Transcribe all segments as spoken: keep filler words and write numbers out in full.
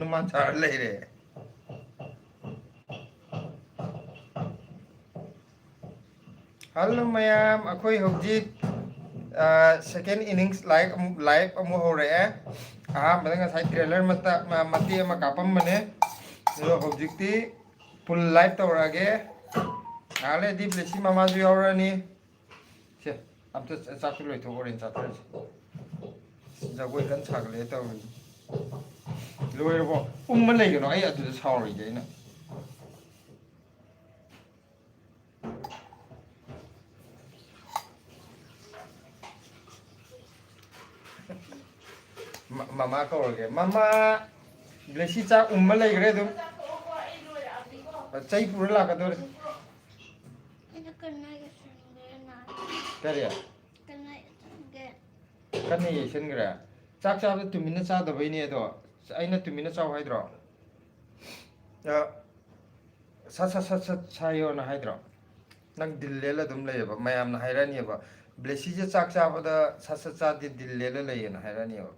ꯍꯅꯨꯃꯥꯟ ꯁꯥꯔ ꯂꯩꯔꯦ꯫ ꯍꯜꯂꯣ ꯃꯌꯥꯝ, ꯑꯩꯈꯣꯏ ꯍꯧꯖꯤꯛ ꯁꯦꯀꯦꯟ ꯏꯅꯤꯡꯁ ꯂꯥꯏꯐ ꯑꯃꯨꯛ ꯂꯥꯏꯐ ꯑꯃꯨꯛ ꯍꯧꯔꯛꯑꯦ꯫ ꯑꯍꯥꯟꯕꯗ ꯉꯁꯥꯏ ꯇ꯭ꯔꯦꯂꯔ ꯃꯇꯦꯛ ꯑꯃ ꯀꯥꯞꯄꯝꯕꯅꯦ, ꯑꯗꯣ ꯍꯧꯖꯤꯛꯇꯤ ꯐꯨꯜ ꯂꯥꯏꯐ ꯇꯧꯔꯛꯑꯒꯦ꯫ ꯉꯥꯏꯍꯥꯛ ꯂꯩꯔꯗꯤ ꯕ꯭ꯂꯦꯁꯤ ꯃꯃꯥꯁꯨ ꯌꯥꯎꯔꯛꯑꯅꯤ꯫ ꯁꯦ, ꯑꯝꯇ ꯆꯥꯛꯇꯨ ꯂꯣꯏꯊꯣꯛ, ꯍꯣꯔꯦꯟ ꯆꯥꯊꯔꯁꯤ꯫ ꯖꯒꯣꯏ ꯀꯟꯅ ꯁꯥꯒꯠꯂꯛꯑꯦ ꯇꯧꯔꯤꯁꯦ꯫ ꯂꯣꯏꯔꯕꯣ? ꯎꯪꯉ ꯂꯩꯒꯅꯣ, ꯑꯩ ꯑꯗꯨꯗ ꯁꯥꯎꯔꯤꯁꯦ ꯑꯩꯅ꯫ ꯃ-, ꯃꯃꯥ ꯀꯧꯔꯒꯦ꯫ ꯃꯃꯥ, ꯕ꯭ꯂꯦꯁꯤ ꯆꯥꯛ ꯎꯝꯃ ꯂꯩꯈ꯭ꯔꯦ ꯑꯗꯨꯝ꯫ ꯆꯩ ꯄꯨꯔ ꯂꯥꯛꯀꯗꯧꯔꯦ꯫ ꯑꯩꯅ ꯀꯟꯅ ꯌꯦꯡꯁꯤꯟꯒꯦ ꯅꯥ꯫ ꯀꯔꯤ? ꯀꯟꯅ ꯌꯦꯡꯁꯤꯟꯒꯦ꯫ ꯀꯟꯅ ꯌꯩꯁꯟꯈ꯭ꯔꯦ꯫ ꯆꯥꯛ ꯆꯥꯕꯗ ꯇꯨꯃꯤꯟꯅ ꯆꯥꯗꯕꯩꯅꯦ ꯑꯗꯣ꯫ ꯑꯩꯅ ꯇꯨꯃꯤꯟꯅ ꯆꯥꯎ ꯍꯥꯏꯗ꯭ꯔꯣ? ꯑ, ꯁꯠ ꯁꯠ ꯁꯠ ꯁꯠ ꯁꯥꯏꯌꯣꯅ ꯍꯥꯏꯗ꯭ꯔꯣ? ꯅꯪ ꯗꯤꯜ ꯂꯦꯜꯂ ꯑꯗꯨꯝ ꯂꯩꯌꯦꯕ, ꯃꯌꯥꯝꯅ ꯍꯥꯏꯔꯛꯑꯅꯦꯕ, "ꯕ꯭ꯂꯦꯁꯤꯁꯦ ꯆꯥꯛ ꯆꯥꯕꯗ ꯁꯠ ꯁꯠ ꯆꯥꯗꯦ, ꯗꯤꯜ ꯂꯦꯜꯂ ꯂꯩꯌꯦꯅ" ꯍꯥꯏꯔꯛꯑꯅꯦꯕ꯫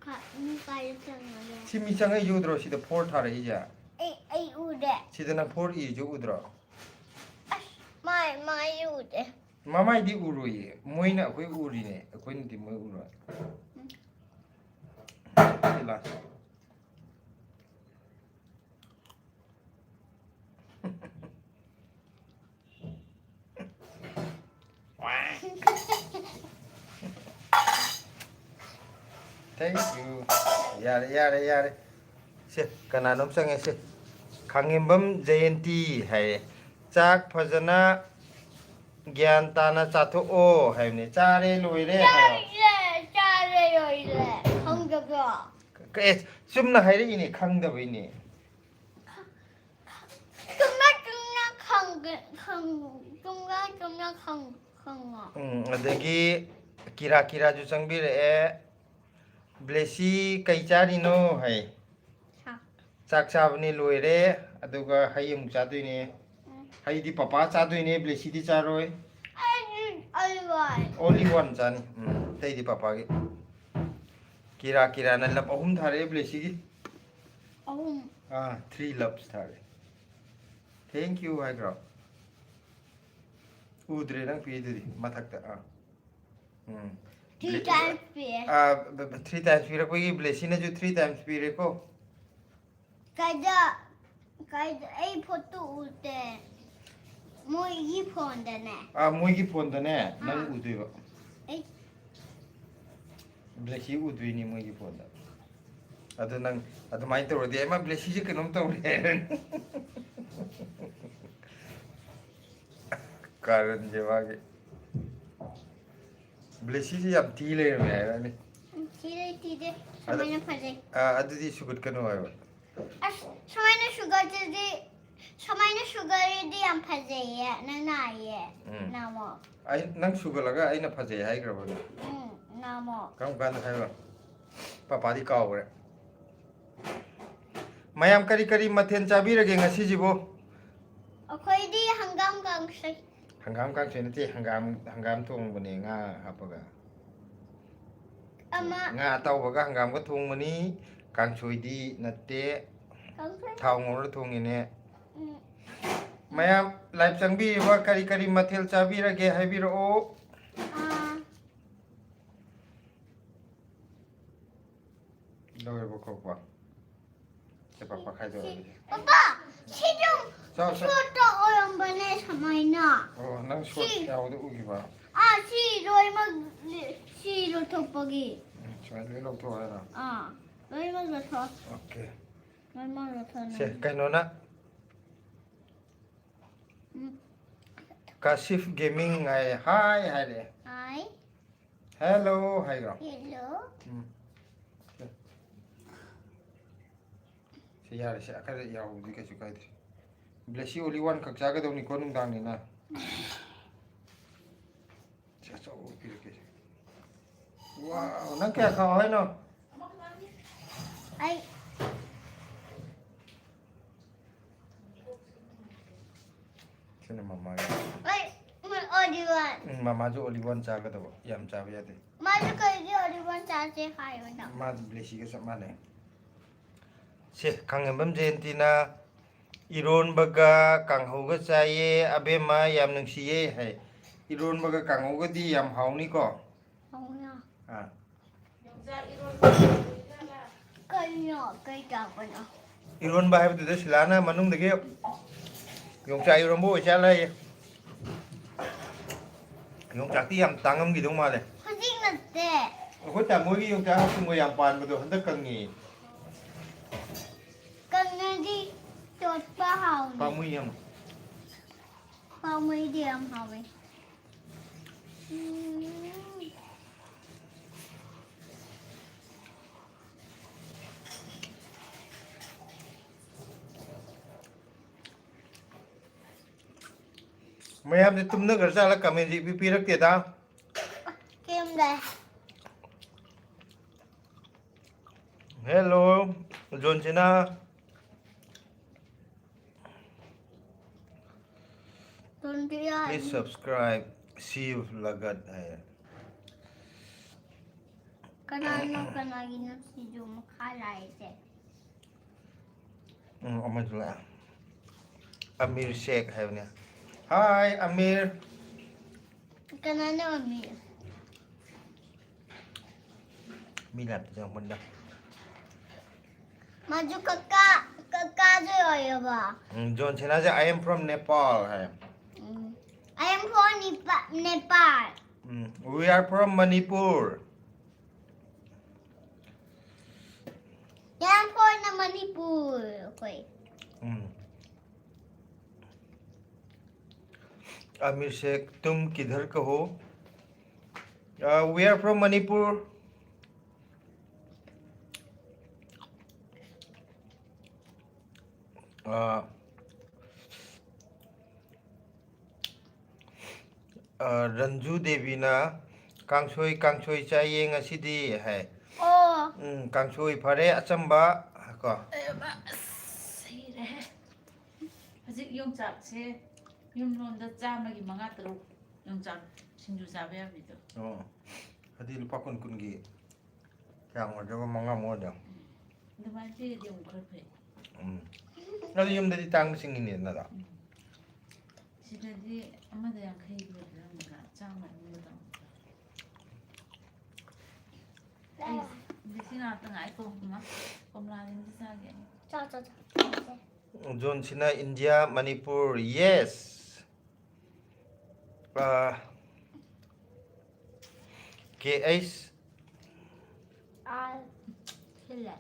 ꯀ-, ꯃꯤ ꯀꯥꯏꯗ ꯆꯪꯉꯒꯦ? ꯁꯤ ꯃꯤ ꯆꯪꯉꯛꯏꯁꯦ ꯎꯗ꯭ꯔꯣ? ꯁꯤꯗ ꯐꯣꯔ ꯊꯥꯔꯛꯏꯁꯦ꯫ ꯑꯩ, ꯑꯩ ꯎꯗꯦ꯫ ꯁꯤꯗ ꯅꯪ ꯐꯣꯔ ꯏꯔꯤꯁꯦ ꯎꯗ꯭ꯔꯣ? ꯑꯁ, ꯃꯥꯏ, ꯃꯥꯏ ꯎꯗꯦ꯫ ꯃꯃꯥꯏꯗꯤ ꯎꯔꯣꯏꯌꯦ, ꯃꯣꯏꯅ ꯑꯩꯈꯣꯏ ꯎꯔꯤꯅꯦ, ꯑꯩꯈꯣꯏꯅꯗꯤ ꯃꯣꯏ ꯎꯔꯣꯏ꯫ ꯁꯤ ꯂꯥꯁ꯫ Thank you. ꯌꯥꯔꯦ, ꯌꯥꯔꯦ, ꯌꯥꯔꯦ꯫ ꯁꯦ, ꯀꯅꯥꯅꯣꯝ ꯆꯪꯉꯦ ꯁꯦ꯫ ꯈꯥꯡꯉꯦꯝꯕꯝ ꯖꯌꯦꯟꯇꯤ ꯍꯥꯏꯌꯦ꯫ "ꯆꯥꯛ ꯐꯖꯅ ꯒ꯭ꯌꯥꯟ ꯇꯥꯅ ꯆꯥꯊꯣꯛꯑꯣ" ꯍꯥꯏꯕꯅꯦ꯫ "ꯆꯥꯔꯦ, ꯂꯣꯏꯔꯦ" ꯍꯥꯏꯌꯣ꯫ ꯆꯥꯔꯦ, ꯆꯥꯔꯦ, ꯂꯣꯏꯔꯦ꯫ ꯈꯪꯗꯕ꯭ꯔꯣ? ꯀ-, ꯑꯦ, ꯆꯨꯝꯅ ꯍꯥꯏꯔꯛꯏꯅꯦ, ꯈꯪꯗꯕꯩꯅꯦ꯫ ꯆꯨꯝꯅ ꯆꯨꯝꯅ ꯈꯪꯒ-, ꯈꯪ-, ꯆꯨꯝꯅ ꯆꯨꯝꯅ ꯈꯪ-, ꯈꯪꯉꯣ꯫ ꯎꯝ, ꯑꯗꯒꯤ ꯀꯤꯔꯥ ꯀꯤꯔꯥꯁꯨ ꯆꯪꯕꯤꯔꯛꯑꯦ꯫ "ꯕ꯭ꯂꯦꯁꯤ ꯀꯩ ꯆꯥꯔꯤꯅꯣ?" ꯍꯥꯏ꯫ ꯆꯥꯛ꯫ "ꯆꯥꯛ ꯆꯥꯕꯅꯤ ꯂꯣꯏꯔꯦ, ꯑꯗꯨꯒ ꯍꯩ ꯑꯃꯨꯛ ꯆꯥꯗꯣꯏꯅꯦ꯫ ꯎꯝ꯫ ꯍꯩꯗꯤ ꯄꯄꯥ ꯆꯥꯗꯣꯏꯅꯦ, ꯕ꯭ꯂꯦꯁꯤꯗꯤ ꯆꯥꯔꯣꯏ꯫ ꯑꯩꯗꯤ ꯑꯩ ꯋꯥꯏ꯫ Only one ꯆꯥꯅꯤ꯫ ꯎꯝ, ꯑꯇꯩꯗꯤ ꯄꯄꯥꯒꯤ꯫ ꯀꯤꯔꯥ ꯀꯤꯔꯥꯅ ꯂꯞ ꯑꯍꯨꯝ ꯊꯥꯔꯛꯑꯦ ꯕ꯭ꯂꯦꯁꯤꯒꯤ꯫ ꯑꯍꯨꯝ꯫ ꯑꯥ, three loves ꯊꯥꯔꯦ꯫ Thank you ꯍꯥꯏꯈ꯭ꯔꯣ? ꯎꯗ꯭ꯔꯦ ꯅꯪ ꯄꯤꯗꯨꯗꯤ ꯃꯊꯛꯇ꯫ ꯑꯥ꯫ ꯎꯝ꯫ Three times ꯄꯤꯔꯦ꯫ ꯑꯥ, ꯕ-, ꯕ-, three times ꯄꯤꯔꯛꯄꯒꯤ ꯕ꯭ꯂꯦꯁꯤꯅꯁꯨ three times ꯄꯤꯔꯦꯀꯣ꯫ ꯀꯥꯏꯗ? ꯀꯥꯏꯗ? ꯑꯩ ꯐꯣꯇꯣ ꯎꯗꯦ꯫ ꯃꯣꯏꯒꯤ ꯐꯣꯟꯗꯅꯦ꯫ ꯑꯥ, ꯃꯣꯏꯒꯤ ꯐꯣꯟꯗꯅꯦ ꯅꯪ ꯑꯥ꯫ ꯎꯗꯣꯏꯕ꯫ ꯑꯩ ꯕ꯭ꯂꯦꯁꯤ ꯎꯗꯣꯏꯅꯤ ꯃꯣꯏꯒꯤ ꯐꯣꯟꯗ꯫ ꯑꯗꯨ ꯅꯪ ꯑꯗꯨꯃꯥꯏꯅ ꯇꯧꯔꯗꯤ, "ꯑꯩꯃ ꯕ꯭ꯂꯦꯁꯤꯁꯦ ꯀꯩꯅꯣꯝ ꯇꯧꯔꯦ" ꯍꯥꯏꯔꯅꯤ꯫ ꯀꯥꯔꯟꯁꯦ ꯃꯥꯒꯤ꯫ ꯕ꯭ꯂꯦꯁꯤꯁꯦ ꯌꯥꯝ ꯊꯤ ꯂꯩꯔꯝꯃꯦ ꯍꯥꯏꯔꯅꯤ꯫ ꯊꯤꯗꯦ, ꯊꯤꯗꯦ꯫ ꯁꯨꯃꯥꯏꯅ ꯐꯖꯩ꯫ ꯑꯥ, ꯑꯗꯨꯗꯤ ꯁꯨꯒꯠꯀꯅꯨ ꯍꯥꯏꯕ꯫ ꯑꯁ, ꯁꯨꯃꯥꯏꯅ ꯁꯨꯒꯠꯇꯗꯤ, ꯁꯨꯃꯥꯏꯅ ꯁꯨꯒꯠꯂꯗꯤ ꯌꯥꯝ ꯐꯖꯩꯌꯦ꯫ ꯅꯪ ꯅꯥꯏꯌꯦ꯫ ꯎꯝ꯫ ꯅꯥꯃꯣ꯫ ꯑꯩ, ꯅꯪ ꯁꯨꯒꯠꯂꯒ ꯑꯩꯅ ꯐꯖꯩ ꯍꯥꯏꯈ꯭ꯔꯕꯅꯦ꯫ ꯎꯝ, ꯅꯥꯃꯣ꯫ ꯀꯔꯝ ꯀꯥꯟꯗ ꯍꯥꯏꯕ? ꯄꯄꯥꯗꯤ ꯀꯥꯎꯈ꯭ꯔꯦ꯫ ꯃꯌꯥꯝ ꯀꯔꯤ ꯀꯔꯤ ꯃꯊꯦꯜ ꯆꯥꯕꯤꯔꯒꯦ ꯉꯁꯤꯁꯤꯕꯨ? ꯑꯩꯈꯣꯏꯗꯤ ꯍꯪꯒꯥꯝ ꯀꯥꯡꯁꯣꯏ꯫ ꯍꯪꯒꯥꯝ ꯀꯥꯡꯁꯣꯏ ꯅꯠꯇꯦ, ꯍꯪꯒꯥꯝ, ꯍꯪꯒꯥꯝ ꯊꯣꯡꯕꯅꯦ ꯉꯥ ꯍꯥꯞꯄꯒ꯫ ꯑꯃ꯫ ꯉꯥ ꯑꯇꯥꯎꯕꯒ ꯍꯪꯒꯥꯝꯒ ꯊꯣꯡꯕꯅꯤ, ꯀꯥꯡꯁꯣꯏꯗꯤ ꯅꯠꯇꯦ꯫ ꯀꯥꯡꯁꯣꯏ꯫ ꯊꯥꯎ ꯉꯧꯔ ꯊꯣꯡꯉꯤꯅꯦ꯫ ꯎꯝ꯫ ꯃꯌꯥꯝ live ꯆꯪꯕꯤꯔꯤꯕ ꯀꯔꯤ ꯀꯔꯤ ꯃꯊꯦꯜ ꯆꯥꯕꯤꯔꯒꯦ ꯍꯥꯏꯕꯤꯔꯛꯑꯣ꯫ ꯑꯥ꯫ ꯂꯧꯔꯕ ꯈꯣꯛꯄ? ꯁꯦ ꯄꯥꯛꯄ ꯈꯥꯏꯗꯣꯛꯑꯒꯦ꯫ ꯄꯄꯥ, ꯁꯤꯗꯨꯝ ꯆꯥꯎ, ꯆꯥꯎ꯫ ꯁꯣꯠꯇ ꯑꯣꯏꯔꯝꯕꯅꯦ ꯁꯨꯃꯥꯏꯅ꯫ ꯑꯣ, ꯅꯪ ꯁꯣꯠ ꯁꯤ꯫ ꯌꯥꯎꯕꯗꯣ ꯎꯈꯤꯕ? ꯑꯥ, ꯁꯤ ꯂꯣꯏꯅꯃꯛ ꯁꯤ ꯂꯧꯊꯣꯛꯄꯒꯤ꯫ ꯎꯝ, ꯁꯨꯃꯥꯏꯅ ꯂꯣꯏ ꯂꯧꯊꯣꯛꯑꯣ ꯍꯥꯏꯔꯣ? ꯑꯥ, ꯂꯣꯏꯅꯃꯛ ꯂꯧꯊꯣꯛ꯫ Okay꯫ ꯂꯣꯏꯅꯃꯛ ꯂꯧꯊꯣꯛ꯫ ꯁꯦ, ꯀꯩꯅꯣꯅ ꯎꯝ꯫ ꯀꯥꯁꯤꯐ ꯒꯦꯃꯤꯡ ꯍꯥꯏ, ꯍꯥꯏ ꯍꯥꯏꯔꯛꯑꯦ꯫ ꯍꯥꯏ꯫ Hello ꯍꯥꯏꯈ꯭ꯔꯣ꯫ Hello꯫ ꯎꯝ꯫ ꯁꯦ꯫ ꯁꯤ ꯌꯥꯔꯦ, ꯁꯤ ꯈꯔ ꯌꯥꯎꯕꯗꯤ ꯀꯩꯁꯨ ꯀꯥꯏꯗ꯭ꯔꯦ꯫ ꯕ꯭ꯂꯦꯁꯤ only one ꯈꯛ ꯆꯥꯒꯗꯧꯅꯤꯀꯣ ꯅꯨꯡꯗꯥꯡꯅꯤꯅ꯫ ꯁꯤ ꯑꯆꯧꯕ ꯄꯤꯔꯛꯀꯦ꯫ Wow, ꯅꯪ ꯀꯌꯥ ꯈꯥꯛꯑꯣ ꯍꯥꯏꯅꯣ? ꯑꯩ ꯁꯤꯅ ꯃꯃꯥꯒꯤ꯫ ꯑꯩ only one꯫ ꯎꯝ, ꯃꯃꯥꯁꯨ only one ꯆꯥꯒꯗꯕ, ꯌꯥꯝ ꯆꯥꯕ ꯌꯥꯗꯦ꯫ ꯃꯥꯁꯨ ꯀꯩꯒꯤ only one ꯆꯥꯁꯦ ꯍꯥꯏꯕꯅꯣ? ꯃꯥꯁꯨ ꯕ꯭ꯂꯦꯁꯤꯒ ꯆꯞ ꯃꯥꯟꯅꯩ꯫ ꯁꯦ, ꯈꯥꯡꯉꯦꯝꯕꯝ ꯖꯌꯟꯇꯤꯅ ꯏꯔꯣꯟꯕꯒ ꯀꯥꯡꯍꯧꯒ ꯆꯥꯏꯌꯦ, ꯑꯕꯦꯝꯃ ꯌꯥꯝ ꯅꯨꯡꯁꯤꯌꯦ ꯍꯥꯏ꯫ ꯏꯔꯣꯟꯕꯒ ꯀꯥꯡꯍꯧꯒꯗꯤ ꯌꯥꯝ ꯍꯥꯎꯅꯤꯀꯣ? ꯍꯥꯎꯅ꯫ ꯑꯥ꯫ ꯀꯩꯅꯣ? ꯀꯩ ꯇꯧꯕꯅꯣ? ꯏꯔꯣꯟꯕ ꯍꯥꯏꯕꯗꯨꯗ ꯁꯤꯂꯥꯅ ꯃꯅꯨꯡꯗꯒꯤ ꯌꯣꯡꯆꯥꯛ ꯏꯔꯣꯟꯕ ꯑꯣꯏꯖꯥꯠꯂꯌꯦ꯫ ꯌꯣꯡꯆꯥꯛꯇꯤ ꯌꯥꯝ ꯇꯥꯡꯉꯝꯈꯤꯗꯧ ꯃꯥꯜꯂꯦ꯫ ꯍꯧꯖꯤꯛ ꯅꯠꯇꯦ꯫ ꯑꯩꯈꯣꯏ ꯇꯥꯃꯣꯒꯤ ꯌꯣꯡꯆꯥꯛ ꯍꯥꯞꯆꯤꯟꯕ ꯌꯥꯝ ꯄꯥꯟꯕꯗꯣ ꯍꯟꯗꯛ ꯀꯪꯉꯦ꯫ ꯀꯪꯉꯗꯤ ꯇꯣꯠꯄ ꯍꯥꯎꯅꯤ꯫ ꯄꯥꯝꯃꯨꯏ ꯌꯥꯝ꯫ ꯄꯥꯝꯃꯨꯏꯗꯤ ꯌꯥꯝ ꯍꯥꯎꯋꯦ꯫ ꯎꯝ꯫ ꯃꯌꯥꯝꯁꯦ ꯇꯨꯝꯅꯈ꯭ꯔ ꯖꯥꯠꯂ? ꯀꯃꯦꯟꯁꯦ ꯏꯄꯤ ꯄꯤꯔꯛꯇꯦꯗ꯫ ꯀꯦꯝꯗ꯫ ꯍꯦꯜꯂꯣ, ꯖꯣꯟꯁꯤꯅꯥ꯫ ꯇꯣꯟꯕꯤꯌꯥ꯫ Please subscribe, ꯁꯤꯚ ꯂꯒꯠ ꯍꯥꯏꯌꯦ꯫ ꯀꯅꯥꯅꯣ, ꯀꯅꯥꯒꯤꯅꯣ ꯁꯤꯡꯖꯨ ꯃꯈꯥ ꯂꯥꯛꯏꯁꯦ? ꯎꯝ, ꯑꯃꯁꯨ ꯂꯥꯛꯑꯦ꯫ ꯑꯃꯤꯔ ꯁꯦꯈ ꯍꯥꯏꯕꯅꯦ꯫ Hi, ꯑꯃꯤꯔ꯫ ꯀꯅꯥꯅꯣ ꯑꯃꯤꯔ? ꯃꯤ ꯂꯥꯛꯇ ꯆꯪꯉꯛꯄꯅꯤꯗ꯫ ꯃꯥꯁꯨ ꯀꯀꯥ, ꯀꯀꯥꯁꯨ ꯑꯣꯏꯔꯕ? ꯎꯝ, ꯖꯣꯟ ꯁꯤꯅꯥꯁꯦ, "I am from Nepal" ꯍꯥꯏ꯫ ꯎꯝ꯫ "I am from Nepa-, Nepal." ꯎꯝ, "We are from Manipur." "I am from Manipur." ꯑꯩꯈꯣꯏ꯫ ꯎꯝ꯫ "आमिर शेख, तुम किधर का हो?" Uh, we are from Manipur. Uh, ꯑ, ꯔꯟꯖꯨ ꯗꯦꯕꯤꯅ, "ꯀꯥꯡꯁꯣꯏ, ꯀꯥꯡꯁꯣꯏ ꯆꯥꯏꯌꯦ ꯉꯁꯤꯗꯤ" ꯍꯥꯏ꯫ ꯑꯣ꯫ ꯎꯝ, ꯀꯥꯡꯁꯣꯏ ꯐꯔꯦ, ꯑꯆꯝꯕ ꯀꯣ꯫ ꯑꯦꯕ, ꯑꯁ, ꯁꯤꯔꯦꯍꯦ꯫ ꯍꯧꯖꯤꯛ ꯌꯣꯡꯆꯥꯛꯁꯦ ꯌꯨꯝꯂꯣꯝꯗ ꯆꯥꯝꯃꯒꯤ ꯃꯉꯥ ꯇꯔꯨꯛ ꯌꯣꯡꯆꯥꯛ ꯁꯤꯡꯖꯨ ꯆꯥꯕ ꯌꯥꯕꯤꯗꯣ꯫ ꯑꯣ, ꯍꯥꯏꯗꯤ ꯂꯨꯄꯥ ꯀꯨꯟ ꯀꯨꯟꯒꯤ ꯀꯌꯥꯝ ꯑꯣꯏꯗꯣꯏꯕ? ꯃꯉꯥꯃꯨꯛ ꯑꯣꯏꯗꯣꯏꯔꯣ? ꯑꯗꯨꯃꯥꯏꯅ ꯄꯤꯔꯗꯤ ꯑꯃꯨꯛ ꯈꯔ ꯐꯩ꯫ ꯎꯝ꯫ ꯑꯗꯨ ꯌꯨꯝꯗꯗꯤ ꯇꯥꯡꯕ ꯆꯤꯡꯉꯤꯅꯦꯗꯅ꯫ ꯁꯤꯗꯗꯤ ꯑꯃꯗ ꯌꯥꯡꯈꯩ ꯄꯤꯕꯗ ꯅꯪꯅ ꯆꯥꯝꯃ ꯑꯗꯨꯝ ꯇꯧ꯫ ꯑꯩ ꯕꯦꯁꯤ ꯉꯥꯛꯇ ꯉꯥꯏꯀꯣ ꯏꯃꯥ꯫ ꯀꯣꯝꯂꯥꯁꯤꯡꯁꯤ ꯆꯥꯒꯦ ꯑꯩ꯫ ꯆꯥ ꯆꯥ ꯆꯥ꯫ ꯖꯣꯟꯁꯤꯅ ꯏꯟꯗꯤꯌꯥ ꯃꯅꯤꯄꯨꯔ ꯌꯦꯁ꯫ ꯀꯦ ꯑꯩꯁ ꯑꯥ ꯁꯤꯜꯂꯦ꯫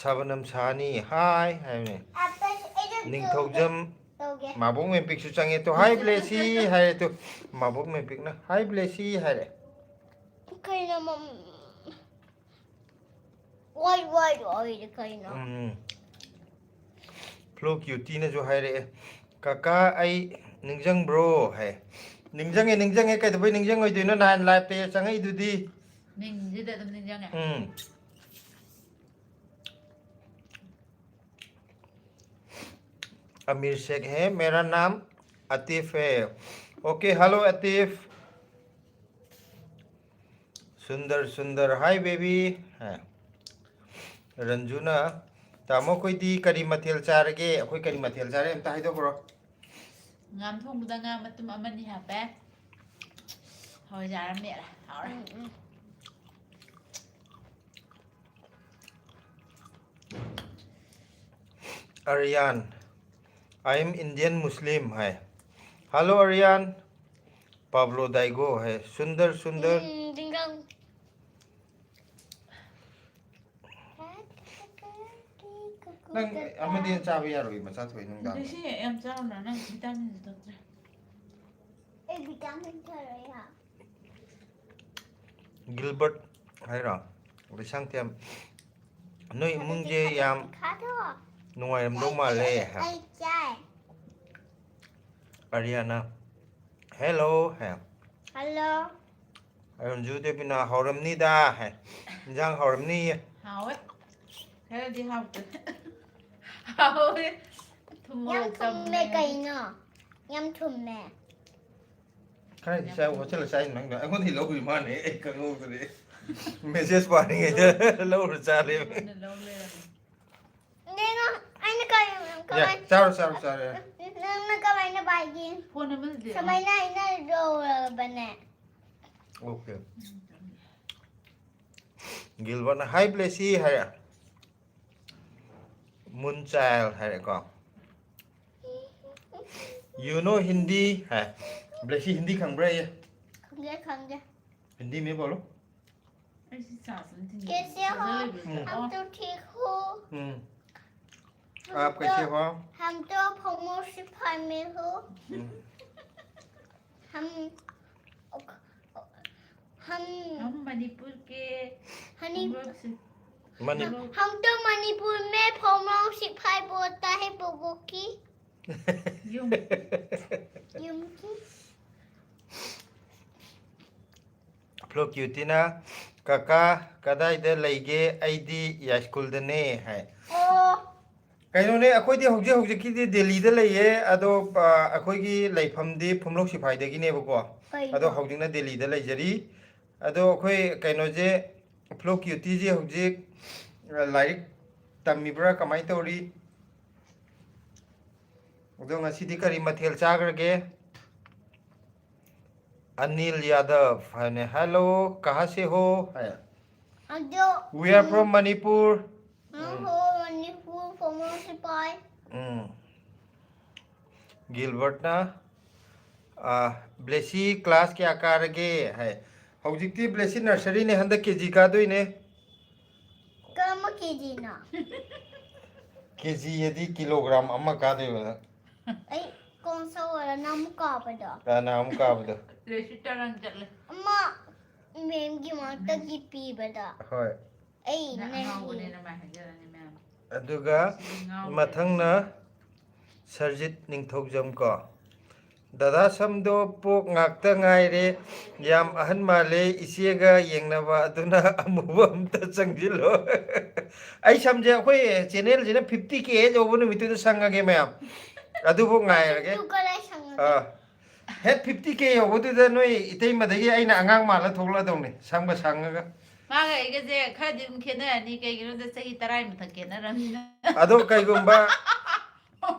ꯁꯕꯅꯝ ꯁꯥꯅꯤ ꯍꯥꯏ ꯍꯥꯏꯕꯅꯦ꯫ ꯑꯇꯩ ꯑꯩꯁꯨ ꯅꯤꯡꯊꯧꯖꯝ ꯇꯧꯒꯦ꯫ ꯃꯥꯕꯣꯛ ꯃꯦꯝꯄꯤꯛꯁꯨ ꯆꯪꯉꯦ ꯇꯨ ꯍꯥꯏ ꯕ꯭ꯂꯦꯁꯤ ꯍꯥꯏꯔꯦ ꯇꯨ꯫ ꯃꯥꯕꯣꯛ ꯃꯦꯝꯄꯤꯛꯅ ꯍꯥꯏ ꯕ꯭ꯂꯦꯁꯤ ꯍꯥꯏꯔꯦ꯫ ꯀꯩꯅꯣ ꯃꯝ-, ꯋꯥꯏ ꯋꯥꯏ ꯑꯣꯏꯔꯦ ꯀꯩꯅꯣ꯫ ꯎꯝ꯫ ꯐ꯭ꯂꯣ ꯀ꯭ꯌꯨꯇꯤꯅꯁꯨ ꯍꯥꯏꯔꯛꯑꯦ, "ꯀꯀꯥ ꯑꯩ ꯅꯤꯡꯁꯤꯡꯕ꯭ꯔꯣ?" ꯍꯥꯏ꯫ "ꯅꯤꯡꯁꯤꯡꯉꯦ, ꯅꯤꯡꯁꯤꯡꯉꯦ, ꯀꯩꯗꯧꯕꯩ ꯅꯤꯡꯁꯤꯡꯉꯣꯏꯗꯣꯏꯅꯣ? ꯅꯍꯥꯟ ꯂꯥꯏꯞꯇ ꯆꯪꯉꯛꯏꯗꯨꯗꯤ?" ꯃꯤꯡꯁꯤꯗ ꯑꯗꯨꯝ ꯅꯤꯡꯁꯤꯡꯉꯦ꯫ ꯎꯝ꯫ अमीर शेख है, मेरा नाम आतिफ है। OK, hello Atif. सुंदर सुंदर, hi baby꯫ ꯍꯥꯏ꯫ ꯔꯟꯖꯨꯅ, "ꯇꯥꯃꯣ ꯑꯩꯈꯣꯏꯗꯤ ꯀꯔꯤ ꯃꯊꯦꯜ ꯆꯥꯔꯒꯦ?" ꯑꯩꯈꯣꯏ ꯀꯔꯤ ꯃꯊꯦꯜ ꯆꯥꯔꯦ ꯑꯝꯇ ꯍꯥꯏꯗꯣꯛꯈ꯭ꯔꯣ꯫ ꯉꯥ ꯊꯣꯡꯕꯗ ꯉꯥ ꯃꯇꯨꯝ ꯑꯃꯅꯤ ꯍꯥꯞꯄꯦ꯫ ꯍꯋꯥꯏꯖꯥꯔ ꯑꯃ ꯃꯦꯠꯂꯦ꯫ ꯍꯥꯎꯔꯦ꯫ ꯎꯝ, ꯎꯝ꯫ Aryan, "I am Indian Muslim" high. Hello Aryan, Pablo Daigo ꯍꯥꯏ꯫ सुंदर सुंदर꯫ ꯎꯝ, ꯗꯤꯡꯒꯪ꯫ ꯅꯪ ꯑꯃꯗꯤ ꯆꯥꯕ ꯌꯥꯔꯣꯏ, ꯃꯆꯥ ꯊꯣꯛꯏ ꯅꯨꯡꯗꯥꯡ꯫ ꯉꯁꯤ ꯌꯥꯝ ꯆꯥꯎꯅ ꯅꯪ ꯚꯤꯇꯥꯃꯤꯟꯁꯨ ꯊꯛꯇ꯭ꯔꯦ꯫ ꯑꯩ ꯚꯤꯇꯥꯃꯤꯟ ꯊꯛꯑꯔꯣꯏ ꯍꯥ꯫ ꯒꯤꯜꯕꯔꯠ ꯍꯥꯏꯔꯣ? ꯂꯩꯁꯥꯡꯊꯦꯝ, "ꯅꯣꯏ ꯏꯃꯨꯡꯁꯦ ꯌꯥꯝ ꯈꯥꯗꯣ꯫ ꯅꯨꯡꯉꯥꯏꯔꯝꯗꯧ ꯃꯥꯜꯂꯦ" ꯍꯥꯏ꯫ ꯑꯩ ꯆꯥꯏ꯫ ꯑꯔꯤꯌꯥꯅ, "ꯍꯦꯜꯂꯣ" ꯍꯥꯏ꯫ ꯍꯜꯂꯣ꯫ ꯑꯔꯨꯟꯖꯨ ꯗꯦꯕꯤꯅ, "ꯍꯥꯎꯔꯝꯅꯤꯗ" ꯍꯥꯏ꯫ "ꯏꯟꯖꯥꯡ ꯍꯥꯎꯔꯝꯅꯤꯌꯦ"꯫ ꯍꯥꯎꯋꯦ꯫ ꯈꯔꯗꯤ ꯍꯥꯎꯇꯦ꯫ ꯍꯥꯎꯋꯦ꯫ ꯊꯨꯝ ꯌꯥꯝ ꯃꯣꯔꯣꯛ ꯊꯨꯝꯃꯦ ꯆꯝꯃꯦ꯫ ꯀꯩꯅꯣ? ꯌꯥꯝ ꯊꯨꯝꯃꯦ꯫ ꯈꯔꯗꯤ ꯆꯥꯏ, ꯍꯣꯁꯇꯦꯜꯗ ꯆꯥꯏ ꯅꯪꯗꯣ꯫ ꯑꯩꯉꯣꯟꯗꯒꯤ ꯂꯧꯈ꯭ꯔꯤ ꯃꯥꯅꯦ, ꯑꯩ ꯈꯪꯍꯧꯗ꯭ꯔꯦ꯫ ꯃꯦꯁꯦꯖ ꯄꯥꯔꯤꯉꯩꯗ ꯂꯧꯔ ꯆꯥꯔꯦꯕ꯫ ꯂꯧ ꯂꯩꯔꯝꯃꯦ꯫ ꯅꯪ ꯑꯩꯅ ꯀꯔꯤ ꯌꯥ, ꯀꯃꯥꯏ ꯆꯥꯔꯣ, ꯆꯥꯔꯣ, ꯆꯥꯔꯣ, ꯌꯥꯔꯦ꯫ ꯅꯪꯅ ꯀꯃꯥꯏꯅ ꯄꯥꯏꯒꯦ? ꯐꯣꯟ ꯑꯃꯗꯤ ꯁꯨꯃꯥꯏꯅ ꯑꯩꯅ ꯂꯧꯔꯕꯅꯦ꯫ ꯑꯣꯀꯦ꯫ ꯒꯤꯜꯕꯔꯠꯅ "Hi ꯕ꯭ꯂꯦꯁꯤ" ꯍꯥꯏꯔꯦ꯫ "Moon child" ꯍꯥꯏꯔꯦꯀꯣ꯫ "You know Hindi" ꯍꯥꯏ꯫ ꯕ꯭ꯂꯦꯁꯤ ꯍꯤꯟꯗꯤ ꯈꯪꯕ꯭ꯔꯥ ꯑꯦ? ꯈꯪꯗꯦ, ꯈꯪꯗꯦ꯫ ꯍꯤꯟꯗꯤ ꯃꯤ ꯕꯣꯂꯣ꯫ ꯑꯩꯁꯤ ꯆꯥꯁ ꯑꯃ ꯊꯤꯟꯕꯤꯌꯨ꯫ ꯀꯦꯁꯦ ꯍꯣ? ꯆꯥꯁ ꯂꯩꯕ꯭ꯔꯣ? ꯎꯝ꯫ हम तो ठीक हूँ। ꯎꯝ꯫ आप कैसे हो? हम तो फमोशी फार्मे हो। ꯎꯝ꯫ हम हम हम मणिपुर के हनी लोग से मणि हम तो मणिपुर में फमोशी फाई बोलता है बोबो की। ꯌꯨꯝ ꯌꯨꯝꯒꯤ ꯐ꯭ꯂꯣ ꯀ꯭ꯌꯨꯇꯤꯅ "ꯀꯀꯥ, ꯀꯗꯥꯏꯗ ꯂꯩꯒꯦ? ꯑꯩꯗꯤ ꯌꯥꯏꯁ꯭ꯀꯨꯜꯗꯅꯦ" ꯍꯥꯏ꯫ ꯑꯣ ꯀꯩꯅꯣꯅꯦ, ꯑꯩꯈꯣꯏꯗꯤ ꯍꯧꯖꯤꯛ ꯍꯧꯖꯤꯛꯀꯤꯗꯤ ꯗꯦꯜꯂꯤꯗ ꯂꯩꯌꯦ, ꯑꯗꯣ ꯑ, ꯑꯩꯈꯣꯏꯒꯤ ꯂꯩꯐꯝꯗꯤ ꯐꯨꯝꯂꯧ ꯁꯤꯐꯥꯏꯗꯒꯤꯅꯦꯕꯀꯣ꯫ ꯑꯗꯣ ꯀꯩꯅꯣ? ꯍꯧꯖꯤꯛꯅ ꯗꯦꯜꯂꯤꯗ ꯂꯩꯖꯔꯤ꯫ ꯑꯗꯣ ꯑꯩꯈꯣꯏ ꯀꯩꯅꯣꯁꯦ, ꯐ꯭ꯂꯣ ꯀ꯭ꯌꯨꯇꯤꯁꯦ ꯍꯧꯖꯤꯛ ꯑ, ꯂꯥꯏꯔꯤꯛ ꯇꯝꯃꯤꯕ꯭ꯔꯥ, ꯀꯃꯥꯏꯅ ꯇꯧꯔꯤ? ꯑꯗꯣ ꯉꯁꯤꯗꯤ ꯀꯔꯤ ꯃꯊꯦꯜ ꯆꯥꯈ꯭ꯔꯒꯦ? ꯑꯅꯤꯜ ꯌꯥꯗꯕ ꯍꯥꯏꯅꯦ꯫ "Hello, ꯀꯍꯥ ꯁꯦ ꯍꯣ?" ꯍꯥꯏ꯫ ꯑꯗꯣ "We are from Manipur." ꯅꯪ ꯍꯣ ꯃꯅꯤꯄꯨꯔ ꯐꯃꯣꯁꯤ ꯄꯥꯏ꯫ ꯎꯝ꯫ ꯒꯤꯜꯕꯔꯠꯅ ꯑ, "ꯕ꯭ꯂꯦꯁꯤ ꯀ꯭ꯂꯥꯁ ꯀꯌꯥ ꯀꯥꯔꯒꯦ?" ꯍꯥꯏ꯫ ꯍꯧꯖꯤꯛꯇꯤ ꯕ꯭ꯂꯦꯁꯤ ꯅꯔꯁꯔꯤꯅꯦ, ꯍꯟꯗꯛ ꯀꯦ ꯖꯤ ꯀꯥꯗꯣꯏꯅꯦ꯫ ꯀꯔꯝꯕ ꯀꯦ ꯖꯤꯅꯣ? ꯀꯦ ꯖꯤ ꯑꯗꯤ ꯀꯤꯂꯣꯒ꯭ꯔꯥꯝ ꯑꯃ ꯀꯥꯗꯣꯏꯕ ꯅꯪ꯫ ꯑꯩ ꯀꯣꯟꯁ ꯑꯣꯏꯔ ꯅꯝ ꯀꯥꯕꯗꯣ꯫ ꯑ, ꯅꯪ ꯑꯃꯨꯛ ꯀꯥꯕꯗꯣ꯫ ꯔꯦꯁꯤ ꯇꯔꯟ ꯆꯠꯂꯦ꯫ ꯑꯃ ꯃꯦꯝꯒꯤ ꯃꯥꯛꯇꯒꯤ ꯄꯤꯕꯗꯣ꯫ ꯍꯣꯏ꯫ ꯑꯩ ꯅꯪ ꯅꯪꯒꯤ ꯑꯉꯥꯎꯕꯅꯦꯅ ꯃꯥꯏ ꯍꯥꯏꯖꯔꯅꯤ ꯃꯌꯥꯝ꯫ ꯑꯗꯨꯒ ꯁꯤ ꯉꯥꯎꯔꯦ꯫ ꯃꯊꯪꯅ ꯁꯔꯖꯤꯠ ꯅꯤꯡꯊꯧꯖꯝ ꯀꯣ꯫ "ꯗꯗꯥ ꯁꯝꯗꯣ ꯄꯣꯛ ꯉꯥꯛꯇ ꯉꯥꯏꯔꯦ, ꯌꯥꯝ ꯑꯍꯟ ꯃꯥꯜꯂꯦ, ꯏꯆꯦꯒ ꯌꯦꯡꯅꯕ ꯑꯗꯨꯅ ꯑꯃꯨꯕ ꯑꯝꯇ ꯆꯪꯁꯤꯜꯂꯣ." ꯑꯩ ꯁꯝꯁꯦ ꯑꯩꯈꯣꯏ ꯆꯦꯅꯦꯜꯁꯤꯅ ꯐꯤꯐꯇꯤ ꯀꯦ ꯌꯧꯕ ꯅꯨꯃꯤꯠꯇꯨꯗ ꯁꯪꯉꯒꯦ ꯃꯌꯥꯝ, ꯑꯗꯨꯕꯨ ꯉꯥꯏꯔꯒꯦ꯫ ꯇꯨ ꯀꯗꯥꯏ ꯁꯪꯉꯒꯦ? ꯑꯥ, ꯍꯦꯠ ꯐꯤꯐꯇꯤ ꯀꯦ ꯌꯧꯕꯗꯨꯗ ꯅꯣꯏ ꯏꯇꯩꯃꯗꯒꯤ ꯑꯩꯅ ꯑꯉꯥꯡ ꯃꯥꯜꯂ ꯊꯣꯛꯂꯛꯑꯗꯧꯅꯤ, ꯁꯝꯒ ꯁꯪꯉꯒ꯫ ꯃꯥꯒ ꯑꯩꯒꯁꯦ ꯈꯔꯗꯤ ꯑꯗꯨꯝ ꯈꯦꯠꯅꯔꯅꯤ, ꯀꯩꯒꯤꯅꯣꯗ ꯆꯍꯤ ꯇꯔꯥꯒꯤ ꯃꯊꯛ ꯈꯦꯠꯅꯔꯝꯅꯤꯅ꯫ ꯑꯗꯣ ꯀꯩꯒꯨꯝꯕ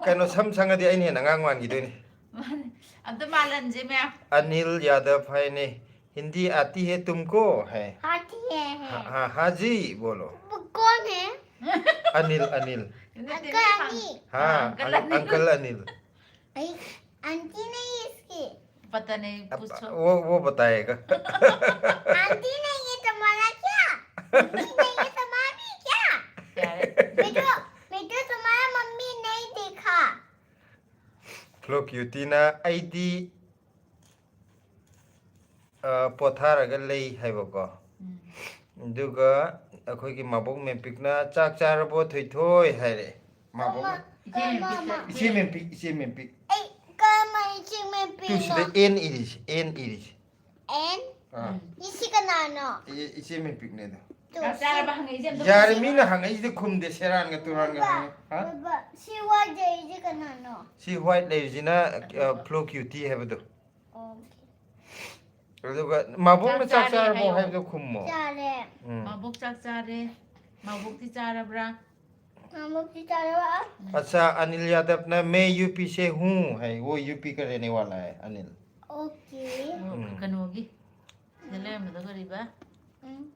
ꯀꯩꯅꯣ ꯁꯝ ꯁꯪꯉꯗꯤ ꯑꯩꯅ ꯍꯦꯟꯅ ꯑꯉꯥꯡ ꯃꯥꯟꯈꯤꯗꯣꯏꯅꯤ꯫ ꯃꯥꯅꯦ꯫ ꯑꯝꯇ ꯃꯥꯜꯍꯟꯁꯦ ꯃꯌꯥꯝ꯫ ꯑꯅꯤꯜ ꯌꯥꯗꯕ ꯍꯥꯏꯅꯦ, "ꯍꯤꯟꯗꯤ ꯑꯥꯇꯤ ꯍꯦ ꯇꯨꯝꯀꯣ?" ꯍꯥꯏ꯫ आती है, है। हाँ, हाँ, हाँ जी बोलो। वो कौन है? अनिल, अनिल। ꯅꯠꯇꯦ, अंकल ꯃꯤ अनिल। हाँ, अंकल अं- अनिल। अंकल अनिल। भाई, आंटी नहीं है इसकी। पता नहीं, अब पूछो। वो वो बताएगा। आंटी नहीं है तुम्हारा क्या? आंटी नहीं है तुम्हारी क्या? क्या है? मैं तो मैं तो तुम्हारा मम्मी नहीं देखा। ꯐ꯭ꯂꯣ ꯀ꯭ꯌꯨꯇꯤꯅ "ꯑꯩꯗꯤ ꯑ, ꯄꯣꯊꯥꯔꯒ ꯂꯩ" ꯍꯥꯏꯕꯀꯣ꯫ ꯎꯝ꯫ ꯑꯗꯨꯒ ꯑꯩꯈꯣꯏꯒꯤ ꯃꯕꯣꯛ ꯃꯦꯝꯄꯤꯛꯅ "ꯆꯥꯛ ꯆꯥꯔꯕꯣ ꯊꯣꯏꯊꯣꯏ?" ꯍꯥꯏꯔꯦ꯫ ꯃꯕꯣꯛ ꯀꯃ- ꯏꯆꯦ ꯃꯦꯝꯄꯤꯛ꯫ ꯀꯃ- ꯏꯆꯦ ꯃꯦꯝꯄꯤꯛ, ꯏꯆꯦ ꯃꯦꯝꯄꯤꯛ꯫ ꯑꯩ ꯀꯔꯝꯍꯥꯏꯅ ꯏꯆꯦ ꯃꯦꯝꯄꯤꯛꯅꯣ? ꯇꯨ ꯁꯤꯗ ꯑꯦꯟ ꯏꯔꯤꯁꯦ, ꯑꯦꯟ ꯏꯔꯤꯁꯦ꯫ ꯑꯦꯟ? ꯑꯥ꯫ ꯏꯁꯤ ꯀꯅꯥꯅꯣ? ꯏ- ꯏꯆꯦ ꯃꯦꯝꯄꯤꯛꯅꯦꯗꯣ꯫ ꯇꯨ ꯆꯥꯛ ꯆꯥꯔꯕ ꯍꯪꯉꯛꯏꯁꯦ ꯑꯝꯇ ꯌꯥꯔꯦ, ꯈꯨꯝꯁꯤ꯫ ꯃꯤꯅ ꯍꯪꯉꯛꯏꯁꯤꯗ ꯈꯨꯝꯗꯦ, ꯁꯦꯔꯥꯟꯒ ꯇꯨꯔꯥꯟꯒ ꯍꯪꯉꯦ꯫ ꯍꯥ? ꯕꯕꯥ, ꯁꯤ ꯋꯥꯏꯗꯩꯁꯤ ꯀꯅꯥꯅꯣ? ꯁꯤ ꯋꯥꯏꯠ ꯂꯩꯔꯤꯁꯤꯅ, ꯑ, ꯐ꯭ꯂꯣ ꯀ꯭ꯌꯨꯇꯤ ꯍꯥꯏꯕꯗꯣ꯫ ꯑꯣꯀꯦ꯫ ꯑꯗꯨꯒ ꯃꯕꯣꯛꯅ ꯆꯥꯛ "ꯆꯥꯛ ꯆꯥꯔꯦ ꯆꯥꯔꯕꯣ?" ꯍꯥꯏꯌꯣ꯫ ꯍꯥꯏꯕꯗꯣ ꯈꯨꯝꯃꯣ꯫ ꯆꯥꯔꯦ꯫ ꯎꯝ꯫ ꯃꯕꯣꯛ ꯆꯥꯛ ꯆꯥꯔꯦ꯫ ꯃꯕꯣꯛꯇꯤ ꯆꯥꯔꯕ꯭ꯔꯥ? ꯃꯕꯣꯛꯇꯤ ꯆꯥꯔꯕ? अच्छा, अनिल यादव ने "मैं यूपी से हूँ" है, वो यूपी का रहने वाला है अनिल। ꯑꯣꯀꯦ꯫ ꯑꯣ, ꯎꯝ꯫ ꯀꯩꯅꯣꯒꯤ ꯁꯤꯗ ꯂꯩꯔꯝꯕꯗꯣ ꯀꯔꯤꯕ? ꯎꯝ꯫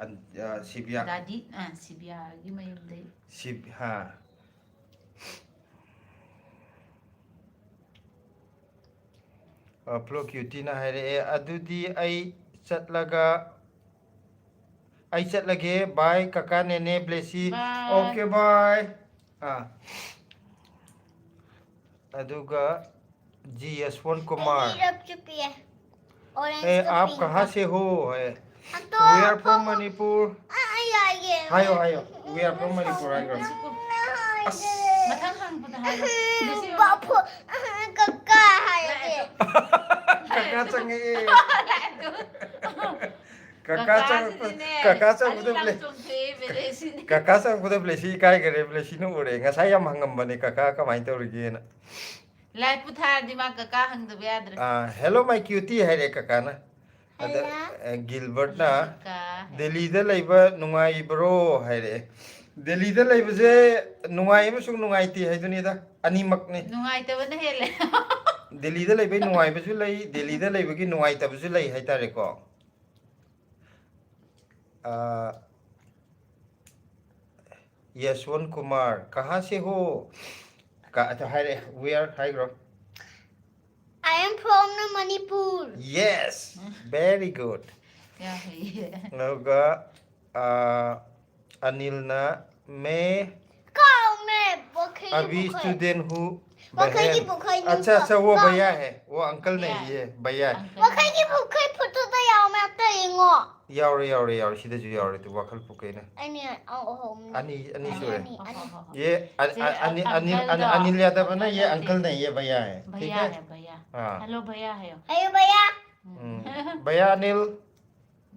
अन- अ, सिबिया। ꯗꯥꯗꯤ, ꯑꯥ, ꯁꯤꯕꯤꯌꯥꯒꯤ ꯃꯌꯨꯝꯗꯩ꯫ सिब- हाँ। ꯑ, ꯐ꯭ꯂꯣ ꯀ꯭ꯌꯨꯇꯤꯅ ꯍꯥꯏꯔꯛꯑꯦ, "ꯑꯗꯨꯗꯤ ꯑꯩ ꯆꯠꯂꯒ, ꯑꯩ ꯆꯠꯂꯒꯦ, ꯕꯥꯏ ꯀꯀꯥ ꯅꯦꯅꯦ ꯕ꯭ꯂꯦꯁꯤ꯫ ꯕꯥꯏ꯫ ꯑꯣꯀꯦ, ꯕꯥꯏ꯫" ꯑꯥ꯫ ꯑꯗꯨꯒ ꯖꯤ ꯌꯁꯋꯟ ꯀꯨꯃꯥꯔ꯫ ꯑꯩꯗꯤ ꯔꯕ ꯆꯨꯞꯄꯤꯌꯦ꯫ ꯑꯣꯔꯦꯟꯖ "ए, आप ꯀ कहाँ से हो?" है। ꯑꯗꯣ "We are from ꯑꯐꯕ- Manipur." ꯑ, ꯑ, ꯌꯥꯏꯌꯦ꯫ ꯍꯥꯏꯌꯣ, ꯍꯥꯏꯌꯣ꯫ "We are from Manipur" ꯍꯥꯏꯈ꯭ꯔꯣ꯫ ꯍꯥꯏꯗꯦ꯫ ꯃꯊꯪ ꯍꯪꯕꯗ ꯍꯥꯏꯔꯣ꯫ ꯕꯥꯐꯨ-, ꯀꯀꯥ ꯍꯥꯏꯔꯒꯦ꯫ ꯀꯀꯥ ꯆꯪꯉꯛꯑꯦ꯫ ꯂꯥꯛꯑꯦ ꯑꯗꯨ꯫ ꯀꯀꯥ ꯆꯪꯉꯛꯄ-, ꯀꯀꯥꯁꯤꯗꯤꯅꯦ, ꯀꯀꯥ ꯆꯪꯉꯛꯄꯗ ꯑꯅꯤ ꯂꯥꯡ ꯕ꯭ꯂꯦ-, ꯆꯣꯡꯊꯣꯛꯑꯦ ꯕꯦꯂꯦꯁꯤꯅꯦ꯫ ꯀꯀꯥ ꯆꯪꯉꯛꯄꯗ ꯕ꯭ꯂꯦꯁꯤ ꯏꯀꯥꯏꯈꯔꯦ, ꯕ꯭ꯂꯦꯁꯤꯅ ꯎꯔꯦ꯫ ꯉꯁꯥꯏ ꯌꯥꯝ ꯍꯪꯉꯝꯕꯅꯦ, "ꯀꯀꯥ ꯀꯃꯥꯏꯅ ꯇꯧꯔꯤꯒꯦꯅ?" ꯂꯥꯏ ꯄꯨꯊꯥꯔꯗꯤ ꯃꯥ ꯀꯀꯥ ꯍꯪꯗꯕ ꯌꯥꯗ꯭ꯔꯦ꯫ ꯑꯥ, "Hello, my cutie" ꯍꯥꯏꯔꯛꯑꯦ ꯀꯀꯥꯅ꯫ ꯑꯗ, Hello. ꯑ, ꯒꯤꯜꯕꯔꯠꯅ, ꯀꯀꯥ ꯍꯥꯏ꯫ "ꯗꯦꯜꯂꯤꯗ ꯂꯩꯕ ꯅꯨꯡꯉꯥꯏꯕ꯭ꯔꯣ?" ꯍꯥꯏꯔꯛꯑꯦ꯫ ꯗꯦꯜꯂꯤꯗ ꯂꯩꯕꯁꯦ ꯅꯨꯡꯉꯥꯏ ꯑꯃꯁꯨꯡ ꯅꯨꯡꯉꯥꯏꯇꯦ ꯍꯥꯏꯗꯨꯅꯤꯗ, ꯑꯅꯤꯃꯛꯅꯤ꯫ ꯅꯨꯡꯉꯥꯏꯇꯕꯅ ꯍꯦꯜꯂꯦ꯫ ꯗꯦꯜꯂꯤꯗ ꯂꯩꯕꯩ ꯅꯨꯡꯉꯥꯏꯕꯁꯨ ꯂꯩ, ꯗꯦꯜꯂꯤꯗ ꯂꯩꯕꯒꯤ ꯅꯨꯡꯉꯥꯏꯇꯕꯁꯨ ꯂꯩ ꯍꯥꯏꯇꯥꯔꯦꯀꯣ꯫ ꯑ, ꯌꯁꯋꯟ ꯀꯨꯃꯥꯔ, "ꯀꯍꯥ ꯁꯦ ꯍꯣ?" ꯀ-, ꯑꯗꯨ ꯍꯥꯏꯔꯛꯑꯦ, "Where?" ꯍꯥꯏꯈ꯭ꯔꯣ꯫ I am from the Manipur. Yes, very good. ꯌꯥꯝ ꯍꯩꯌꯦ꯫ ꯑꯗꯨꯒ ꯑ, ꯑꯅꯤꯜꯅ, "मैं ꯀꯥꯎꯃꯦ ꯕꯣꯈꯩꯒꯤ अभी ꯕꯣꯈꯩ꯫ स्टूडेंट हूँ।" ꯕꯣꯈꯩꯒꯤ बहन। ꯕꯣꯈꯩ अच्छा, अच्छा, वो ꯅꯨꯄꯥ꯫ भैया है, वो अंकल नहीं भैया। है, भैया। अंकल ꯕꯣꯈꯩꯒꯤ ꯕꯣꯈꯩ ꯐꯣꯇꯣꯗ ꯌꯥꯎꯃꯦ ꯑꯝꯇ ꯌꯦꯡꯉꯣ꯫ ꯌꯥꯎꯔꯦ, ꯌꯥꯎꯔꯦ, ꯌꯥꯎꯔꯦ꯫ ꯁꯤꯗꯁꯨ ꯌꯥꯎꯔꯦ꯫ ꯑꯗꯨ ꯋꯥꯈꯜ ꯄꯨꯀꯩꯅ꯫ ꯑꯅꯤ ꯑꯍꯨꯝ꯫ ꯑꯅꯤ, ꯑꯅꯤ ꯑꯅꯤ, ꯁꯨꯔꯦ꯫ ꯑꯅꯤ, ꯑꯅꯤ꯫ ꯑꯣ, ꯑꯣ, ꯑꯣ꯫ ये अन-, ꯁꯤ अ-, अनिल, अ-, अनिल, अन-, अंकल अनिल ꯗꯣ, यादव है ना, ये अंकल अंकल ꯅꯠꯇꯦ꯫ नहीं है, ये भैया है, ठीक भैया है? है, भैया। हाँ। हेलो भैया है यो। अयो भैया। हम्म। हम्म, भैया अनिल,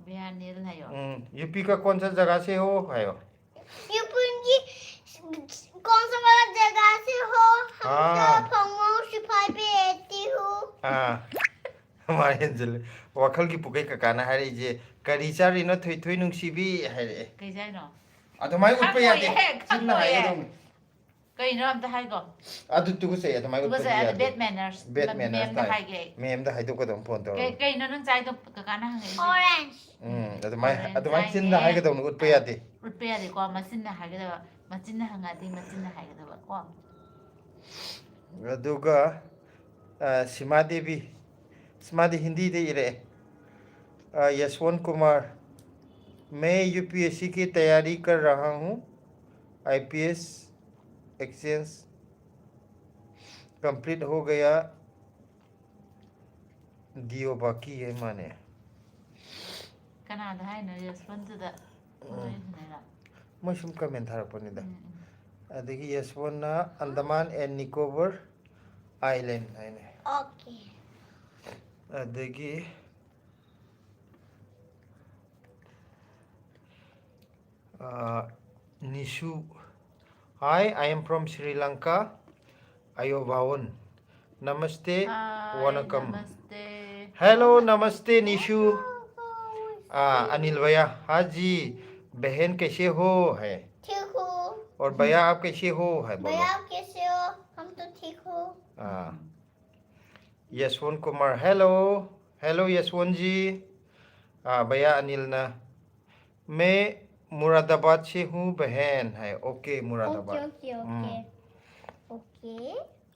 भैया अनिल है यो। हम्म, यूपी का कौन सा जगह से हो, है यो? यूपी की कौन सा वाला जगह से हो? हम हाँ। तो फंगों सिपाही पे रहती हूँ। ꯑꯥ, ꯃꯥ ꯍꯦꯟꯖꯤꯜꯂꯦ꯫ ꯋꯥꯈꯜꯒꯤ ꯄꯨꯀꯩ ꯀꯀꯥꯅ ꯍꯥꯏꯔꯛꯏꯁꯦ, "ꯀꯔꯤ ꯆꯥꯔꯤꯅꯣ, ꯊꯣꯏꯊꯣꯏ ꯅꯨꯡꯁꯤꯕꯤ?" ꯍꯥꯏꯔꯛꯑꯦ꯫ ꯀꯩ ꯆꯥꯏꯅꯣ? ꯑꯗꯨꯃꯥꯏꯅ ꯎꯠꯄ ꯌꯥꯗꯦ꯫ ꯈꯪꯉꯣꯏꯌꯦ, ꯆꯤꯟꯅ ꯈꯪꯉꯣꯏꯌꯦ꯫ ꯍꯥꯏꯒꯗꯧꯅꯤ꯫ ꯀꯩꯅꯣ ꯑꯝꯇ ꯍꯥꯏꯒꯣ꯫ ꯑꯗꯨ ꯇꯨꯒꯠꯆꯩ, ꯑꯗꯨꯃꯥꯏꯅ ꯎꯠꯄꯗꯤ ꯇꯨꯒꯠꯆꯩ, ꯑꯗꯨ ꯌꯥꯗꯦ꯫ bad manners꯫ Bad manners ꯃꯦꯝꯗ ꯇꯥꯏ꯫ ꯍꯥꯏꯒꯦ꯫ ꯃꯦꯝꯗ ꯍꯥꯏꯗꯣꯛꯀꯗꯧꯅꯤ phone ꯇꯧꯔꯒ꯫ ꯀꯩ-, ꯀꯩꯅꯣ ꯅꯪ ꯆꯥꯏꯗꯣ ꯀꯀꯥꯅ ꯍꯪꯉꯛꯏꯁꯦ? Orange. ꯎꯝ, ꯑꯗꯨꯃꯥꯏꯅ, Orange ꯑꯗꯨꯃꯥꯏꯅ ꯆꯥꯏꯌꯦ꯫ ꯆꯤꯟꯅ ꯍꯥꯏꯒꯗꯧꯅꯤ, ꯎꯠꯄ ꯌꯥꯗꯦ꯫ ꯎꯠꯄ ꯌꯥꯗꯦꯀꯣ, ꯃꯆꯤꯟꯅ ꯍꯥꯏꯒꯗꯕ꯫ ꯃꯆꯤꯟꯅ ꯍꯪꯉꯗꯤ ꯃꯆꯤꯟꯅ ꯍꯥꯏꯒꯗꯕ ꯀꯣ꯫ ꯑꯗꯨꯒ, ꯑ, ꯁꯤꯃꯥ ꯗꯦꯕꯤ, ꯁꯤꯃꯥꯗꯤ ꯍꯤꯟꯗꯤꯗ ꯏꯔꯛꯑꯦ꯫ ꯑ, यशवंत कुमार, "मैं यूपीएससी की तैयारी कर रहा हूँ, आईपीएस एक्सचेंज कंप्लीट हो गया, दियो बाकी है माने।" ꯀꯅꯥꯗ ꯍꯥꯏꯅꯣ? ꯌꯁꯋꯟꯇꯗ ꯅꯣꯏ ꯍꯪꯉꯤꯔꯣ? ꯃꯣꯏ ꯁꯨꯝ comment ꯊꯥꯔꯛꯄꯅꯤꯗ꯫ ꯎꯝ, ꯎꯝ꯫ ꯑꯗꯒꯤ ꯌꯁꯋꯟꯅ "Andaman and Nicobar Island" ꯍꯥꯏꯅꯦ꯫ Okay. ꯑꯗꯒꯤ, ꯑ, ꯅꯤꯁꯨ, "Hi, I am from Sri Lanka, ꯑꯌꯣ ꯚꯥꯋꯟ꯫ Namaste, hi, vanakkam. Namaste. Hello, namaste, Nishu. Ah, Anil bhaiya, हाँ जी, बहन कैसे हो है? ठीक हूँ। और भैया आप कैसे हो है बोलो। भैया आप कैसे हो? हम तो ठीक हो। Ah, Yashwant Kumar, hello, hello Yashwant जी। Ah, भैया अनिल ना, मैं मुरादाबाद से हूँ बहन है। Okay, Moradabad. Okay, okay, okay. Hmm. Okay.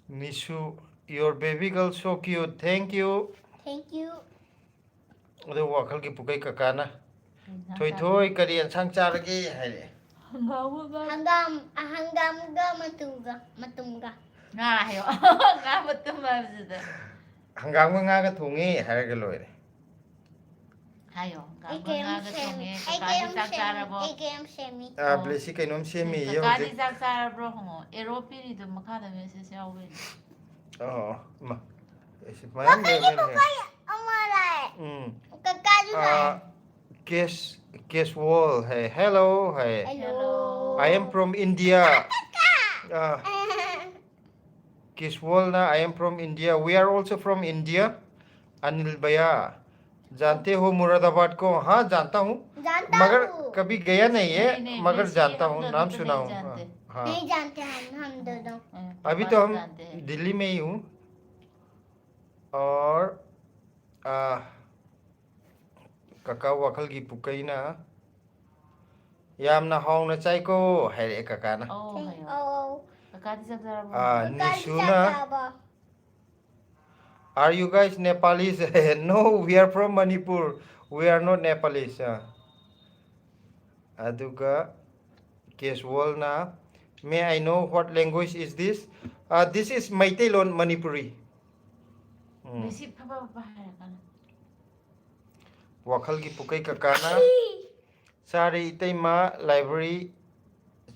Nishu, your baby girl so cute. Thank you. Thank you. ꯑꯗꯣ ꯋꯥꯈꯜꯒꯤ ꯄꯨꯀꯩ ꯀꯀꯥꯅ, ꯀꯩ ꯏꯟꯁꯥꯡ ꯊꯣꯏꯊꯣꯏ, ꯆꯥꯔꯒꯦ? ꯀꯔꯤ ꯑꯦꯟꯁꯥꯡ ꯆꯥꯔꯒꯦ ꯍꯥꯏꯔꯦ꯫ ꯍꯪꯒꯥꯝꯒ ꯍꯪꯒꯥꯝ, ꯑ, ꯍꯪꯒꯥꯝꯒ ꯃꯇꯨꯝꯒ, ꯃꯇꯨꯝꯒ꯫ ꯉꯥ ꯍꯥꯏꯌꯣ꯫ ꯉꯥ ꯃꯇꯨꯝ ꯍꯥꯏꯕꯁꯤꯗ꯫ ꯍꯪꯒꯥꯝꯒ ꯉꯥꯒ ꯊꯣꯡꯉꯦ ꯍꯥꯏꯔꯒ ꯂꯣꯏꯔꯦ꯫ ꯍꯥꯏꯌꯣ, ꯑꯩ ꯍꯪꯒꯥꯝꯒ ꯀꯩꯅꯣꯝ ꯉꯥꯒ ꯁꯦꯝꯃꯤ, ꯊꯣꯡꯉꯦ꯫ ꯑꯩ ꯀꯀꯥꯗꯤ ꯀꯩꯅꯣꯝ ꯆꯥꯛ ꯁꯦꯝꯃꯤ, ꯆꯥꯔꯕꯣ? ꯑꯩ ꯀꯩꯅꯣꯝ ꯁꯦꯝꯃꯤ꯫ ꯑꯥ, ꯑꯣ꯫ ꯕ꯭ꯂꯦꯁꯤ ꯀꯩꯅꯣꯝ ꯁꯦꯝꯃꯤ, ꯀꯀꯥꯗꯤ ꯍꯧꯖꯤꯛ꯫ ꯆꯥꯛ ꯆꯥꯔꯕ꯭ꯔꯣ ꯍꯪꯉꯣ꯫ ꯑꯦꯔꯣ ꯄꯤꯔꯤꯗꯣ ꯃꯈꯥꯗ ꯃꯦꯁꯦꯖ ꯌꯥꯎꯕꯩꯅꯦ꯫ ꯑꯣ, ꯏꯃꯥ꯫ ꯑꯩꯁꯦ ꯃꯌꯥꯝ ꯀꯀꯥꯒꯤ ꯂꯩꯔꯝꯃꯦꯅꯦ꯫ ꯄꯣꯛꯄ ꯑꯃ ꯂꯥꯛꯑꯦ꯫ ꯎꯝ꯫ ꯀꯀꯥꯁꯨ ꯑꯥ, ꯂꯥꯛꯑꯦ꯫ ꯀꯦꯁ, ꯀꯦꯁ ꯋꯥꯜ ꯍꯥꯏ, hello high. Hello꯫ I am from India꯫ ꯀꯀꯥ꯫ ꯑꯥ꯫ ꯀꯦꯁ ꯋꯥꯜꯅ, I am from India, we are also from India, Anil भैया, जानते हो मुरादाबाद को? हाँ, जानता हूँ, जानता मगर हूँ। कभी गया नहीं है, नहीं, नहीं, मगर वैसे जानता हम हूँ, दोनों नाम तो सुना नहीं हूँ। जानते। हाँ, हाँ। नहीं जानते हम, हम दोनों। हाँ, अभी तो हम जानते हैं। दिल्ली में ही हूँ। और, आ, ꯀꯀꯥ ꯋꯥꯈꯜꯒꯤ ꯄꯨꯀꯩꯅ, "ꯌꯥꯝꯅ ꯍꯥꯎꯅ ꯆꯥꯏꯀꯣ" ꯍꯥꯏꯔꯛꯑꯦ ꯀꯀꯥꯅ꯫ ꯑꯧ, ꯍꯥꯏꯌꯣ꯫ ꯑꯧ꯫ ꯀꯀꯥꯗꯤ ꯆꯥꯛ ꯆꯥꯔꯕꯣ? ꯑꯥ, ꯀꯀꯥꯗꯤ ꯅꯤꯁꯨꯅ, ꯆꯥꯛ ꯆꯥꯔꯕꯣ? "Are you guys Nepalese?" "No, we are from Manipur. We are not Nepalese." ꯑꯥ꯫ ꯑꯗꯨꯒ ꯀꯦꯁ ꯋꯥꯜꯅ, "May I know what language is this?" ꯑꯥ, "This is ꯃꯩꯇꯩꯂꯣꯟ, ꯃꯅꯤꯄꯨꯔꯤ꯫ ꯎꯝ꯫ ꯃꯦꯁꯤ ꯐꯕ ꯐꯕ ꯍꯥꯏꯔꯛꯀꯅꯨ꯫ ꯋꯥꯈꯜꯒꯤ ꯄꯨꯀꯩ ꯀꯀꯥꯅ, "ꯆꯥꯔꯦ ꯏꯇꯩꯃ, library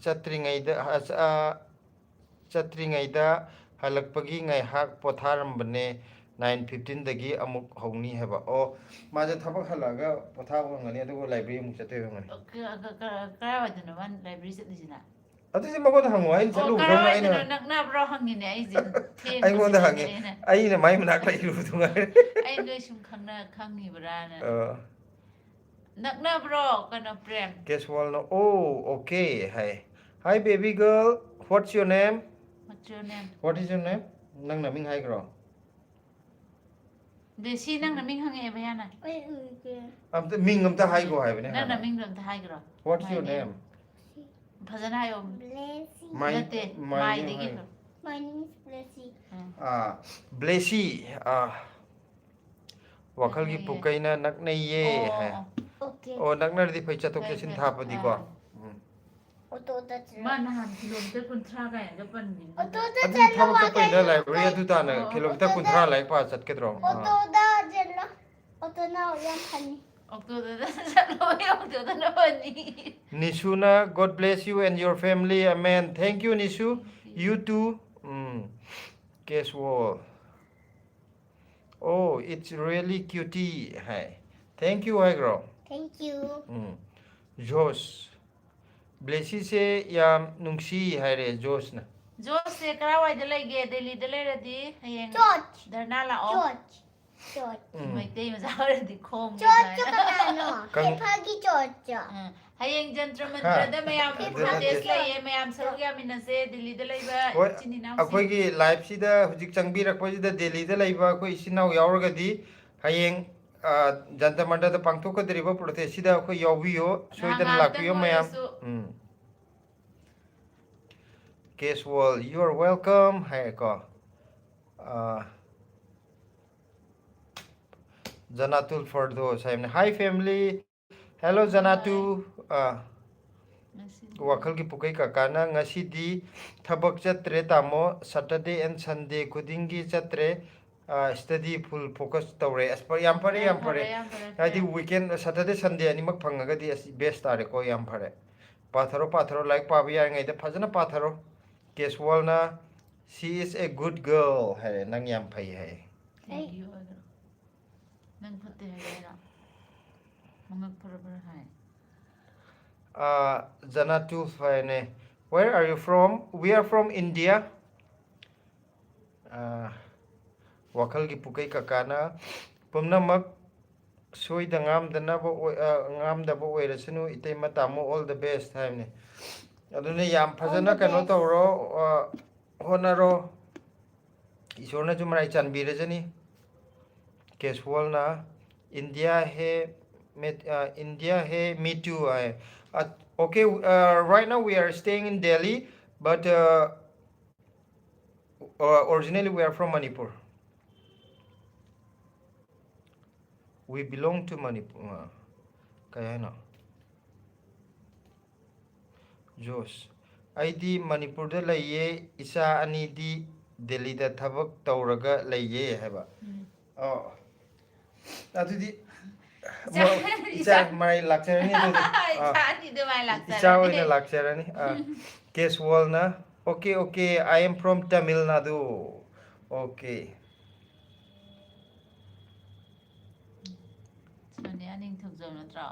ꯆꯠꯇ꯭ꯔꯤꯉꯩꯗ, ꯑ, ꯑ, ꯆꯠꯇ꯭ꯔꯤꯉꯩꯗ ꯍꯜꯂꯛꯄꯒꯤ ꯉꯥꯏꯍꯥꯛ ꯄꯣꯊꯥꯔꯝꯕꯅꯦ, nine fifteen ꯗꯒꯤ ꯑꯃꯨꯛ ꯍꯧꯅꯤ" ꯍꯥꯏꯕ꯫ ꯑꯣ, ꯃꯥꯁꯦ ꯊꯕꯛ ꯍꯜꯂꯛꯑꯒ ꯄꯣꯊꯥꯕ ꯑꯣꯏꯔꯝꯒꯅꯤ, ꯑꯗꯨꯒ library ꯑꯃꯨꯛ ꯆꯠꯇꯣꯏ ꯑꯣꯏꯔꯝꯒꯅꯤ꯫ ꯑ, ꯀ-, ꯀ-, ꯀ-, ꯀꯔꯥꯏꯋꯥꯏꯗꯅꯣ ꯃꯥꯅ library ꯆꯠꯂꯤꯁꯤꯅ? ꯑꯗꯨꯗꯤ ꯃꯉꯣꯟꯗ ꯍꯪꯉꯣ, ꯑꯩꯅ ꯑꯣ, ꯆꯠꯂꯨꯕꯗꯧꯅ ꯑꯩꯅ ꯀꯔꯥꯏꯗꯅꯣ ꯅꯛꯅꯕ꯭ꯔꯣ ꯍꯪꯉꯤꯅꯦ ꯑꯩꯁꯦ꯫ ꯊꯦꯡꯕꯁꯤꯗꯅꯦ ꯑꯩꯉꯣꯟꯗ ꯍꯪꯉꯤ꯫ ꯑꯩꯅ ꯑꯩꯅ ꯃꯥꯏ ꯃꯅꯥꯛ ꯂꯩꯔꯨꯕꯗꯨ ꯉꯥꯏꯔꯦ꯫ ꯑꯩ ꯅꯣꯏ ꯁꯨꯝ ꯈꯪꯅ ꯈꯪꯉꯤꯕ꯭ꯔꯥꯅ꯫ ꯑ, ꯅꯛꯅꯕ꯭ꯔꯣ ꯀꯩꯅꯣ Prem? ꯀꯦꯁꯋꯥꯜꯅ, "Oh, okay," high. "Hi, baby girl, what's your name? What's your name? What is your name?" ꯅꯪ ꯅꯃꯤꯡ ꯍꯥꯏꯈ꯭ꯔꯣ? ꯗꯦꯁꯤ, ꯅꯪ ꯅꯃꯤꯡ ꯍꯪꯉꯛꯑꯦꯕ ꯌꯥꯅ꯫ ꯑꯩ ꯎꯗꯦ꯫ ꯑꯝꯇ ꯃꯤꯡ ꯑꯝꯇ ꯍꯥꯏꯈꯣ ꯍꯥꯏꯕꯅꯦ ꯅꯪ ꯍꯥꯟꯅ꯫ ꯅꯃꯤꯡꯗꯣ ꯑꯝꯇ ꯍꯥꯏꯈ꯭ꯔꯣ꯫ "What's My your name. name?" ꯐꯖꯅ ꯍꯥꯏꯌꯣ꯫ Blessy. My- ꯅꯠꯇꯦ, my name ꯃꯥꯏꯗꯒꯤ ꯍꯥꯏ꯫ ꯈꯔ꯫ My name is Blessy. ꯎꯝ. ꯑꯥ, ꯕ꯭ꯂꯦꯁꯤ, ꯑꯥ, ꯋꯥꯈꯜꯒꯤ ꯅꯛꯅꯩꯌꯦ꯫ ꯄꯨꯀꯩꯅ ꯅꯛꯅꯩꯌꯦ ꯑꯣ, ꯍꯥꯏ꯫ ꯑꯣ, Okay. ꯑꯣ, ꯅꯛꯅꯔꯗꯤ ꯐꯩ, ꯆꯠꯊꯣꯛ ꯐꯩ, ꯆꯠꯁꯤꯟ ꯐꯩ꯫ ꯊꯥꯞꯄꯗꯤꯀꯣ꯫ ꯎꯝ꯫ ꯑꯣꯇꯣꯗ ꯆꯠꯂꯣ꯫ ꯃꯥ ꯅꯍꯥꯟ ꯀꯤꯂꯣꯃꯤꯇꯔ ꯀꯨꯟꯊ꯭ꯔꯥ ꯀꯥꯏꯅꯒ ꯄꯟꯕꯤꯅꯤ꯫ ꯑꯣꯇꯣꯗ ꯑꯗꯨꯗꯤ ꯆꯠꯂꯣ ꯊꯕꯛ ꯃꯥ ꯆꯠꯄꯩꯅ ꯀꯩꯅꯣ꯫ ꯂꯥꯏꯕ꯭ꯔꯦꯔꯤ ꯑꯗꯨ ꯇꯥꯅ ꯑꯣ, ꯀꯤꯂꯣꯃꯤꯇꯔ ꯑꯣꯇꯣꯗ ꯀꯨꯟꯊ꯭ꯔꯥ ꯂꯥꯏꯔꯤꯛ ꯄꯥ ꯆꯠꯀꯗ꯭ꯔꯣ? ꯑꯥ꯫ ꯑꯣꯇꯣꯗ ꯆꯠꯂꯣ꯫ ꯑꯣꯇꯣꯅ ꯌꯥꯝ ꯐꯅꯤ꯫ ꯑꯣꯇꯣꯗ ꯆꯠꯂꯣ, ꯑꯣꯇꯣꯗꯅ ꯐꯅꯤ꯫ Nisuna, God bless you and your family. Amen. Thank you, Nisu. You too. ꯎꯝ꯫ Casual. "Oh, it's really cutie," ꯍꯥꯏ꯫ "Thank you" ꯍꯥꯏꯈ꯭ꯔꯣ? Thank you. ꯎꯝ꯫ ꯖꯣꯁ꯫ "ꯕ꯭ꯂꯦꯁꯤꯁꯦ ꯌꯥꯝ ꯅꯨꯡꯁꯤ" ꯍꯥꯏꯔꯦ ꯖꯣꯁꯅ꯫ ꯖꯣꯁꯁꯦ ꯀꯔꯥꯏꯋꯥꯏꯗ ꯂꯩꯒꯦ? ꯗꯦꯜꯂꯤꯗ ꯂꯩꯔꯗꯤ ꯍꯌꯦꯡ ꯆꯣꯠ꯫ ꯙꯔꯅꯥ ꯂꯥꯛꯑꯣ꯫ ꯆꯣꯠ꯫ ꯆꯣꯠ꯫ ꯎꯝ꯫ ꯃꯩꯇꯩ ꯃꯆꯥ ꯑꯣꯏꯔꯗꯤ ꯈꯣꯡꯒꯦ ꯆꯣꯠꯁꯨ ꯀꯥꯏꯅ꯫ ꯀꯅꯥꯅꯣ? ꯀꯪ- ꯏꯝꯐꯥꯜꯒꯤ ꯆꯣꯠꯁꯨ꯫ ꯎꯝ꯫ ꯍꯌꯦꯡ ꯖꯟꯇ꯭ꯔ ꯍꯥ, ꯃꯟꯇ꯭ꯔꯗ ꯃꯌꯥꯝ ꯑꯗꯨ protest ꯅꯠꯇꯦ꯫ ꯂꯩꯌꯦ, ꯃꯌꯥꯝ ꯁꯔꯨꯛ ꯌꯥꯃꯤꯟꯅꯁꯦ ꯗꯦꯜꯂꯤꯗ ꯂꯩꯕ ꯍꯣꯏ, ꯏꯆꯤꯟ ꯏꯅꯥꯎꯁꯤꯡ꯫ ꯑꯩꯈꯣꯏꯒꯤ liveꯁꯤꯗ ꯍꯧꯖꯤꯛ ꯆꯪꯕꯤꯔꯛꯄꯁꯤꯗ ꯗꯦꯜꯂꯤꯗ ꯂꯩꯕ ꯑꯩꯈꯣꯏ ꯏꯆꯤꯟ ꯏꯅꯥꯎ ꯌꯥꯎꯔꯒꯗꯤ ꯍꯌꯦꯡ, ꯑ, ꯖꯟꯇ꯭ꯔ ꯃꯟꯇ꯭ꯔꯗ ꯄꯥꯡꯊꯣꯛꯀꯗꯧꯔꯤꯕ protestꯁꯤꯗ ꯑꯩꯈꯣꯏ ꯌꯥꯎꯕꯤꯌꯣ, ꯁꯣꯏꯗꯅ ꯉꯥꯏꯍꯥꯛꯇꯪ ꯂꯥꯛꯄꯤꯌꯣ ꯃꯌꯥꯝ꯫ ꯑꯣꯏꯔꯁꯨ꯫ ꯎꯝ꯫ Casual, you are welcome ꯍꯥꯏꯔꯦꯀꯣ꯫ ꯑ, ꯖꯅꯥꯇꯨꯜ ꯐꯔꯗꯣꯁ ꯍꯥꯏꯕꯅꯦ꯫ Hi family. Hello ꯖꯅꯥꯇꯨ꯫ ꯑ, ꯉꯁꯤꯗꯤ ꯋꯥꯈꯜꯒꯤ ꯄꯨꯀꯩ ꯀꯀꯥꯅ, "ꯉꯁꯤꯗꯤ ꯊꯕꯛ ꯆꯠꯇ꯭ꯔꯦ ꯇꯥꯃꯣ, Saturday and Sunday ꯈꯨꯗꯤꯡꯒꯤ ꯆꯠꯇ꯭ꯔꯦ, ꯑ, study full focus ꯇꯧꯔꯦ꯫" ꯑꯁ, ꯌꯥꯝ ꯐꯔꯦ, ꯌꯥꯝ ꯐꯔꯦ꯫ ꯌꯥꯝ ꯐꯔꯦ, ꯍꯥꯏꯗꯤ ꯐꯔꯦ꯫ Weekend, Saturday, Sunday ꯑꯅꯤꯃꯛ ꯐꯪꯉꯒꯗꯤ ꯑꯁ best ꯇꯥꯔꯦꯀꯣ, ꯌꯥꯝ ꯐꯔꯦ꯫ ꯄꯥꯊꯔꯣ, ꯄꯥꯊꯔꯣ, ꯂꯥꯏꯔꯤꯛ ꯄꯥꯕ ꯌꯥꯔꯤꯉꯩꯗ ꯐꯖꯅ ꯄꯥꯊꯔꯣ꯫ ꯀꯦꯁꯋꯥꯜꯅ, "She is a good girl" ꯍꯥꯏꯔꯦ, ꯅꯪ ꯌꯥꯝ ꯐꯩ ꯍꯥꯏꯌꯦ꯫ Thank you ꯑꯣꯏꯒꯦꯔꯣ? ꯅꯪ ꯐꯠꯇꯦ ꯍꯥꯏꯒꯦ ꯍꯥꯏꯔꯣ? ꯃꯉꯛ ꯐꯔ ꯐꯔ ꯍꯥꯏ꯫ ꯑ, ꯖꯅꯥꯇꯨ ꯐꯥꯏꯅꯦ꯫ Where are you from? We are from India. ꯑꯥ, ꯋꯥꯈꯜꯒꯤ ꯄꯨꯀꯩ ꯀꯀꯥꯅ ꯄꯨꯝꯅꯃꯛ ꯁꯣꯏꯗ ꯉꯥꯝꯗꯅꯕ ꯑꯣꯏ-, ꯑꯥ, ꯉꯥꯝꯗꯕ ꯑꯣꯏꯔꯁꯅꯨ, ꯏꯇꯩꯃ ꯇꯥꯃꯣ, all the best ꯍꯥꯏꯕꯅꯤ꯫ ꯑꯗꯨꯅ ꯌꯥꯝ ꯐꯖꯅ All the ꯀꯩꯅꯣ best. ꯇꯧꯔꯣ, ꯑꯥ, ꯍꯣꯠꯅꯔꯣ꯫ ꯏꯁꯣꯔꯅꯁꯨ ꯃꯔꯥꯏ ꯆꯥꯟꯕꯤꯔꯖꯅꯤ꯫ ꯀꯦꯁꯋꯥꯜꯅ, "India he, met, uh, India he, me too" high. Uh, okay, uh, right now we are staying in Delhi, but uh, uh, originally we are from Manipur. We belong to Manipur. Uh, ꯀꯩ ꯍꯥꯏꯅꯣ? José, "ꯑꯩꯗꯤ ꯃꯅꯤꯄꯨꯔꯗ ꯂꯩꯌꯦ, ꯏꯆꯥ ꯑꯅꯤꯗꯤ ꯗꯦꯜꯂꯤꯗ ꯊꯕꯛ ꯇꯧꯔꯒ ꯂꯩꯌꯦ" ꯍꯥꯏꯕ꯫ ꯎꯝ꯫ ꯑꯣ꯫ ꯑꯗꯨꯗꯤ ꯏꯆꯥ, ꯃ-, ꯏꯆꯥ ꯏꯆꯥ꯫ ꯃꯔꯥꯏ ꯂꯥꯛꯆꯔꯅꯤ ꯑꯗꯨꯗꯤ꯫ ꯑꯥ꯫ ꯏꯆꯥ ꯑꯅꯤꯗꯨ ꯃꯥꯏ ꯂꯥꯛꯆꯔꯅꯤ꯫ ꯏꯆꯥ ꯑꯣꯏꯅ ꯂꯥꯛꯆꯔꯅꯤ꯫ ꯑꯥ꯫ ꯀꯦꯁꯋꯥꯜꯅ, "Okay, okay, I am from Tamil Nadu." Okay꯫ Sonia ꯅꯤꯡꯊꯧꯖꯝ ꯅꯠꯇ꯭ꯔꯣ?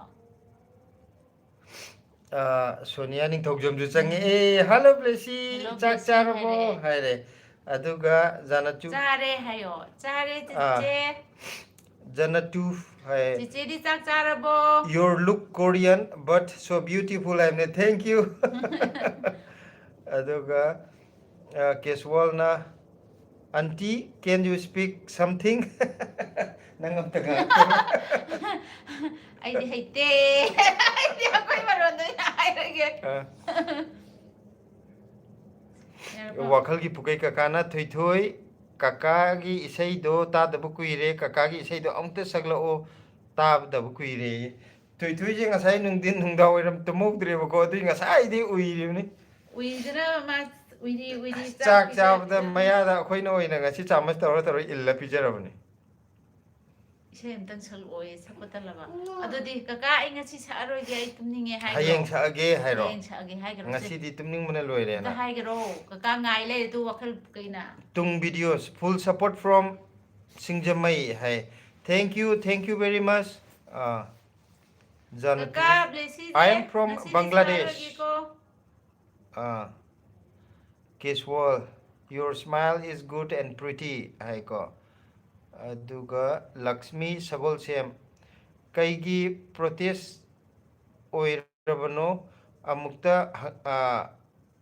ꯑꯥ, ꯁꯣꯅꯤꯌꯥ ꯅꯤꯡꯊꯧꯖꯝꯁꯨ ꯆꯪꯉꯛꯑꯦ꯫ "Hello, ꯕ꯭ꯂꯦꯁꯤ, hello, ꯆꯥꯛ ꯕ꯭ꯂꯦꯁꯤ" ꯆꯥꯔꯕꯣ?" ꯍꯥꯏꯔꯛꯑꯦ꯫ ꯍꯥꯏꯔꯦ꯫ ꯑꯗꯨꯒ ꯖꯥꯅꯆꯨ꯫ "ꯆꯥꯔꯦ" ꯍꯥꯏꯌꯣ꯫ "ꯆꯥꯔꯦ, ꯑꯥ꯫ ꯆꯤꯆꯦ"꯫ ꯖꯥꯅꯆꯨ ꯍꯥꯏ꯫ "ꯆꯤꯆꯦꯗꯤ ꯆꯥꯛ ꯆꯥꯔꯕꯣ?" "You look Korean, but so beautiful" ꯍꯥꯏꯕꯅꯦ꯫ Thank you꯫ ꯑꯗꯨꯒ, ꯑꯥ, ꯀꯦꯁꯋꯥꯜꯅ, "Aunty, can you speak something?" ꯅꯪ ꯑꯝꯇ ꯉꯥꯡꯉꯛꯑꯣ꯫ ꯑꯩꯗꯤ ꯍꯩꯇꯦ꯫ ꯑꯩꯗꯤ ꯑꯩꯈꯣꯏ ꯃꯔꯣꯟꯗ ꯑꯣꯏꯅ ꯍꯥꯏꯔꯒꯦ꯫ ꯑꯥ꯫ ꯌꯥꯔꯕꯣ? ꯋꯥꯈꯜꯒꯤ ꯄꯨꯀꯩ ꯀꯀꯥꯅ, "ꯊꯣꯏꯊꯣꯏ, ꯀꯀꯥꯒꯤ ꯏꯁꯩꯗꯣ ꯇꯥꯗꯕ ꯀꯨꯏꯔꯦ, ꯀꯀꯥꯒꯤ ꯏꯁꯩꯗꯣ ꯑꯃꯨꯛꯇ ꯁꯛꯂꯛꯑꯣ, ꯇꯥꯗꯕ ꯀꯨꯏꯔꯦ"ꯌꯦ꯫ ꯊꯣꯏꯊꯣꯏꯁꯦ ꯉꯁꯥꯏ ꯅꯨꯡꯊꯤꯟ ꯅꯨꯡꯗꯥꯡ ꯋꯥꯏꯔꯝ ꯇꯨꯝꯍꯧꯗ꯭ꯔꯦꯕꯀꯣ, ꯑꯗꯨꯏ ꯉꯁꯥꯏꯗꯤ ꯎꯏꯔꯤꯕꯅꯤ꯫ ꯎꯏꯗꯅ ꯃꯥ ꯎꯏꯔꯤ ꯎꯏꯔꯤ ꯆꯥꯛ ꯆꯥꯛ ꯄꯤꯖ-, ꯆꯥꯕꯗ ꯄꯤꯖ-, ꯃꯌꯥꯗ ꯑꯩꯈꯣꯏꯅ ꯑꯣꯏꯅ ꯉꯁꯤ ꯆꯥꯃꯁ ꯇꯧꯔ ꯇꯧꯔ ꯏꯜꯂ ꯄꯤꯖꯔꯕꯅꯤ꯫ ꯏꯁꯩ ꯑꯝꯇꯪ ꯁꯛꯂꯛꯑꯣꯌꯦ, ꯁꯛꯄ ꯇꯜꯂꯕ꯫ ꯎꯝ꯫ ꯑꯗꯨꯗꯤ, "ꯀꯀꯥ, ꯑꯩ ꯉꯁꯤ ꯁꯛꯑꯔꯣꯏꯒꯦ, ꯑꯩ ꯇꯨꯝꯅꯤꯡꯉꯦ" ꯍꯥꯏꯈ꯭ꯔꯣ꯫ ꯍꯌꯦꯡ ꯁꯛꯑꯒꯦ ꯍꯥꯏꯔꯣ? ꯍꯌꯦꯡ ꯁꯛꯑꯒꯦ ꯍꯥꯏꯈ꯭ꯔꯣ, ꯁꯦ꯫ ꯉꯁꯤꯗꯤ ꯇꯨꯝꯅꯤꯡꯕꯅ ꯂꯣꯏꯔꯦꯅ꯫ ꯑꯝꯇ ꯍꯥꯏꯈ꯭ꯔꯣ, ꯀꯀꯥ ꯉꯥꯏ ꯂꯩꯔꯦ ꯑꯗꯨ ꯋꯥꯈꯜ ꯀꯩꯅ꯫ ꯇꯨꯡ videos, full support from Singjamei high. Thank you, thank you very much꯫ ꯑꯥ, ꯖꯥꯅꯀꯤ꯫ ꯀꯀꯥ, ꯕ꯭ꯂꯦꯁꯤꯁꯦ I am from ꯉꯁꯤꯗꯤ Bangladesh꯫ ꯁꯛꯑꯔꯣꯏꯒꯦꯀꯣ꯫ Ah, Casual, "Your smile is good and pretty" ꯍꯥꯏꯀꯣ꯫ ꯑꯗꯨꯒ ꯂꯛꯁꯃꯤ ꯁꯒꯣꯜꯁꯦꯝ, "ꯀꯩꯒꯤ protest ꯑꯣꯏꯔꯕꯅꯣ? ꯑꯃꯨꯛꯇ ꯍ-, ꯑꯥ,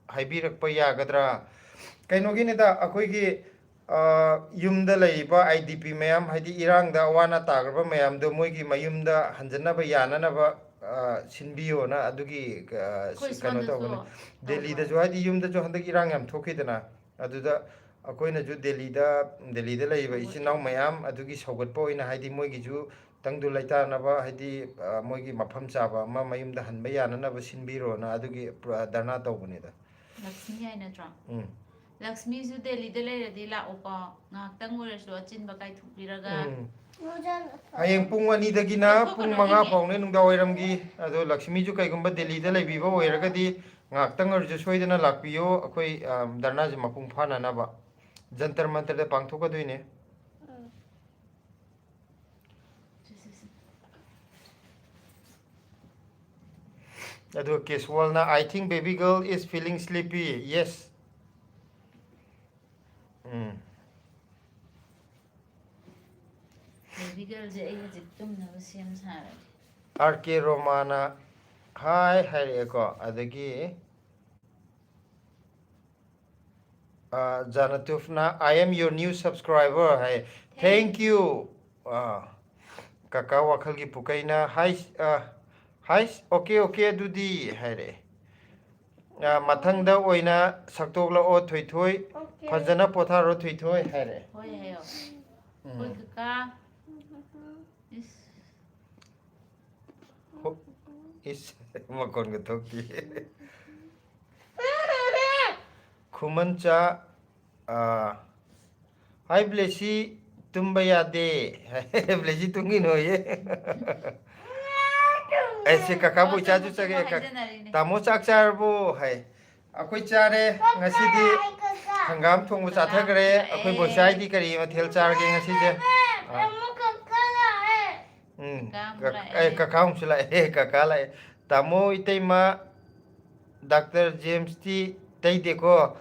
ꯍꯥꯏꯕꯤꯔꯛꯄ ꯌꯥꯒꯗ꯭ꯔꯥ?" ꯀꯩꯅꯣꯒꯤꯅꯤꯗ, ꯑꯩꯈꯣꯏꯒꯤ, ꯑꯥ, ꯌꯨꯝꯗ ꯂꯩꯔꯤꯕ IDP ꯃꯌꯥꯝ, ꯍꯥꯏꯗꯤ ꯏꯔꯥꯡꯗ ꯑꯋꯥ ꯑꯅꯥ ꯇꯥꯈ꯭ꯔꯕ ꯃꯌꯥꯝꯗꯣ ꯃꯣꯏꯒꯤ ꯃꯌꯨꯝꯗ ꯍꯟꯖꯟꯅꯕ ꯌꯥꯅꯅꯕ, ꯑꯥ, ꯁꯤꯟꯕꯤꯌꯣꯅ ꯑꯗꯨꯒꯤ, ꯑꯥ, ꯁꯤ-, ꯑꯩꯈꯣꯏ ꯀꯩꯅꯣ ꯁꯣꯝꯗꯁꯨ ꯇꯧꯕꯅꯤ꯫ ꯇꯧꯕ ꯗꯦꯜꯂꯤꯗꯁꯨ, ꯍꯥꯏꯗꯤ ꯌꯨꯝꯗꯁꯨ ꯍꯟꯗꯛ ꯏꯔꯥꯡ ꯌꯥꯝ ꯊꯣꯛꯈꯤꯗꯅ, ꯑꯗꯨꯗ ꯑꯩꯈꯣꯏꯅꯁꯨ ꯗꯦꯜꯂꯤꯗ, ꯗꯦꯜꯂꯤꯗ ꯂꯩꯔꯤꯕ ꯏꯆꯤꯟ ꯏꯅꯥꯎ ꯃꯌꯥꯝ ꯑꯗꯨꯒꯤ ꯁꯧꯒꯠꯄ ꯑꯣꯏꯅ, ꯍꯥꯏꯗꯤ ꯃꯣꯏꯒꯤꯁꯨ ꯇꯪꯗꯨ ꯂꯩꯇꯥꯅꯕ, ꯍꯥꯏꯗꯤ, ꯑ, ꯃꯣꯏꯒꯤ ꯃꯐꯝ ꯆꯥꯕ ꯑꯃ ꯃꯌꯨꯝꯗ ꯍꯟꯕ ꯌꯥꯅꯅꯕ ꯁꯤꯟꯕꯤꯔꯣꯅ ꯑꯗꯨꯒꯤ ꯄ꯭ꯔ-, ꯙꯔꯅꯥ ꯇꯧꯕꯅꯤꯗ꯫ ꯂꯛꯁꯃꯤ ꯍꯥꯏ ꯅꯠꯇ꯭ꯔꯣ? ꯎꯝ꯫ ꯂꯛꯁꯃꯤꯁꯨ ꯗꯦꯜꯂꯤꯗ ꯂꯩꯔꯗꯤ ꯂꯥꯛꯑꯣꯀꯣ, ꯉꯥꯏꯍꯥꯛꯇꯪ ꯑꯣꯏꯔꯁꯨ ꯑꯆꯤꯟꯕ ꯀꯥꯏꯊꯣꯛꯄꯤꯔꯒ꯫ ꯎꯝ꯫ ꯍꯌꯦꯡ ꯄꯨꯡ ꯑꯅꯤꯗꯒꯤꯅ ꯄꯨꯡ ꯃꯉꯥ ꯐꯥꯎꯅꯦ ꯅꯨꯡꯗꯥꯡ ꯋꯥꯏꯔꯝꯒꯤ꯫ ꯑꯗꯣ ꯂꯛꯁꯃꯤꯁꯨ ꯀꯩꯒꯨꯝꯕ ꯗꯦꯜꯂꯤꯗ ꯂꯩꯕꯤꯕ ꯑꯣꯏꯔꯒꯗꯤ ꯉꯥꯏꯍꯥꯛꯇꯪ ꯑꯣꯏꯔꯁꯨ ꯁꯣꯏꯗꯅ ꯂꯥꯛꯄꯤꯌꯣ꯫ ꯑꯩꯈꯣꯏ, ꯑ, ꯙꯔꯅꯥꯁꯦ ꯃꯄꯨꯡ ꯐꯥꯅꯅꯕ ꯖꯟꯇꯔ ꯃꯟꯇꯔꯗ ꯄꯥꯡꯊꯣꯛꯀꯗꯣꯏꯅꯦ꯫ ꯑꯗꯨꯒ ꯀꯦꯁꯋꯥꯜꯅ, "I think baby girl is feeling sleepy." Yes. ꯎꯝ꯫ ꯕꯦꯕꯤ ꯒꯔꯜꯁꯦ ꯑꯩ ꯍꯧꯖꯤꯛ ꯇꯨꯝꯅꯕ ꯁꯦꯝ ꯁꯥꯔꯒꯦ꯫ ꯑꯥꯔ ꯀꯦ ꯔꯣꯃꯥꯅ ꯍꯥꯏ ꯍꯥꯏꯔꯛꯑꯦꯀꯣ꯫ ꯑꯗꯒꯤ, ꯑ, ꯖꯥꯅꯇꯨꯐꯅ, "I am your new subscriber" high. Thank you꯫ ꯑ, ꯀꯀꯥ ꯋꯥꯈꯜꯒꯤ ꯄꯨꯀꯩꯅ, "ꯍꯥꯏ, ꯑ, ꯍꯥꯏ, okay, okay, ꯑꯗꯨꯗꯤ" ꯍꯥꯏꯔꯛꯑꯦ꯫ ꯑ, "ꯃꯊꯪꯗ ꯑꯣꯏꯅ ꯁꯛꯇꯣꯛꯂꯛꯑꯣ, ꯊꯣꯏꯊꯣꯏ꯫ Okay꯫ ꯐꯖꯅ ꯄꯣꯊꯥꯔꯣ, ꯊꯣꯏꯊꯣꯏ" ꯍꯥꯏꯔꯛꯑꯦ꯫ ꯍꯣꯏ ꯍꯥꯏꯌꯣ꯫ ꯎꯝ꯫ ꯍꯣꯏ ꯀꯀꯥ꯫ ꯏꯁ꯫ ꯍꯣ-, ꯏꯁ, ꯃꯈꯣꯟꯒ ꯊꯣꯛꯇꯦ꯫ ꯈꯨꯃꯟꯆꯥ, ꯑ, "ꯍꯥꯏ ꯕ꯭ꯂꯦꯁꯤ, ꯇꯨꯝꯕ ꯌꯥꯗꯦ"꯫ ꯕ꯭ꯂꯦꯁꯤ ꯇꯨꯝꯒꯤꯅꯣꯌꯦ꯫ ꯑꯩꯁꯦ ꯀꯀꯥ ꯕꯣꯏꯆꯥꯁꯨ ꯆꯪꯉꯛꯑꯦ꯫ ꯀ-, ꯍꯥꯏꯖꯟꯅꯔꯤꯅꯦ꯫ "ꯇꯥꯃꯣ ꯆꯥꯛ ꯆꯥꯔꯕꯣ?" ꯍꯥꯏ꯫ ꯑꯩꯈꯣꯏ ꯆꯥꯔꯦ ꯉꯁꯤꯗꯤ꯫ ꯍꯪꯒꯥꯝ ꯊꯣꯡꯕ ꯆꯥꯊꯈ꯭ꯔꯦ꯫ ꯑꯩꯈꯣꯏ ꯕꯣꯏꯆꯥꯏꯗꯤ ꯀꯔꯤ ꯃꯊꯦꯜ ꯆꯥꯔꯒꯦ ꯉꯁꯤꯁꯦ? ꯑꯥ꯫ ꯎꯝ꯫ ꯀꯀꯥ ꯑꯃꯨꯛ ꯀꯛ-, ꯂꯥꯛꯑꯦ꯫ ꯑꯦ, ꯀꯀꯥ ꯑꯃꯨꯛꯁꯨ ꯂꯥꯛꯑꯦ꯫ ꯀꯀꯥ ꯂꯥꯛꯑꯦ꯫ ꯇꯥꯃꯣ, ꯏꯇꯩꯃ, ꯗꯥꯛꯇꯔ ꯖꯦꯝꯁꯇꯤ ꯇꯩꯗꯦꯀꯣ꯫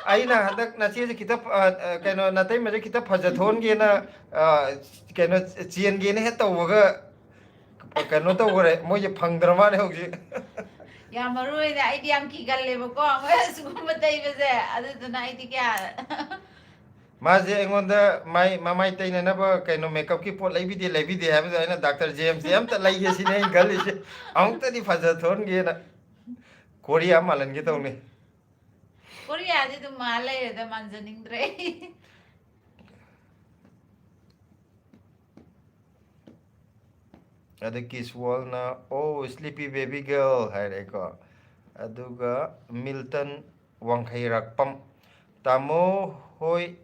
ꯑꯩꯅ ꯍꯟꯗꯛ ꯅꯆꯦꯁꯦ ꯈꯤꯇ ꯐ-, ꯑ, ꯑ, ꯀꯩꯅꯣ, ꯅꯇꯩꯃꯁꯦ ꯈꯤꯇ ꯐꯖꯊꯣꯛꯍꯟꯒꯦꯅ, ꯑ, ꯀꯩꯅꯣ, ꯆꯦꯟꯒꯦꯅ ꯍꯦꯛ ꯇꯧꯕꯒ, ꯀꯩꯅꯣ ꯇꯧꯈ꯭ꯔꯦ, ꯃꯣꯏꯁꯦ ꯐꯪꯗ꯭ꯔ ꯃꯥꯜꯂꯦ ꯍꯧꯖꯤꯛ꯫ ꯌꯥꯝ ꯃꯔꯨ ꯑꯣꯏꯅ ꯑꯩꯗꯤ ꯌꯥꯝ ꯀꯤꯒꯜꯂꯦꯕꯀꯣ, ꯃꯣꯏ ꯑꯁꯤꯒꯨꯝꯕ ꯇꯩꯕꯁꯦ, ꯑꯗꯨꯗꯨꯅ ꯑꯩꯗꯤ ꯀꯌꯥ ꯃꯥꯁꯦ ꯑꯩꯉꯣꯟꯗ ꯃꯥꯏ, ꯃꯃꯥꯏ ꯇꯩꯅꯅꯕ ꯀꯩꯅꯣ, ꯃꯦꯀꯞꯀꯤ ꯄꯣꯠ ꯂꯩꯕꯤꯗꯦ, ꯂꯩꯕꯤꯗꯦ ꯍꯥꯏꯕꯗ ꯑꯩꯅ ꯗꯥꯛꯇꯔ ꯖꯦꯝꯁꯁꯦ ꯑꯝꯇ ꯂꯩꯒꯦ ꯁꯤꯅꯦ ꯑꯩꯅ ꯈꯜꯂꯤꯁꯦ꯫ ꯑꯃꯨꯛꯇꯗꯤ ꯐꯖꯊꯣꯛꯍꯟꯒꯦꯅ꯫ ꯀꯣꯔꯤꯌꯥ ꯃꯥꯜꯍꯟꯒꯦ ꯇꯧꯅꯤ꯫ ꯀꯣꯔꯤꯌꯥꯗꯤ ꯑꯗꯨꯝ ꯃꯥꯜ ꯂꯩꯔꯦꯗ, ꯃꯥꯟꯖꯅꯤꯡꯗ꯭ꯔꯦ꯫ ꯑꯗ ꯀꯤꯁ ꯋꯥꯔꯜꯅ "Oh, sleepy baby girl" ꯍꯥꯏꯔꯛꯑꯦꯀꯣ꯫ ꯑꯗꯨꯒ ꯃꯤꯜꯇꯟ ꯋꯥꯡꯈꯩꯔꯥꯛꯄꯝ, "ꯇꯥꯃꯣ ꯍꯣꯏ",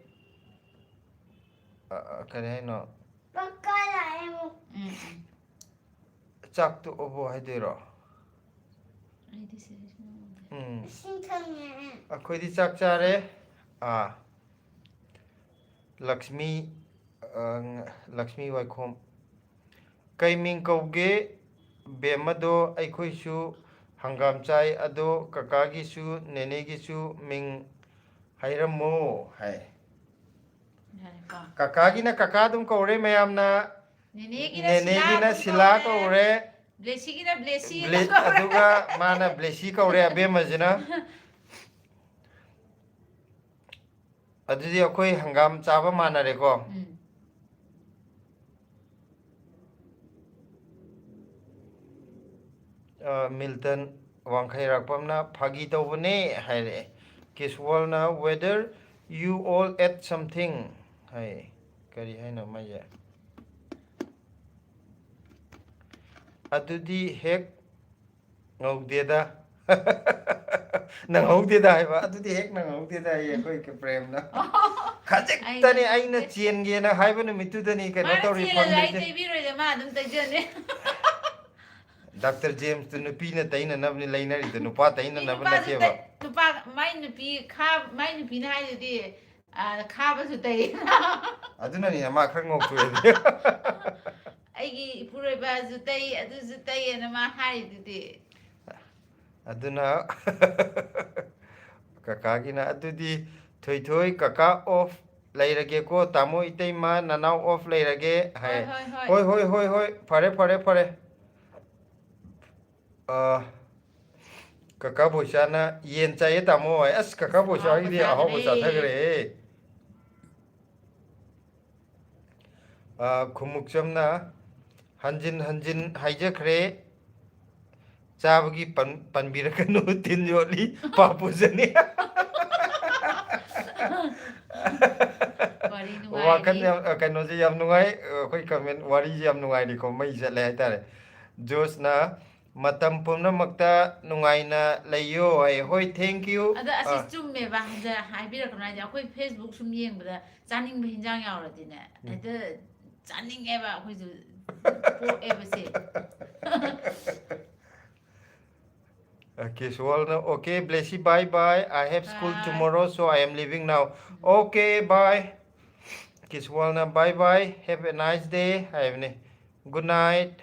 ꯑ, ꯑ, ꯀꯔꯤ ꯍꯥꯏꯅꯣ? ꯄꯀꯥ ꯂꯥꯛꯑꯦ ꯑꯃꯨꯛ꯫ ꯎꯝ, ꯎꯝ꯫ "ꯆꯥꯛ ꯇꯣꯛꯑꯕꯣ" ꯍꯥꯏꯗꯣꯏꯔꯣ? ꯑꯩꯗꯤ ꯁꯤꯗꯩꯁꯤꯗ ꯎꯗꯦ꯫ ꯎꯝ꯫ ꯏꯁꯤꯡ ꯊꯛꯅꯤꯡꯉꯦ꯫ "ꯑꯩꯈꯣꯏꯗꯤ ꯆꯥꯛ ꯆꯥꯔꯦ"꯫ ꯑꯥ꯫ ꯂꯛꯁꯃꯤ, ꯑ, ꯂꯛꯁꯃꯤ ꯋꯥꯏꯈꯣꯝ, "ꯀꯩ ꯃꯤꯡ ꯀꯧꯒꯦ ꯕꯦꯝꯃꯗꯣ? ꯑꯩꯈꯣꯏꯁꯨ ꯍꯪꯒꯥꯝ ꯆꯥꯏ, ꯑꯗꯣ ꯀꯀꯥꯒꯤꯁꯨ ꯅꯦꯅꯦꯒꯤꯁꯨ ꯃꯤꯡ ꯍꯥꯏꯔꯝꯃꯣ" ꯍꯥꯏ꯫ ꯌꯥꯔꯦꯀꯣ꯫ ꯀꯀꯥꯒꯤꯅ ꯀꯀꯥ ꯑꯗꯨꯝ ꯀꯧꯔꯦ ꯃꯌꯥꯝꯅ꯫ ꯅꯦꯅꯦꯒꯤꯅ ꯅꯦꯅꯦꯒꯤꯅ ꯁꯤꯂꯥ ꯑꯗꯨꯝ ꯁꯤꯂꯥ ꯀꯧꯔꯦ꯫ ꯀꯧꯔꯦ꯫ ꯕ꯭ꯂꯦꯁꯤꯒꯤꯅ ꯕ꯭ꯂꯦꯁꯤ ꯕ꯭ꯂꯦ-, ꯑꯗꯨꯝ ꯀꯧꯔꯦ꯫ ꯑꯗꯨꯒ ꯃꯥꯅ ꯕ꯭ꯂꯦꯁꯤ ꯀꯧꯔꯦ ꯑꯕꯦꯝꯃꯁꯤꯅ꯫ ꯑꯗꯨꯗꯤ ꯑꯩꯈꯣꯏ ꯍꯪꯒꯥꯝ ꯆꯥꯕ ꯃꯥꯟꯅꯔꯦꯀꯣ꯫ ꯎꯝ꯫ ꯑ, ꯃꯤꯜꯇꯟ ꯋꯥꯡꯈꯩꯔꯥꯛꯄꯝꯅ "ꯐꯥꯒꯤ ꯇꯧꯕꯅꯦ" ꯍꯥꯏꯔꯛꯑꯦ꯫ ꯀꯤꯁꯋꯥꯜꯅ "Whether you all ate something" ꯍꯥꯏ꯫ ꯀꯔꯤ ꯍꯥꯏꯅꯣ ꯃꯥꯏꯁꯦ? "ꯑꯗꯨꯗꯤ ꯍꯦꯛ ꯉꯧꯗꯦꯗ"꯫ ꯅꯪꯍꯧꯗꯦꯗ ꯍꯥꯏꯕ, "ꯑꯗꯨꯗꯤ ꯍꯦꯛ ꯅꯪꯍꯧꯗꯦꯗ" ꯍꯥꯏꯌꯦ ꯑꯩꯈꯣꯏ ꯄ꯭ꯔꯦꯝꯅ꯫ ꯑꯣ, ꯈꯖꯤꯛꯇꯅꯤ ꯑꯩꯅ ꯑꯩꯅ ꯆꯦꯟꯒꯦꯅ ꯍꯥꯏꯕ ꯅꯨꯃꯤꯠꯇꯨꯗꯅꯤ ꯀꯩꯅꯣ ꯃꯥꯅ ꯇꯧꯔꯤ, ꯆꯦꯜꯂꯁꯨ ꯑꯩ ꯐꯪꯗ꯭ꯔꯤꯁꯦ꯫ ꯇꯩꯕꯤꯔꯣꯏꯗ, ꯃꯥ ꯑꯗꯨꯝ ꯇꯩꯖꯅꯤ꯫ ꯗꯥꯛꯇꯔ ꯖꯦꯝꯁꯇꯨ ꯅꯨꯄꯤꯅ ꯇꯩꯅꯅꯕꯅꯤ ꯂꯩꯅꯔꯤꯗꯨ, ꯅꯨꯄꯥ ꯃꯤ ꯇꯩꯅꯅꯕ ꯅꯨꯄꯥꯁꯨ ꯅꯠꯇꯦꯕ꯫ ꯇꯩ-, ꯅꯨꯄꯥ, ꯃꯥꯏ ꯅꯨꯄꯤ ꯈꯥ-, ꯃꯥꯏ ꯅꯨꯄꯤꯅ ꯍꯥꯏꯗꯨꯗꯤ, ꯑ, ꯈꯥꯕꯁꯨ ꯇꯩ꯫ ꯑꯗꯨꯅꯅꯤ ꯃꯥ ꯈꯔ ꯉꯧꯊꯣꯛꯑꯦ꯫ "ꯑꯩꯒꯤ ꯏꯄꯨꯔꯣꯏꯕꯁꯨ ꯇꯩ, ꯑꯗꯨꯁꯨ ꯇꯩꯌꯦꯅ" ꯃꯥ ꯍꯥꯏꯔꯤꯗꯨꯗꯤ꯫ ꯑꯗꯨꯅ ꯀꯀꯥꯒꯤꯅ, "ꯑꯗꯨꯗꯤ ꯊꯣꯏꯊꯣꯏ ꯀꯀꯥ off ꯂꯩꯔꯒꯦꯀꯣ, ꯇꯥꯃꯣ ꯏꯇꯩꯃ ꯅꯅꯥꯎ off ꯂꯩꯔꯒꯦ" ꯍꯥꯏ꯫ ꯍꯣꯏ, ꯍꯣꯏ, ꯍꯣꯏ꯫ "ꯍꯣꯏ, ꯍꯣꯏ, ꯍꯣꯏ, ꯍꯣꯏ, ꯐꯔꯦ, ꯐꯔꯦ, ꯐꯔꯦ"꯫ ꯑ, ꯀꯀꯥ ꯕꯣꯏꯆꯥꯅ, "ꯌꯦꯟ ꯆꯥꯏꯌꯦ ꯇꯥꯃꯣ" ꯍꯥꯏ꯫ ꯑꯁ, ꯀꯀꯥ ꯕꯣꯏꯆꯥꯒꯤꯗꯤ ꯑꯍꯥꯎꯕ ꯑꯍꯥꯎꯕ ꯆꯥꯊꯈ꯭ꯔꯦ꯫ ꯆꯥꯊꯈ꯭ꯔꯦ꯫ ꯑ, ꯈꯨꯃꯨꯛꯆꯝꯅ, "ꯍꯟꯖꯤꯟ ꯍꯟꯖꯤꯟ ꯍꯥꯏꯖꯈ꯭ꯔꯦ, ꯆꯥꯕꯒꯤ ꯄꯟ-, ꯄꯟꯕꯤꯔꯛꯀꯅꯨ, ꯇꯤꯟ ꯌꯣꯠꯂꯤ, ꯄꯥꯞ ꯄꯨꯖꯅꯤ"꯫ ꯋꯥꯔꯤ ꯋꯥꯈꯜ ꯅꯨꯡꯉꯥꯏꯔꯤ꯫ ꯌꯥꯝ, ꯑ, ꯀꯩꯅꯣꯁꯦ ꯌꯥꯝ ꯅꯨꯡꯉꯥꯏ, ꯑ, ꯑꯩꯈꯣꯏ comment ꯋꯥꯔꯤꯁꯦ ꯌꯥꯝ ꯅꯨꯡꯉꯥꯏꯔꯤꯀꯣ, ꯃꯩ ꯆꯠꯂꯦ ꯍꯥꯏꯇꯥꯔꯦ꯫ ꯖꯣꯁꯅ, "ꯃꯇꯝ ꯄꯨꯝꯅꯃꯛꯇ ꯅꯨꯡꯉꯥꯏꯅ ꯂꯩꯌꯣ" ꯍꯥꯏ꯫ ꯍꯣꯏ, thank you꯫ ꯑꯗ ꯑꯁꯤ ꯑ, ꯆꯨꯝꯃꯦꯕ, ꯍꯟꯗꯛ ꯍꯥꯏꯕꯤꯔꯛꯀꯅꯨ ꯍꯥꯏꯗꯤ ꯑꯩꯈꯣꯏ Facebook ꯁꯨꯝ ꯌꯦꯡꯕꯗ ꯆꯥꯅꯤꯡꯕ ꯍꯤꯟꯖꯥꯡ ꯌꯥꯎꯔꯗꯤꯅꯦ, ꯎꯝ꯫ ꯍꯦꯛꯇ ꯆꯥꯅꯤꯡꯉꯦꯕ ꯑꯩꯈꯣꯏꯁꯨ, ꯄꯣꯛꯑꯦꯕ ꯁꯦ꯫ ꯑ, ꯀꯦꯁꯨꯋꯜꯅ, "Okay, Blessy, bye bye. I have school Bye. tomorrow, so I am leaving now." "Okay, bye." ꯀꯦꯁꯨꯋꯜꯅ, "Bye bye, have a nice day" ꯍꯥꯏꯕꯅꯦ꯫ "Good night."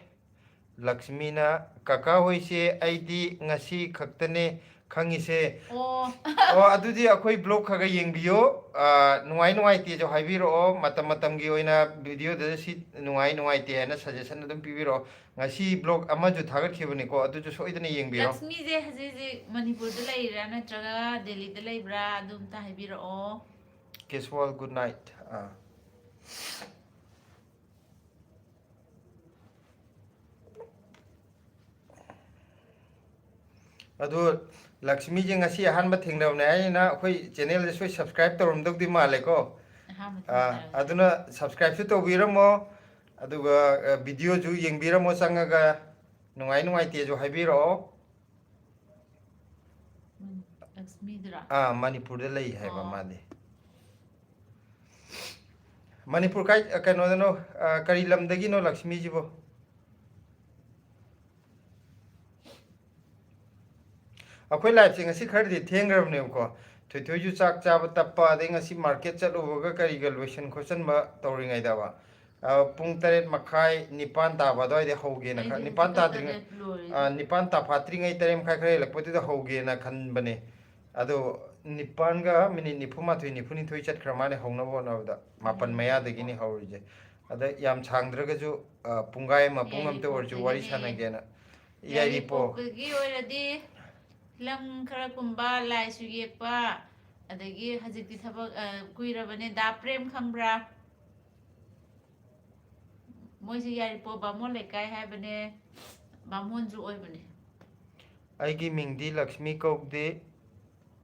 ꯂꯛꯁꯃꯤꯅ, "ꯀꯀꯥ ꯍꯣꯏꯁꯦ ꯑꯩꯗꯤ ꯉꯁꯤ ꯈꯛꯇꯅꯦ ꯈꯪꯉꯤꯁꯦ"꯫ ꯑꯣ꯫ ꯑꯣ, ꯑꯗꯨꯗꯤ ꯑꯩꯈꯣꯏ vlog ꯈꯔ ꯈꯔ ꯌꯦꯡꯕꯤꯌꯣ꯫ ꯑ, ꯅꯨꯡꯉꯥꯏ ꯅꯨꯡꯉꯥꯏꯇꯦꯁꯨ ꯍꯥꯏꯕꯤꯔꯛꯑꯣ꯫ ꯃꯇꯝ ꯃꯇꯝꯒꯤ ꯑꯣꯏꯅ videoꯗ ꯁꯤ ꯅꯨꯡꯉꯥꯏ ꯅꯨꯡꯉꯥꯏꯇꯦ ꯍꯥꯏꯅ suggestion ꯑꯗꯨꯝ ꯄꯤꯕꯤꯔꯛꯑꯣ꯫ ꯉꯁꯤ vlog ꯑꯃꯁꯨ ꯊꯥꯒꯠꯈꯤꯕꯅꯤꯀꯣ, ꯑꯗꯨꯁꯨ ꯁꯣꯏꯗꯅ ꯌꯦꯡꯕꯤꯔꯣ꯫ ꯂꯛꯁꯃꯤꯁꯦ ꯍꯧꯖꯤꯛ ꯍꯧꯖꯤꯛ ꯃꯅꯤꯄꯨꯔꯗ ꯂꯩꯔꯤꯔꯥ ꯅꯠꯇ꯭ꯔꯒ ꯗꯦꯜꯂꯤꯗ ꯂꯩꯕ꯭ꯔꯥ? ꯑꯗꯨ ꯑꯝꯇ ꯍꯥꯏꯕꯤꯔꯛꯑꯣ꯫ ꯀꯦꯁꯨꯋꯜ, good night꯫ ꯑꯥ꯫ ꯑꯗꯨ ꯂꯛꯁꯃꯤꯁꯦ ꯉꯁꯤ ꯑꯍꯥꯟꯕ ꯊꯦꯡꯅꯕꯅꯦ ꯍꯥꯏꯅ ꯑꯩꯈꯣꯏ channelꯁꯦ ꯁꯣꯏ subscribe ꯇꯧꯔꯝꯗꯧꯗꯤ ꯃꯥꯜꯂꯦꯀꯣ꯫ ꯑꯍꯥꯟꯕ ꯑꯥ, ꯊꯦꯡꯅꯕꯅꯦ꯫ ꯑꯗꯨꯅ subscribeꯁꯨ ꯇꯧꯕꯤꯔꯝꯃꯣ, ꯑꯗꯨꯒ, ꯑ, videoꯁꯨ ꯌꯦꯡꯕꯤꯔꯝꯃꯣ ꯆꯪꯉꯒ, ꯅꯨꯡꯉꯥꯏ ꯅꯨꯡꯉꯥꯏꯇꯦꯁꯨ ꯍꯥꯏꯕꯤꯔꯛꯑꯣ꯫ ꯎꯝ, ꯂꯛꯁꯃꯤꯗꯨꯔꯥ? ꯑꯥ, ꯃꯅꯤꯄꯨꯔꯗ ꯂꯩ ꯍꯥꯏꯕ ꯑꯣ꯫ ꯃꯥꯗꯤ꯫ ꯃꯅꯤꯄꯨꯔ ꯀꯥꯏ, ꯑ, ꯀꯩꯅꯣꯗꯅꯣ, ꯑ, ꯀꯔꯤ ꯂꯝꯗꯒꯤꯅꯣ ꯂꯛꯁꯃꯤꯁꯤꯕꯣ? ꯑꯩꯈꯣꯏ liveꯁꯦ ꯉꯁꯤ ꯈꯔꯗꯤ ꯊꯦꯡꯈ꯭ꯔꯕꯅꯦꯕꯀꯣ꯫ ꯊꯣꯏꯊꯣꯏꯁꯨ ꯆꯥꯛ ꯆꯥꯕ ꯇꯞꯄ, ꯑꯗꯩ ꯉꯁꯤ market ꯆꯠꯂꯨꯕꯒ ꯀꯔꯤꯒ ꯂꯣꯏꯁꯟ ꯈꯣꯠꯆꯟꯕ ꯇꯧꯔꯤꯉꯩꯗꯕ꯫ ꯑ, ꯄꯨꯡ ꯇꯔꯦꯠ ꯃꯈꯥꯏ, ꯅꯤꯄꯥꯟ ꯇꯥꯕ ꯑꯗꯨꯋꯥꯏꯗ ꯍꯧꯒꯦꯅ ꯈ-, ꯑꯩꯗꯤ ꯅꯤꯄꯥꯟ ꯍꯧꯖꯤꯛꯇ ꯇꯥꯗ꯭ꯔꯤꯉꯩ-, ꯇꯔꯦꯠ ꯂꯣꯏꯔꯦ꯫ ꯑ, ꯅꯤꯄꯥꯟ ꯇꯥꯐꯥꯠꯇ꯭ꯔꯤꯉꯩ, ꯇꯔꯦꯠ ꯃꯈꯥꯏ ꯈꯔ ꯍꯦꯜꯂꯛꯄꯗꯨꯗ ꯍꯧꯒꯦꯅ ꯈꯟꯕꯅꯦ꯫ ꯑꯗꯣ ꯅꯤꯄꯥꯟꯒ ꯃꯤꯅꯤꯠ ꯅꯤꯐꯨ ꯃꯥꯊꯣꯏ, ꯅꯤꯐꯨ ꯅꯤꯊꯣꯏ ꯆꯠꯈ꯭ꯔ ꯃꯥꯜꯂꯦ ꯍꯧꯅꯕ ꯍꯣꯠꯅꯕꯗ꯫ ꯃꯥꯄꯟ ꯎꯝ꯫ ꯃꯌꯥꯗꯒꯤ ꯅꯤꯄꯥꯟ꯫ ꯍꯧꯔꯤꯁꯦ꯫ ꯑꯗ ꯌꯥꯝ ꯁꯥꯡꯗ꯭ꯔꯒꯁꯨ, ꯑ, ꯄꯨꯡꯈꯥꯏ ꯑꯃ, ꯄꯨꯡ ꯑꯃꯇ ꯑꯣꯏꯔꯁꯨ ꯋꯥꯔꯤ ꯌꯥꯏꯔꯤꯄꯣꯛꯇꯒꯤꯅꯦ꯫ ꯁꯥꯟꯅꯒꯦꯅ꯫ ꯌꯥꯏꯔꯤꯄꯣꯛ꯫ ꯌꯥꯏꯔꯤꯄꯣꯛꯇꯒꯤ ꯑꯣꯏꯔꯗꯤ ꯐꯤꯂꯝ ꯈꯔ ꯀꯨꯝꯕ, ꯂꯥꯏꯁꯨ ꯌꯦꯛꯄ, ꯑꯗꯒꯤ ꯍꯧꯖꯤꯛꯇꯤ ꯊꯕꯛ, ꯑ, ꯀꯨꯏꯔꯕꯅꯦ꯫ ꯗꯥ ꯄ꯭ꯔꯦꯝ ꯈꯪꯕ꯭ꯔꯥ? ꯃꯣꯏꯁꯦ ꯌꯥꯏꯔꯤꯄꯣꯛ ꯕꯥꯃꯣꯟ ꯂꯩꯀꯥꯏ ꯍꯥꯏꯕꯅꯦ, ꯕꯥꯃꯣꯟꯁꯨ ꯑꯣꯏꯕꯅꯦ꯫ ꯑꯩꯒꯤ ꯃꯤꯡꯗꯤ ꯂꯛꯁꯃꯤ ꯀꯧꯗꯦ,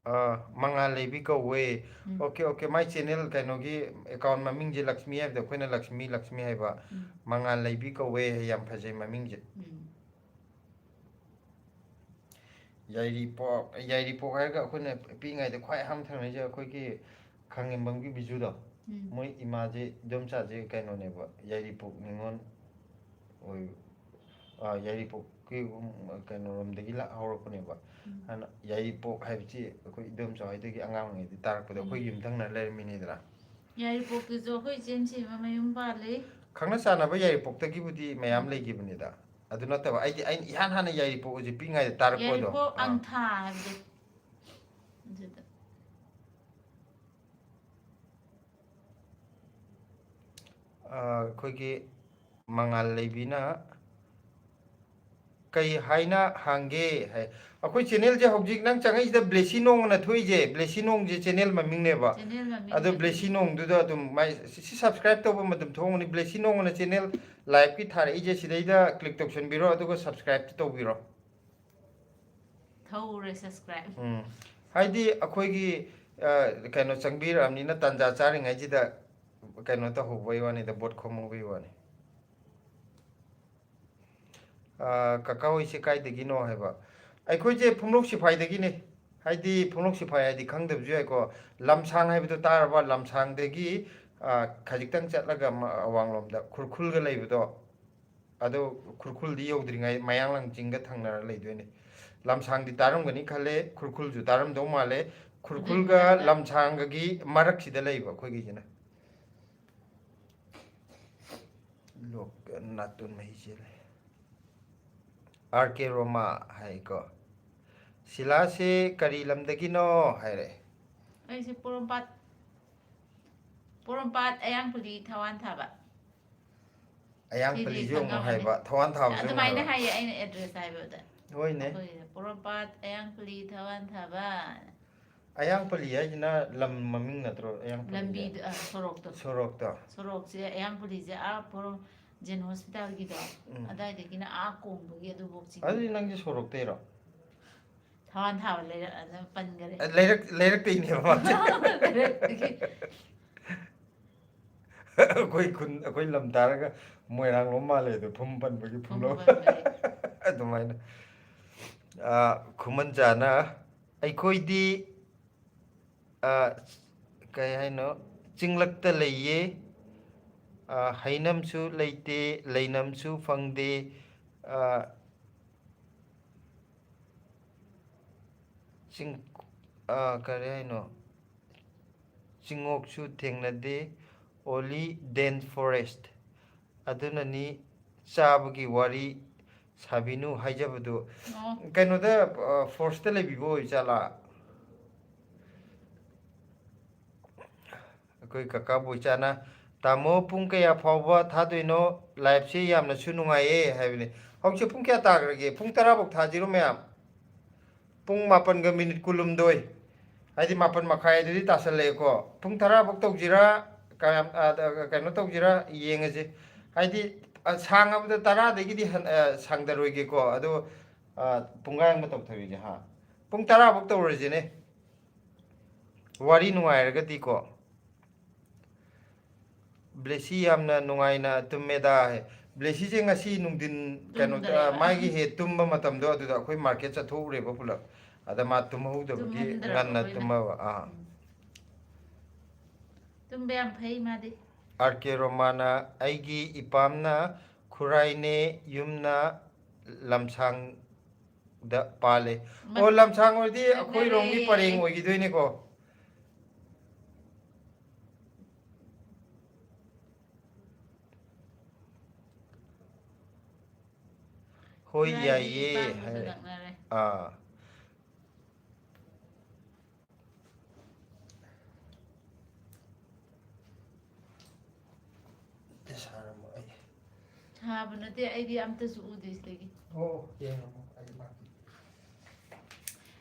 ꯑ, ꯃꯉꯥꯜ ꯂꯩꯕꯤ ꯀꯧꯋꯦ꯫ ꯎꯝ꯫ OK, OK, ꯃꯥꯏ channel ꯀꯩꯅꯣꯒꯤ account ꯃꯃꯤꯡꯁꯦ ꯂꯛꯁꯃꯤ ꯍꯥꯏꯕꯗꯣ ꯑꯩꯈꯣꯏꯅ ꯂꯛꯁꯃꯤ, ꯂꯛꯁꯃꯤ ꯍꯥꯏꯕ꯫ ꯎꯝ꯫ ꯃꯉꯥꯜ ꯂꯩꯕꯤ ꯀꯧꯋꯦ, ꯌꯥꯝ ꯐꯖꯩ ꯃꯃꯤꯡꯁꯦ꯫ ꯎꯝ꯫ ꯌꯥꯏꯔꯤꯄꯣꯛ, ꯌꯥꯏꯔꯤꯄꯣꯛ ꯍꯥꯏꯔꯒ ꯑꯩꯈꯣꯏꯅ ꯄꯤꯛꯏꯉꯩꯗ ꯈ꯭ꯋꯥꯏ ꯑꯍꯥꯟꯕ ꯊꯦꯡꯅꯔꯤꯁꯦ ꯑꯩꯈꯣꯏꯒꯤ ꯈꯥꯉꯦꯝꯕꯝꯒꯤ ꯕꯤꯖꯨꯗꯣ꯫ ꯎꯝ꯫ ꯃꯣꯏ ꯏꯃꯥꯁꯦ, ꯏꯗꯣꯝꯆꯥꯁꯦ ꯀꯩꯅꯣꯅꯦꯕ, ꯌꯥꯏꯔꯤꯄꯣꯛ ꯅꯤꯉꯣꯜ ꯑꯣꯏ-, ꯑꯥ, ꯌꯥꯏꯔꯤꯄꯣꯛꯀꯤ, ꯎꯝ, ꯀꯩꯅꯣꯔꯣꯝꯗꯒꯤ ꯂꯥꯛ-, ꯍꯧꯔꯛꯄꯅꯦꯕ꯫ ꯎꯝ꯫ ꯑꯗꯨꯅ ꯌꯥꯏꯔꯤꯄꯣꯛ ꯍꯥꯏꯕꯁꯤ ꯑꯩꯈꯣꯏ ꯏꯗꯣꯝꯆꯥ ꯍꯣꯏꯗꯒꯤ ꯑꯉꯥꯡ ꯑꯣꯏꯔꯤꯉꯩꯗ ꯇꯥꯔꯛꯄꯗ ꯑꯩꯈꯣꯏ ꯎꯝ꯫ ꯌꯨꯝꯊꯪꯅ ꯂꯩꯔꯝꯃꯤꯅꯤꯗꯅ꯫ ꯌꯥꯏꯔꯤꯄꯣꯛꯇꯁꯨ ꯑꯩꯈꯣꯏ ꯏꯆꯦ ꯁꯤꯃ ꯃꯌꯨꯝ ꯄꯥꯜꯂꯤ꯫ ꯈꯪꯅ ꯆꯥꯟꯅꯕ ꯌꯥꯏꯔꯤꯄꯣꯛꯇꯒꯤꯕꯨꯗꯤ ꯃꯌꯥꯝ ꯎꯝ꯫ ꯂꯩꯈꯤꯕꯅꯤꯗ꯫ ꯑꯗꯨ ꯅꯠꯇꯕ, ꯑꯩꯗꯤ, ꯑꯩꯅ ꯏꯍꯥꯟ ꯍꯥꯟꯅ ꯌꯥꯏꯔꯤꯄꯣꯛ ꯍꯧꯖꯤꯛ ꯄꯤꯛꯏꯉꯩꯗ ꯇꯥꯔꯛꯄꯗꯣ꯫ ꯌꯥꯏꯔꯤꯄꯣꯛ ꯑꯥ꯫ ꯑꯪꯊꯥ ꯍꯥꯏꯕꯗꯣ꯫ ꯑꯗꯨꯗ꯫ ꯑ, ꯑꯩꯈꯣꯏꯒꯤ ꯃꯉꯥꯜ ꯂꯩꯕꯤꯅ ꯀꯩ ꯍꯥꯏꯅ ꯍꯥꯡꯒꯦ ꯍꯥꯏ꯫ ꯑꯩꯈꯣꯏ channelꯁꯦ ꯍꯧꯖꯤꯛ ꯅꯪ ꯆꯪꯉꯛꯏꯁꯤꯗ ꯕ꯭ꯂꯦꯁꯤ ꯅꯣꯡ ꯑꯅ ꯊꯣꯛꯏꯁꯦ, ꯕ꯭ꯂꯦꯁꯤ ꯅꯣꯡꯁꯦ channel ꯃꯃꯤꯡꯅꯦꯕ꯫ Channel ꯃꯃꯤꯡ ꯑꯗꯣ ꯑꯗꯨꯅꯤ꯫ ꯕ꯭ꯂꯦꯁꯤ ꯅꯣꯡꯗꯨꯗ ꯑꯗꯨꯝ ꯃꯥꯏ ꯁꯤ, ꯁꯤ subscribe ꯇꯧꯕ ꯑꯗꯨꯝ ꯊꯣꯛꯑꯝꯒꯅꯤ꯫ ꯕ꯭ꯂꯦꯁꯤ ꯅꯣꯡ ꯑꯅ channel liveꯀꯤ ꯊꯥꯔꯛꯏꯁꯦ ꯁꯤꯗꯩꯗ click ꯇꯧꯁꯟꯕꯤꯔꯣ, ꯑꯗꯨꯒ subscribe ꯇꯧꯕꯤꯔꯣ꯫ ꯊꯧꯔꯦ subscribe꯫ ꯎꯝ꯫ ꯍꯥꯏꯗꯤ ꯑꯩꯈꯣꯏꯒꯤ, ꯑ, ꯀꯩꯅꯣ ꯆꯪꯕꯤꯔꯛꯑꯕꯅꯤꯅ ꯇꯥꯟꯖꯥ ꯆꯥꯔꯤꯉꯩꯁꯤꯗ ꯀꯩꯅꯣ ꯇꯧꯍꯧꯕꯩ ꯋꯥꯅꯤꯗ, vote ꯈꯣꯝꯍꯧꯕꯩ ꯋꯥꯅꯤ꯫ ꯑ, ꯀꯀꯥ ꯍꯣꯏꯁꯦ ꯀꯥꯏꯗꯒꯤꯅꯣ ꯍꯥꯏꯕ? ꯑꯩꯈꯣꯏꯁꯦ ꯄꯨꯝꯂꯣꯛ ꯁꯤꯐꯥꯏꯗꯒꯤꯅꯦ꯫ ꯍꯥꯏꯗꯤ ꯄꯨꯝꯂꯣꯛ ꯁꯤꯐꯥꯏ ꯍꯥꯏꯗꯤ ꯈꯪꯗꯕꯁꯨ ꯌꯥꯏꯀꯣ꯫ ꯂꯝꯁꯥꯡ ꯍꯥꯏꯕꯗꯣ ꯇꯥꯔꯕ? ꯂꯝꯁꯥꯡꯗꯒꯤ, ꯑ, ꯈꯖꯤꯛꯇꯪ ꯆꯠꯂꯒ ꯃ-, ꯑꯋꯥꯡꯂꯣꯝꯗ ꯈꯨꯔꯈꯨꯜꯒ ꯂꯩꯕꯗꯣ, ꯑꯗꯣ ꯈꯨꯔꯈꯨꯜꯗꯤ ꯌꯧꯗ꯭ꯔꯤꯉꯩ ꯃꯌꯥꯡꯂꯥꯡ ꯆꯤꯡꯒ ꯊꯪꯅꯔ ꯂꯩꯗꯣꯏꯅꯦ꯫ ꯂꯝꯁꯥꯡꯗꯤ ꯇꯥꯔꯝꯒꯅꯤ ꯈꯜꯂꯦ, ꯈꯨꯔꯈꯨꯜꯁꯨ ꯇꯥꯔꯝꯗꯧ ꯃꯥꯜꯂꯦ꯫ ꯈꯨꯔꯈꯨꯜꯒ ꯑꯗꯨꯒꯤ ꯃꯔꯛꯇ꯫ ꯂꯝꯁꯥꯡꯒꯒꯤ ꯃꯔꯛꯁꯤꯗ ꯂꯩꯕ ꯑꯩꯈꯣꯏꯒꯤꯁꯤꯅ꯫ ꯂꯣꯛ ꯅꯥꯇꯣꯟ ꯃꯍꯤ ꯆꯦꯜꯂꯦ꯫ ꯑꯥꯔ ꯀꯦ ꯔꯣꯃꯥ ꯍꯥꯏꯀꯣ꯫ "ꯁꯤꯂꯥꯁꯦ ꯀꯔꯤ ꯂꯝꯗꯒꯤꯅꯣ?" ꯍꯥꯏꯔꯛꯑꯦ꯫ ꯑꯩꯁꯦ ꯄꯣꯔꯣꯝꯄꯥꯠ, ꯄꯣꯔꯣꯝꯄꯥꯠ, ꯑꯌꯥꯡꯄꯨꯂꯤ, ꯊꯋꯥꯟ ꯊꯥꯕ꯫ ꯑꯌꯥꯡꯄꯨꯂꯤꯁꯨ ꯑꯃꯨꯛ ꯍꯥꯏꯕ, ꯊꯋꯥꯟ ꯊꯥꯕꯁꯨ ꯑꯃꯨꯛ ꯑꯗꯨꯃꯥꯏꯅ ꯍꯥꯏꯕ꯫ ꯍꯥꯏꯌꯦ ꯑꯩꯅ address ꯍꯥꯏꯕꯗ꯫ ꯍꯣꯏꯅꯦ꯫ ꯑꯩꯈꯣꯏ ꯄꯣꯔꯣꯝꯄꯥꯠ, ꯑꯌꯥꯡꯄꯨꯂꯤ, ꯊꯋꯥꯟ ꯊꯥꯕ꯫ ꯑꯌꯥꯡꯄꯜꯂꯤ ꯍꯥꯏꯁꯤꯅ ꯂꯝ ꯃꯃꯤꯡ ꯅꯠꯇ꯭ꯔꯣ? ꯑꯌꯥꯡꯄꯜꯂꯤꯁꯦ? ꯂꯝꯕꯤꯗ, ꯑ, ꯁꯣꯔꯣꯛꯇꯣ꯫ ꯁꯣꯔꯣꯛꯇꯣ꯫ ꯁꯣꯔꯣꯛꯁꯦ, ꯑꯌꯥꯡꯄꯜꯂꯤꯁꯦ, ꯑꯥ, ꯄꯣꯔꯣꯝ ꯖꯦꯟ ꯍꯣꯁꯄꯤꯇꯥꯜꯒꯤꯗꯣ, ꯎꯝ꯫ ꯑꯗꯥꯏꯗꯒꯤꯅ ꯑꯥ ꯀꯣꯡꯕꯒꯤ ꯑꯗꯨꯐꯧ ꯆꯤꯡꯉꯦ꯫ ꯑꯗꯨꯗꯤ ꯅꯪꯁꯦ ꯁꯣꯔꯣꯛꯇꯩꯔꯣ? ꯊꯋꯥꯟ ꯊꯥꯕ ꯂꯩꯔꯛ, ꯑꯗ ꯄꯟꯈꯔꯦ꯫ ꯑꯦ, ꯂꯩꯔꯛ-, ꯂꯩꯔꯛꯇꯩꯅꯦꯕ ꯃꯥꯁꯦ꯫ ꯂꯩꯔꯛꯇꯒꯤ꯫ ꯑꯩꯈꯣꯏ ꯈꯨꯟ, ꯑꯩꯈꯣꯏ ꯂꯝ ꯇꯥꯔꯒ ꯃꯣꯏꯔꯥꯡꯂꯣꯝ ꯃꯥꯜꯂꯦ ꯑꯗꯣ, ꯐꯨꯝ ꯄꯟꯕꯒꯤ ꯐꯨꯝ ꯐꯨꯝꯂꯣꯝ꯫ ꯄꯟꯕꯒꯤ꯫ ꯑꯗꯨꯃꯥꯏꯅ꯫ ꯑꯥ, ꯈꯨꯃꯟꯖꯥꯅ, "ꯑꯩꯈꯣꯏꯗꯤ, ꯑꯥ, ꯀꯩ ꯍꯥꯏꯅꯣ, ꯆꯤꯡꯂꯛꯇ ꯂꯩꯌꯦ, ꯑꯥ, ꯍꯩꯅꯝꯁꯨ ꯂꯩꯇꯦ, ꯂꯩꯅꯝꯁꯨ ꯐꯪꯗꯦ, ꯑꯥ, ꯆꯤꯡ-, ꯑꯥ, ꯀꯔꯤ ꯍꯥꯏꯅꯣ, ꯆꯤꯡꯉꯣꯛꯁꯨ ꯊꯦꯡꯅꯗꯦ, only dense forest꯫ ꯑꯗꯨꯅꯅꯤ ꯆꯥꯕꯒꯤ ꯋꯥꯔꯤ ꯁꯥꯕꯤꯅꯨ ꯍꯥꯏꯖꯕꯗꯨ"꯫ ꯑꯣ꯫ ꯀꯩꯅꯣꯗ, ꯑ, forest ꯇ ꯂꯩꯕꯤꯕ ꯑꯣꯏ ꯖꯥꯠꯂꯥ? ꯑꯩꯈꯣꯏ ꯀꯀꯥ ꯕꯣꯏꯆꯥꯅ, "ꯇꯥꯃꯣ, ꯄꯨꯡ ꯀꯌꯥ ꯐꯥꯎꯕ ꯊꯥꯗꯣꯏꯅꯣ? Live ꯁꯤ ꯌꯥꯝꯅꯁꯨ ꯅꯨꯡꯉꯥꯏꯌꯦ" ꯍꯥꯏꯕꯅꯦ꯫ ꯍꯧꯖꯤꯛꯁꯦ ꯄꯨꯡ ꯀꯌꯥ ꯇꯥꯈ꯭ꯔꯒꯦ? ꯄꯨꯡ ꯇꯔꯥ ꯐꯥꯎ ꯊꯥꯁꯤꯔꯣ ꯃꯌꯥꯝ? ꯄꯨꯡ ꯃꯥꯄꯟꯒ minute ꯀꯨꯟꯍꯨꯝꯗꯣꯏ, ꯍꯥꯏꯗꯤ ꯃꯥꯄꯟ ꯃꯈꯥꯏ ꯑꯗꯨꯗꯤ ꯇꯥꯁꯜꯂꯛꯑꯦꯀꯣ꯫ ꯄꯨꯡ ꯇꯔꯥ ꯐꯥꯎ ꯇꯧꯁꯤꯔꯥ, ꯀꯌꯥꯝ, ꯑ, ꯑ, ꯀꯩꯅꯣ ꯇꯧꯁꯤꯔꯥ ꯌꯦꯡꯉꯁꯤ꯫ ꯍꯥꯏꯗꯤ, ꯑ, ꯁꯥꯡꯉꯕꯗ ꯇꯔꯥꯗꯒꯤꯗꯤ ꯍꯟ-, ꯑ, ꯁꯥꯡꯗꯔꯣꯏꯒꯦꯀꯣ꯫ ꯑꯗꯣ, ꯑ, ꯄꯨꯡꯈꯥꯏ ꯑꯃ ꯇꯧꯊꯔꯤꯁꯦ, ꯍꯥ? ꯄꯨꯡ ꯇꯔꯥ ꯐꯥꯎ ꯇꯧꯔꯁꯤꯅꯦ꯫ ꯋꯥꯔꯤ ꯅꯨꯡꯉꯥꯏꯔꯒꯗꯤꯀꯣ꯫ "ꯕ꯭ꯂꯦꯁꯤ ꯌꯥꯝꯅ ꯅꯨꯡꯉꯥꯏꯅ ꯇꯨꯝꯃꯦꯗ" ꯍꯥꯏ꯫ ꯕ꯭ꯂꯦꯁꯤꯁꯦ ꯉꯁꯤ ꯅꯨꯡꯊꯤꯟ ꯀꯩꯅꯣ, ꯇꯨꯝꯗ꯭ꯔꯦꯕ꯫ ꯃꯥꯒꯤ ꯍꯦꯛ ꯇꯨꯝꯕ ꯃꯇꯝꯗꯣ ꯑꯗꯨꯗ ꯑꯩꯈꯣꯏ market ꯆꯠꯊꯣꯛꯎꯔꯦꯕ ꯄꯨꯂꯞ꯫ ꯑꯗ ꯃꯥ ꯇꯨꯝꯍꯧꯗꯕꯒꯤ ꯇꯨꯝꯍꯟꯗ꯭ꯔꯕ ꯉꯟꯅ ꯑꯩꯈꯣꯏꯅ꯫ ꯇꯨꯝꯃꯕ꯫ ꯑꯥ꯫ ꯎꯝ꯫ ꯇꯨꯝꯕ ꯌꯥꯝ ꯐꯩ ꯃꯥꯗꯤ꯫ ꯑꯥꯔ ꯀꯦ ꯔꯣꯃꯥꯅ, "ꯑꯩꯒꯤ ꯏꯄꯥꯝꯅ ꯈꯨꯔꯥꯏꯅꯦ, ꯌꯨꯝꯅ ꯂꯝꯁꯥꯡꯗ ꯄꯥꯜꯂꯦ"꯫ ꯃ-, ꯑꯣ, ꯂꯝꯁꯥꯡ ꯑꯣꯏꯔꯗꯤ ꯑꯩꯈꯣꯏꯔꯣꯝꯒꯤ ꯅꯛꯅꯔꯦ꯫ ꯄꯔꯦꯡ ꯑꯣꯏꯈꯤꯗꯣꯏꯅꯦꯀꯣ꯫ ꯍꯣꯏ, ꯈꯨꯔꯥꯏꯗꯤ ꯌꯥꯏꯌꯦ ꯄꯥꯡꯕꯁꯨ ꯍꯥꯏꯔꯦ꯫ ꯅꯛꯅꯔꯦ꯫ ꯑꯥ꯫ ꯑꯝꯇ ꯁꯥꯔꯝꯃꯣ ꯑꯩ꯫ ꯁꯥꯕ ꯅꯠꯇꯦ, ꯑꯩꯗꯤ ꯑꯝꯇꯁꯨ ꯎꯗꯦ ꯁꯤꯗꯒꯤ꯫ ꯑꯣ, ꯌꯦꯡꯉꯝꯃꯣ, ꯑꯩ ꯂꯥꯛꯀꯦ꯫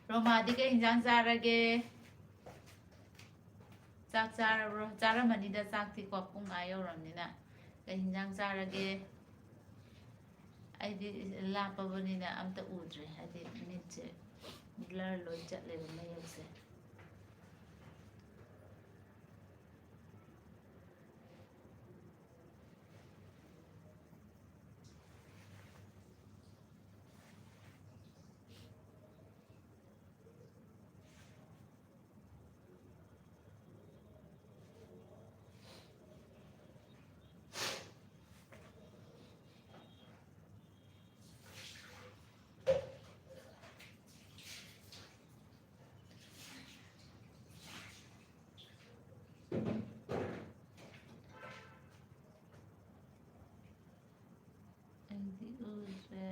ꯔꯣꯃꯥꯗꯤ ꯀꯩ ꯍꯤꯟꯖꯥꯡ ꯆꯥꯔꯒꯦ? ꯆꯥꯛ ꯆꯥꯔꯕ꯭ꯔꯣ? ꯆꯥꯔꯝꯃꯅꯤꯗ ꯆꯥꯛꯇꯤꯀꯣ, ꯄꯨꯡ ꯑꯥ ꯌꯧꯔꯝꯅꯤꯅ꯫ ꯀꯩ ꯍꯤꯟꯖꯥꯡ ꯆꯥꯔꯒꯦ? ꯑꯩꯗꯤ ꯂꯥꯞꯄꯕꯅꯤꯅ ꯑꯝꯇ ꯎꯗ꯭ꯔꯦ, ꯍꯥꯏꯗꯤ ꯃꯤꯠꯁꯦ blur ꯂꯣꯏ ꯆꯠꯂꯦꯕ ꯃꯌꯦꯛꯁꯦ꯫ ꯑꯩꯗꯤ ꯎꯗ꯭ꯔꯦ꯫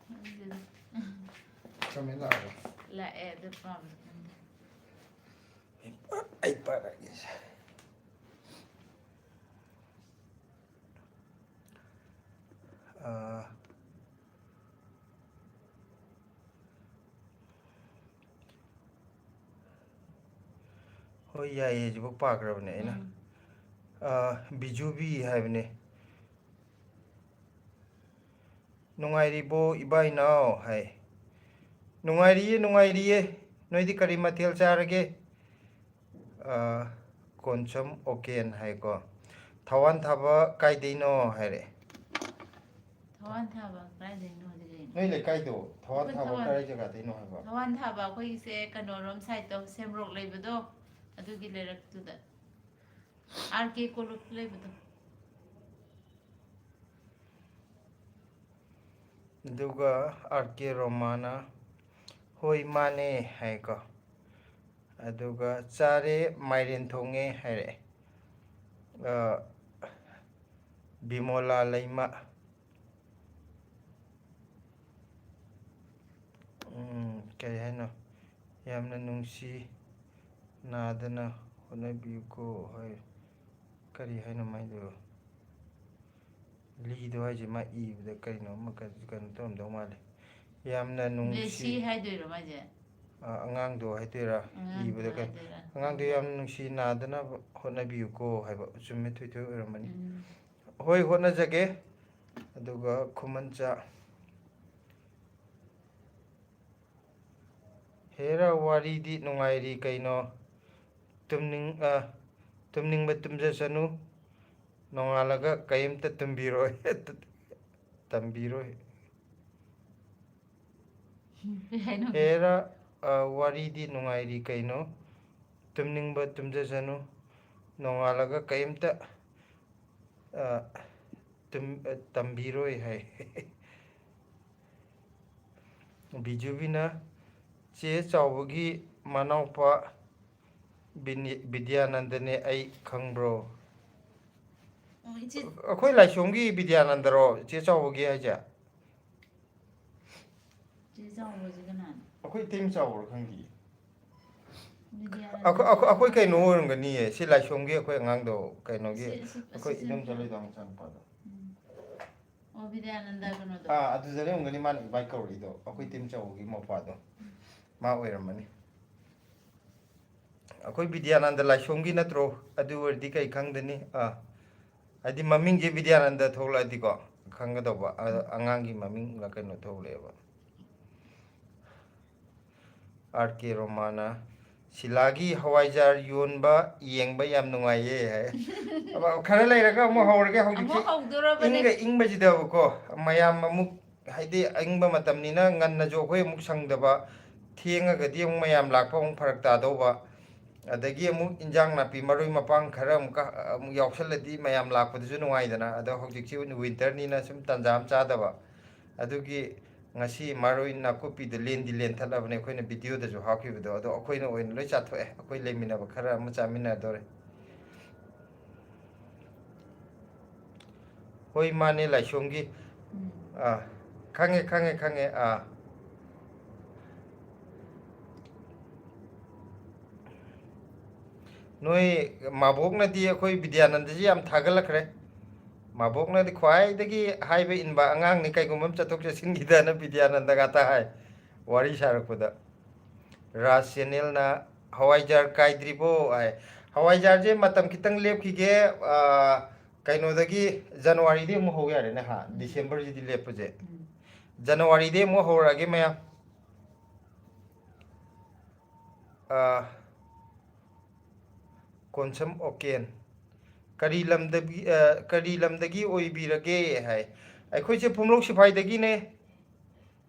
ꯈꯪꯗꯦꯗ꯫ Comment ꯂꯥꯛꯑꯕꯣ? ꯂꯥꯛꯑꯦ, ꯑꯗꯨ ꯄꯥꯝꯗꯦ, ꯈꯪꯗꯦ꯫ ꯑꯩ ꯄꯥꯔꯛꯑꯒꯦꯁꯦ꯫ ꯑꯥ, ꯍꯣꯏ, ꯌꯥꯏꯌꯦ, ꯍꯧꯖꯤꯛꯐꯥꯎ ꯄꯥꯈ꯭ꯔꯕꯅꯦ ꯑꯩꯅ꯫ ꯎꯝ꯫ ꯑꯥ, ꯕꯤꯖꯨꯕꯤ ꯍꯥꯏꯕꯅꯦ꯫ "ꯅꯨꯡꯉꯥꯏꯔꯤꯕꯣ ꯏꯕꯥꯏ ꯏꯅꯥꯎ?" ꯍꯥꯏ꯫ "ꯅꯨꯡꯉꯥꯏꯔꯤꯌꯦ, ꯅꯨꯡꯉꯥꯏꯔꯤꯌꯦ꯫ ꯅꯣꯏꯗꯤ ꯀꯔꯤ ꯃꯊꯦꯜ ꯆꯥꯔꯒꯦ?" ꯑꯥ, ꯀꯣꯟꯁꯝ ꯑꯣꯀꯦꯟ ꯍꯥꯏꯀꯣ꯫ "ꯊꯋꯥꯟ ꯊꯥꯕ ꯀꯥꯏꯗꯩꯅꯣ?" ꯍꯥꯏꯔꯛꯑꯦ꯫ ꯊꯋꯥꯟ ꯊꯥꯕ ꯀꯥꯏꯗꯩꯅꯣꯗꯤ ꯀꯩꯅꯣ? ꯅꯣꯏ ꯂꯩꯀꯥꯏꯗꯣ ꯊꯋꯥꯟ ꯑꯩꯈꯣꯏ ꯊꯥꯕ ꯊꯋꯥꯟ-, ꯀꯥꯏ ꯖꯒꯥꯗꯩꯅꯣ ꯍꯥꯏꯕ? ꯊꯋꯥꯟ ꯊꯥꯕ ꯑꯩꯈꯣꯏꯒꯤꯁꯦ ꯀꯩꯅꯣꯔꯣꯝ side ꯇꯣ, ꯁꯦꯝꯔꯣꯛ ꯂꯩꯕꯗꯣ, ꯑꯗꯨꯒꯤ ꯂꯩꯔꯛꯇꯨꯗ꯫ ꯑꯥꯔ ꯀꯦ ꯀꯣꯂꯨꯞ ꯂꯩꯕꯗꯣ꯫ ꯑꯗꯨꯒ ꯑꯥꯔ ꯀꯦ ꯔꯣꯃꯥꯅ, "ꯍꯣꯏ, ꯃꯥꯅꯦ" ꯍꯥꯏꯀꯣ꯫ ꯑꯗꯨꯒ ꯆꯥꯔꯦ, ꯃꯥꯏꯔꯦꯟ ꯊꯣꯡꯉꯦ ꯍꯥꯏꯔꯛꯑꯦ꯫ ꯑ, ꯕꯤꯃꯣꯂꯥ ꯂꯩꯃ꯫ ꯎꯝ, ꯀꯔꯤ ꯍꯥꯏꯅꯣ? "ꯌꯥꯝꯅ ꯅꯨꯡꯁꯤ, ꯅꯥꯗꯅ ꯍꯣꯠꯅꯕꯤꯌꯨꯀꯣ" ꯍꯥꯏ꯫ ꯀꯔꯤ ꯍꯥꯏꯅꯣ ꯃꯥꯏꯗꯨ? ꯂꯤꯗꯣ ꯍꯥꯏꯁꯦ ꯃꯥ ꯏꯕꯗ ꯀꯔꯤꯅꯣ ꯑꯃ ꯀ-, ꯀꯩꯅꯣ ꯇꯧꯔꯝꯗꯧ ꯃꯥꯜꯂꯦ꯫ "ꯌꯥꯝꯅ ꯅꯨꯡꯁꯤ"꯫ ꯂꯦꯁꯤ ꯍꯥꯏꯗꯣꯏꯔꯣ ꯃꯥꯏꯁꯦ? ꯑ, ꯑꯉꯥꯡꯗꯣ ꯍꯥꯏꯗꯣꯏꯔꯥ? ꯑꯉꯥꯡꯗꯣ ꯏꯕꯗ ꯀꯩ-, ꯍꯥꯏꯗꯣꯏꯔꯥ? "ꯑꯉꯥꯡꯗꯣ ꯌꯥꯝꯅ ꯅꯨꯡꯁꯤ, ꯅꯥꯗꯅꯕ ꯍꯣꯠꯅꯕꯤꯌꯨꯀꯣ" ꯍꯥꯏꯕ꯫ ꯆꯨꯝꯃꯦ, ꯊꯣꯏꯊꯣꯏ ꯑꯣꯏꯔꯝꯃꯅꯤ꯫ ꯎꯝ꯫ ꯍꯣꯏ, ꯍꯣꯠꯅꯖꯒꯦ꯫ ꯑꯗꯨꯒ ꯈꯨꯃꯟꯆꯥ꯫ ꯍꯦꯔꯥ, ꯋꯥꯔꯤꯗꯤ ꯅꯨꯡꯉꯥꯏꯔꯤ ꯀꯩꯅꯣ꯫ ꯇꯨꯝꯅꯤꯡ-, ꯑ, ꯇꯨꯝꯅꯤꯡꯕ ꯇꯨꯝꯖꯁꯅꯨ꯫ ꯅꯣꯡꯉꯥꯜꯂꯒ ꯀꯩꯝꯇ ꯇꯨꯝꯕꯤꯔꯣꯏ꯫ ꯇꯝꯕꯤꯔꯣꯏ꯫ ꯀꯩ ꯍꯥꯏꯅꯣ? ꯍꯦꯔꯥ, ꯑ, ꯋꯥꯔꯤꯗꯤ ꯅꯨꯡꯉꯥꯏꯔꯤ ꯀꯩꯅꯣ꯫ ꯇꯨꯝꯅꯤꯡꯕ ꯇꯨꯝꯖꯁꯅꯨ꯫ ꯅꯣꯡꯉꯥꯜꯂꯒ ꯀꯩꯝꯇ, ꯑ, ꯇꯨꯝ-, ꯑ, ꯇꯝꯕꯤꯔꯣꯏ ꯍꯥꯏ꯫ ꯕꯤꯖꯨꯕꯤꯅ, "ꯆꯦ ꯆꯥꯎꯕꯒꯤ ꯃꯅꯥꯎꯄꯥ ꯕꯤꯅꯤ-, ꯕꯤꯗ꯭ꯌꯥꯅꯟꯗꯅꯦ ꯑꯩ ꯈꯪꯕ꯭ꯔꯣ?" ꯑꯣ, ꯏꯆꯦ꯫ ꯑꯩꯈꯣꯏ ꯂꯥꯏꯁꯣꯝꯒꯤ ꯕꯤꯗ꯭ꯌꯥꯅꯟꯗꯔꯣ ꯆꯦ ꯆꯥꯎꯕꯒꯤ ꯍꯥꯏꯁꯦ? ꯆꯦ ꯆꯥꯎꯕꯁꯦ ꯀꯅꯥꯅꯣ? ꯑꯩꯈꯣꯏ ꯏꯇꯩꯃ ꯆꯥꯎꯕ꯭ꯔꯥ ꯈꯪꯗꯤꯌꯦ꯫ ꯕꯤꯗ꯭ꯌꯥꯅꯟꯗ ꯑꯩꯈꯣꯏ, ꯑꯩꯈꯣꯏ, ꯑꯩꯈꯣꯏ ꯀꯩꯅꯣ ꯑꯣꯏꯔꯝꯒꯅꯤꯌꯦ, ꯁꯤ ꯂꯥꯏꯁꯣꯝꯒꯤ ꯑꯩꯈꯣꯏ ꯑꯉꯥꯡꯗꯣ, ꯀꯩꯅꯣꯒꯤ, ꯁꯤ, ꯁꯤ, ꯑꯩꯈꯣꯏ ꯁꯤ ꯏꯗꯣꯝꯆꯥ ꯁꯦꯟꯇꯔ꯫ ꯂꯣꯏꯗꯣ ꯃꯆꯥꯅꯨꯄꯥꯗꯣ꯫ ꯎꯝ꯫ ꯑꯣ, ꯕꯤꯗ꯭ꯌꯥꯅꯟꯗ ꯀꯩꯅꯣꯗꯣ? ꯑꯥ, ꯑꯗꯨꯗꯅꯦ ꯑꯣꯏꯔꯝꯒꯅꯤ ꯃꯥꯅ ꯏꯕꯥꯏ ꯀꯧꯔꯛꯏꯗꯣ, ꯑꯩꯈꯣꯏ ꯏꯇꯩꯃ ꯆꯥꯎꯕꯒꯤ ꯃꯧꯄꯥꯗꯣ꯫ ꯃꯥ ꯑꯣꯏꯔꯝꯃꯅꯤ꯫ ꯑꯩꯈꯣꯏ ꯕꯤꯗ꯭ꯌꯥꯅꯟꯗ ꯂꯥꯏꯁꯣꯝꯒꯤ ꯅꯠꯇ꯭ꯔꯣ? ꯑꯗꯨ ꯑꯣꯏꯔꯗꯤ ꯀꯩ ꯈꯪꯗꯅꯤ? ꯑꯥ, ꯍꯥꯏꯗꯤ ꯃꯃꯤꯡꯁꯦ ꯕꯤꯗ꯭ꯌꯥꯅꯟꯗ ꯊꯣꯛꯂꯛꯑꯗꯤꯀꯣ ꯈꯪꯒꯗꯧꯕ, ꯑ-, ꯑꯉꯥꯡꯒꯤ ꯃꯃꯤꯡꯂ ꯀꯩꯅꯣ ꯊꯣꯛꯂꯛꯑꯦꯕ꯫ ꯑꯥꯔ ꯀꯦ ꯔꯣꯃꯥꯅ, "ꯁꯤꯂꯥꯒꯤ ꯍꯋꯥꯏꯖꯥꯔ ꯌꯣꯟꯕ ꯌꯦꯡꯕ ꯌꯥꯝ ꯅꯨꯡꯉꯥꯏꯌꯦ" ꯍꯥꯏ꯫ ꯑꯕ-, ꯈꯔ ꯂꯩꯔꯒ ꯑꯃꯨꯛ ꯍꯧꯔꯒꯦ꯫ ꯍꯧꯖꯤꯛꯁꯤ ꯑꯃꯨꯛ ꯍꯧꯗꯣꯔꯕꯅꯦ꯫ ꯏꯪꯒ ꯏꯪꯕꯁꯤꯗꯕꯀꯣ, ꯃꯌꯥꯝ ꯑꯃꯨꯛ, ꯍꯥꯏꯗꯤ ꯑꯏꯪꯕ ꯃꯇꯝꯅꯤꯅ ꯉꯟꯅꯁꯨ ꯑꯩꯈꯣꯏ ꯑꯃꯨꯛ ꯁꯪꯗꯕ, ꯊꯦꯡꯉꯒꯗꯤ ꯑꯃꯨꯛ ꯃꯌꯥꯝ ꯂꯥꯛꯄ ꯑꯃꯨꯛ ꯐꯔꯛ ꯇꯥꯗꯧꯕ, ꯑꯗꯒꯤ ꯑꯃꯨꯛ ꯏꯟꯖꯥꯡ ꯅꯥꯄꯤ ꯃꯔꯣꯏ ꯃꯄꯥꯡ ꯈꯔ ꯑꯃꯨꯛꯀ, ꯑꯃꯨꯛ ꯌꯥꯎꯁꯜꯂꯗꯤ ꯃꯌꯥꯝ ꯂꯥꯛꯄꯗꯨꯁꯨ ꯅꯨꯡꯉꯥꯏꯗꯅ꯫ ꯑꯗꯣ ꯍꯧꯖꯤꯛꯁꯤ ꯋꯤꯟꯇꯔꯅꯤꯅ ꯁꯨꯝ ꯇꯟꯖꯥ ꯑꯃ ꯆꯥꯗꯕ, ꯑꯗꯨꯒꯤ ꯉꯁꯤ ꯃꯔꯣꯏ ꯅꯥꯀꯨꯞꯄꯤꯗꯣ ꯂꯦꯟꯗꯤ ꯂꯦꯟꯊꯠꯂꯕꯅꯦ, ꯑꯩꯈꯣꯏꯅ ꯚꯤꯗꯤꯑꯣꯗꯁꯨ ꯍꯥꯞꯈꯤꯕꯗꯣ, ꯑꯗꯣ ꯑꯩꯈꯣꯏꯅ ꯑꯣꯏꯅ ꯂꯣꯏ ꯆꯥꯊꯣꯛꯑꯦ꯫ ꯑꯩꯈꯣꯏ ꯂꯩꯃꯤꯟꯅꯕ ꯈꯔ ꯑꯃ ꯆꯥꯃꯤꯟꯅꯗꯣꯔꯦ꯫ ꯍꯣꯏ, ꯃꯥꯅꯦ, ꯂꯥꯏꯁꯣꯝꯒꯤ꯫ ꯎꯝ꯫ ꯑꯥ, ꯈꯪꯉꯦ, ꯈꯪꯉꯦ, ꯈꯪꯉꯦ꯫ ꯑꯥ꯫ ꯅꯣꯏ ꯃꯥꯕꯣꯛꯅꯗꯤ ꯑꯩꯈꯣꯏ ꯕꯤꯗ꯭ꯌꯥꯅꯟꯗꯁꯤ ꯌꯥꯝ ꯊꯥꯒꯠꯂꯛꯈ꯭ꯔꯦ꯫ ꯃꯥꯕꯣꯛꯅꯗꯤ ꯈ꯭ꯋꯥꯏꯗꯒꯤ ꯍꯥꯏꯕ ꯏꯟꯕ ꯑꯉꯥꯡꯅꯤ, ꯀꯩꯒꯨꯝꯕ ꯑꯃ ꯆꯠꯊꯣꯛ ꯆꯠꯁꯤꯟꯒꯤꯗꯅ ꯕꯤꯗ꯭ꯌꯥꯅꯟꯗ ꯉꯥꯛꯇ ꯍꯥꯏ, ꯋꯥꯔꯤ ꯁꯥꯔꯛꯄꯗ꯫ ꯔꯥꯖ ꯆꯦꯅꯦꯜꯅ "ꯍꯋꯥꯏꯖꯥꯔ ꯀꯥꯏꯗ꯭ꯔꯤꯕꯣ?" ꯍꯥꯏ꯫ ꯍꯋꯥꯏꯖꯥꯔꯁꯦ ꯃꯇꯝ ꯈꯤꯇꯪ ꯂꯦꯞꯈꯤꯒꯦ, ꯑꯥ, ꯀꯩꯅꯣꯗꯒꯤ, ꯖꯅꯋꯥꯔꯤꯗꯒꯤ ꯑꯃꯨꯛ ꯍꯧ ꯌꯥꯔꯦꯅꯦ, ꯍꯥ? ꯎꯝ꯫ ꯗꯤꯁꯦꯝꯕꯔꯁꯤꯗꯤ ꯂꯦꯞꯄꯁꯦ꯫ ꯎꯝ꯫ ꯖꯅꯋꯥꯔꯤꯗꯒꯤ ꯑꯃꯨꯛ ꯍꯧꯔꯛꯑꯒꯦ, ꯃꯌꯥꯝ꯫ ꯑꯥ, ꯀꯣꯟꯁꯝ ꯑꯣꯀꯦꯟ꯫ "ꯀꯔꯤ ꯂꯝꯗꯒꯤ, ꯑꯥ, ꯀꯔꯤ ꯂꯝꯗꯒꯤ ꯑꯣꯏꯕꯤꯔꯒꯦ?" ꯍꯥꯏ꯫ ꯑꯩꯈꯣꯏꯁꯦ ꯄꯨꯝꯂꯧ ꯁꯤꯐꯥꯏꯗꯒꯤꯅꯦ꯫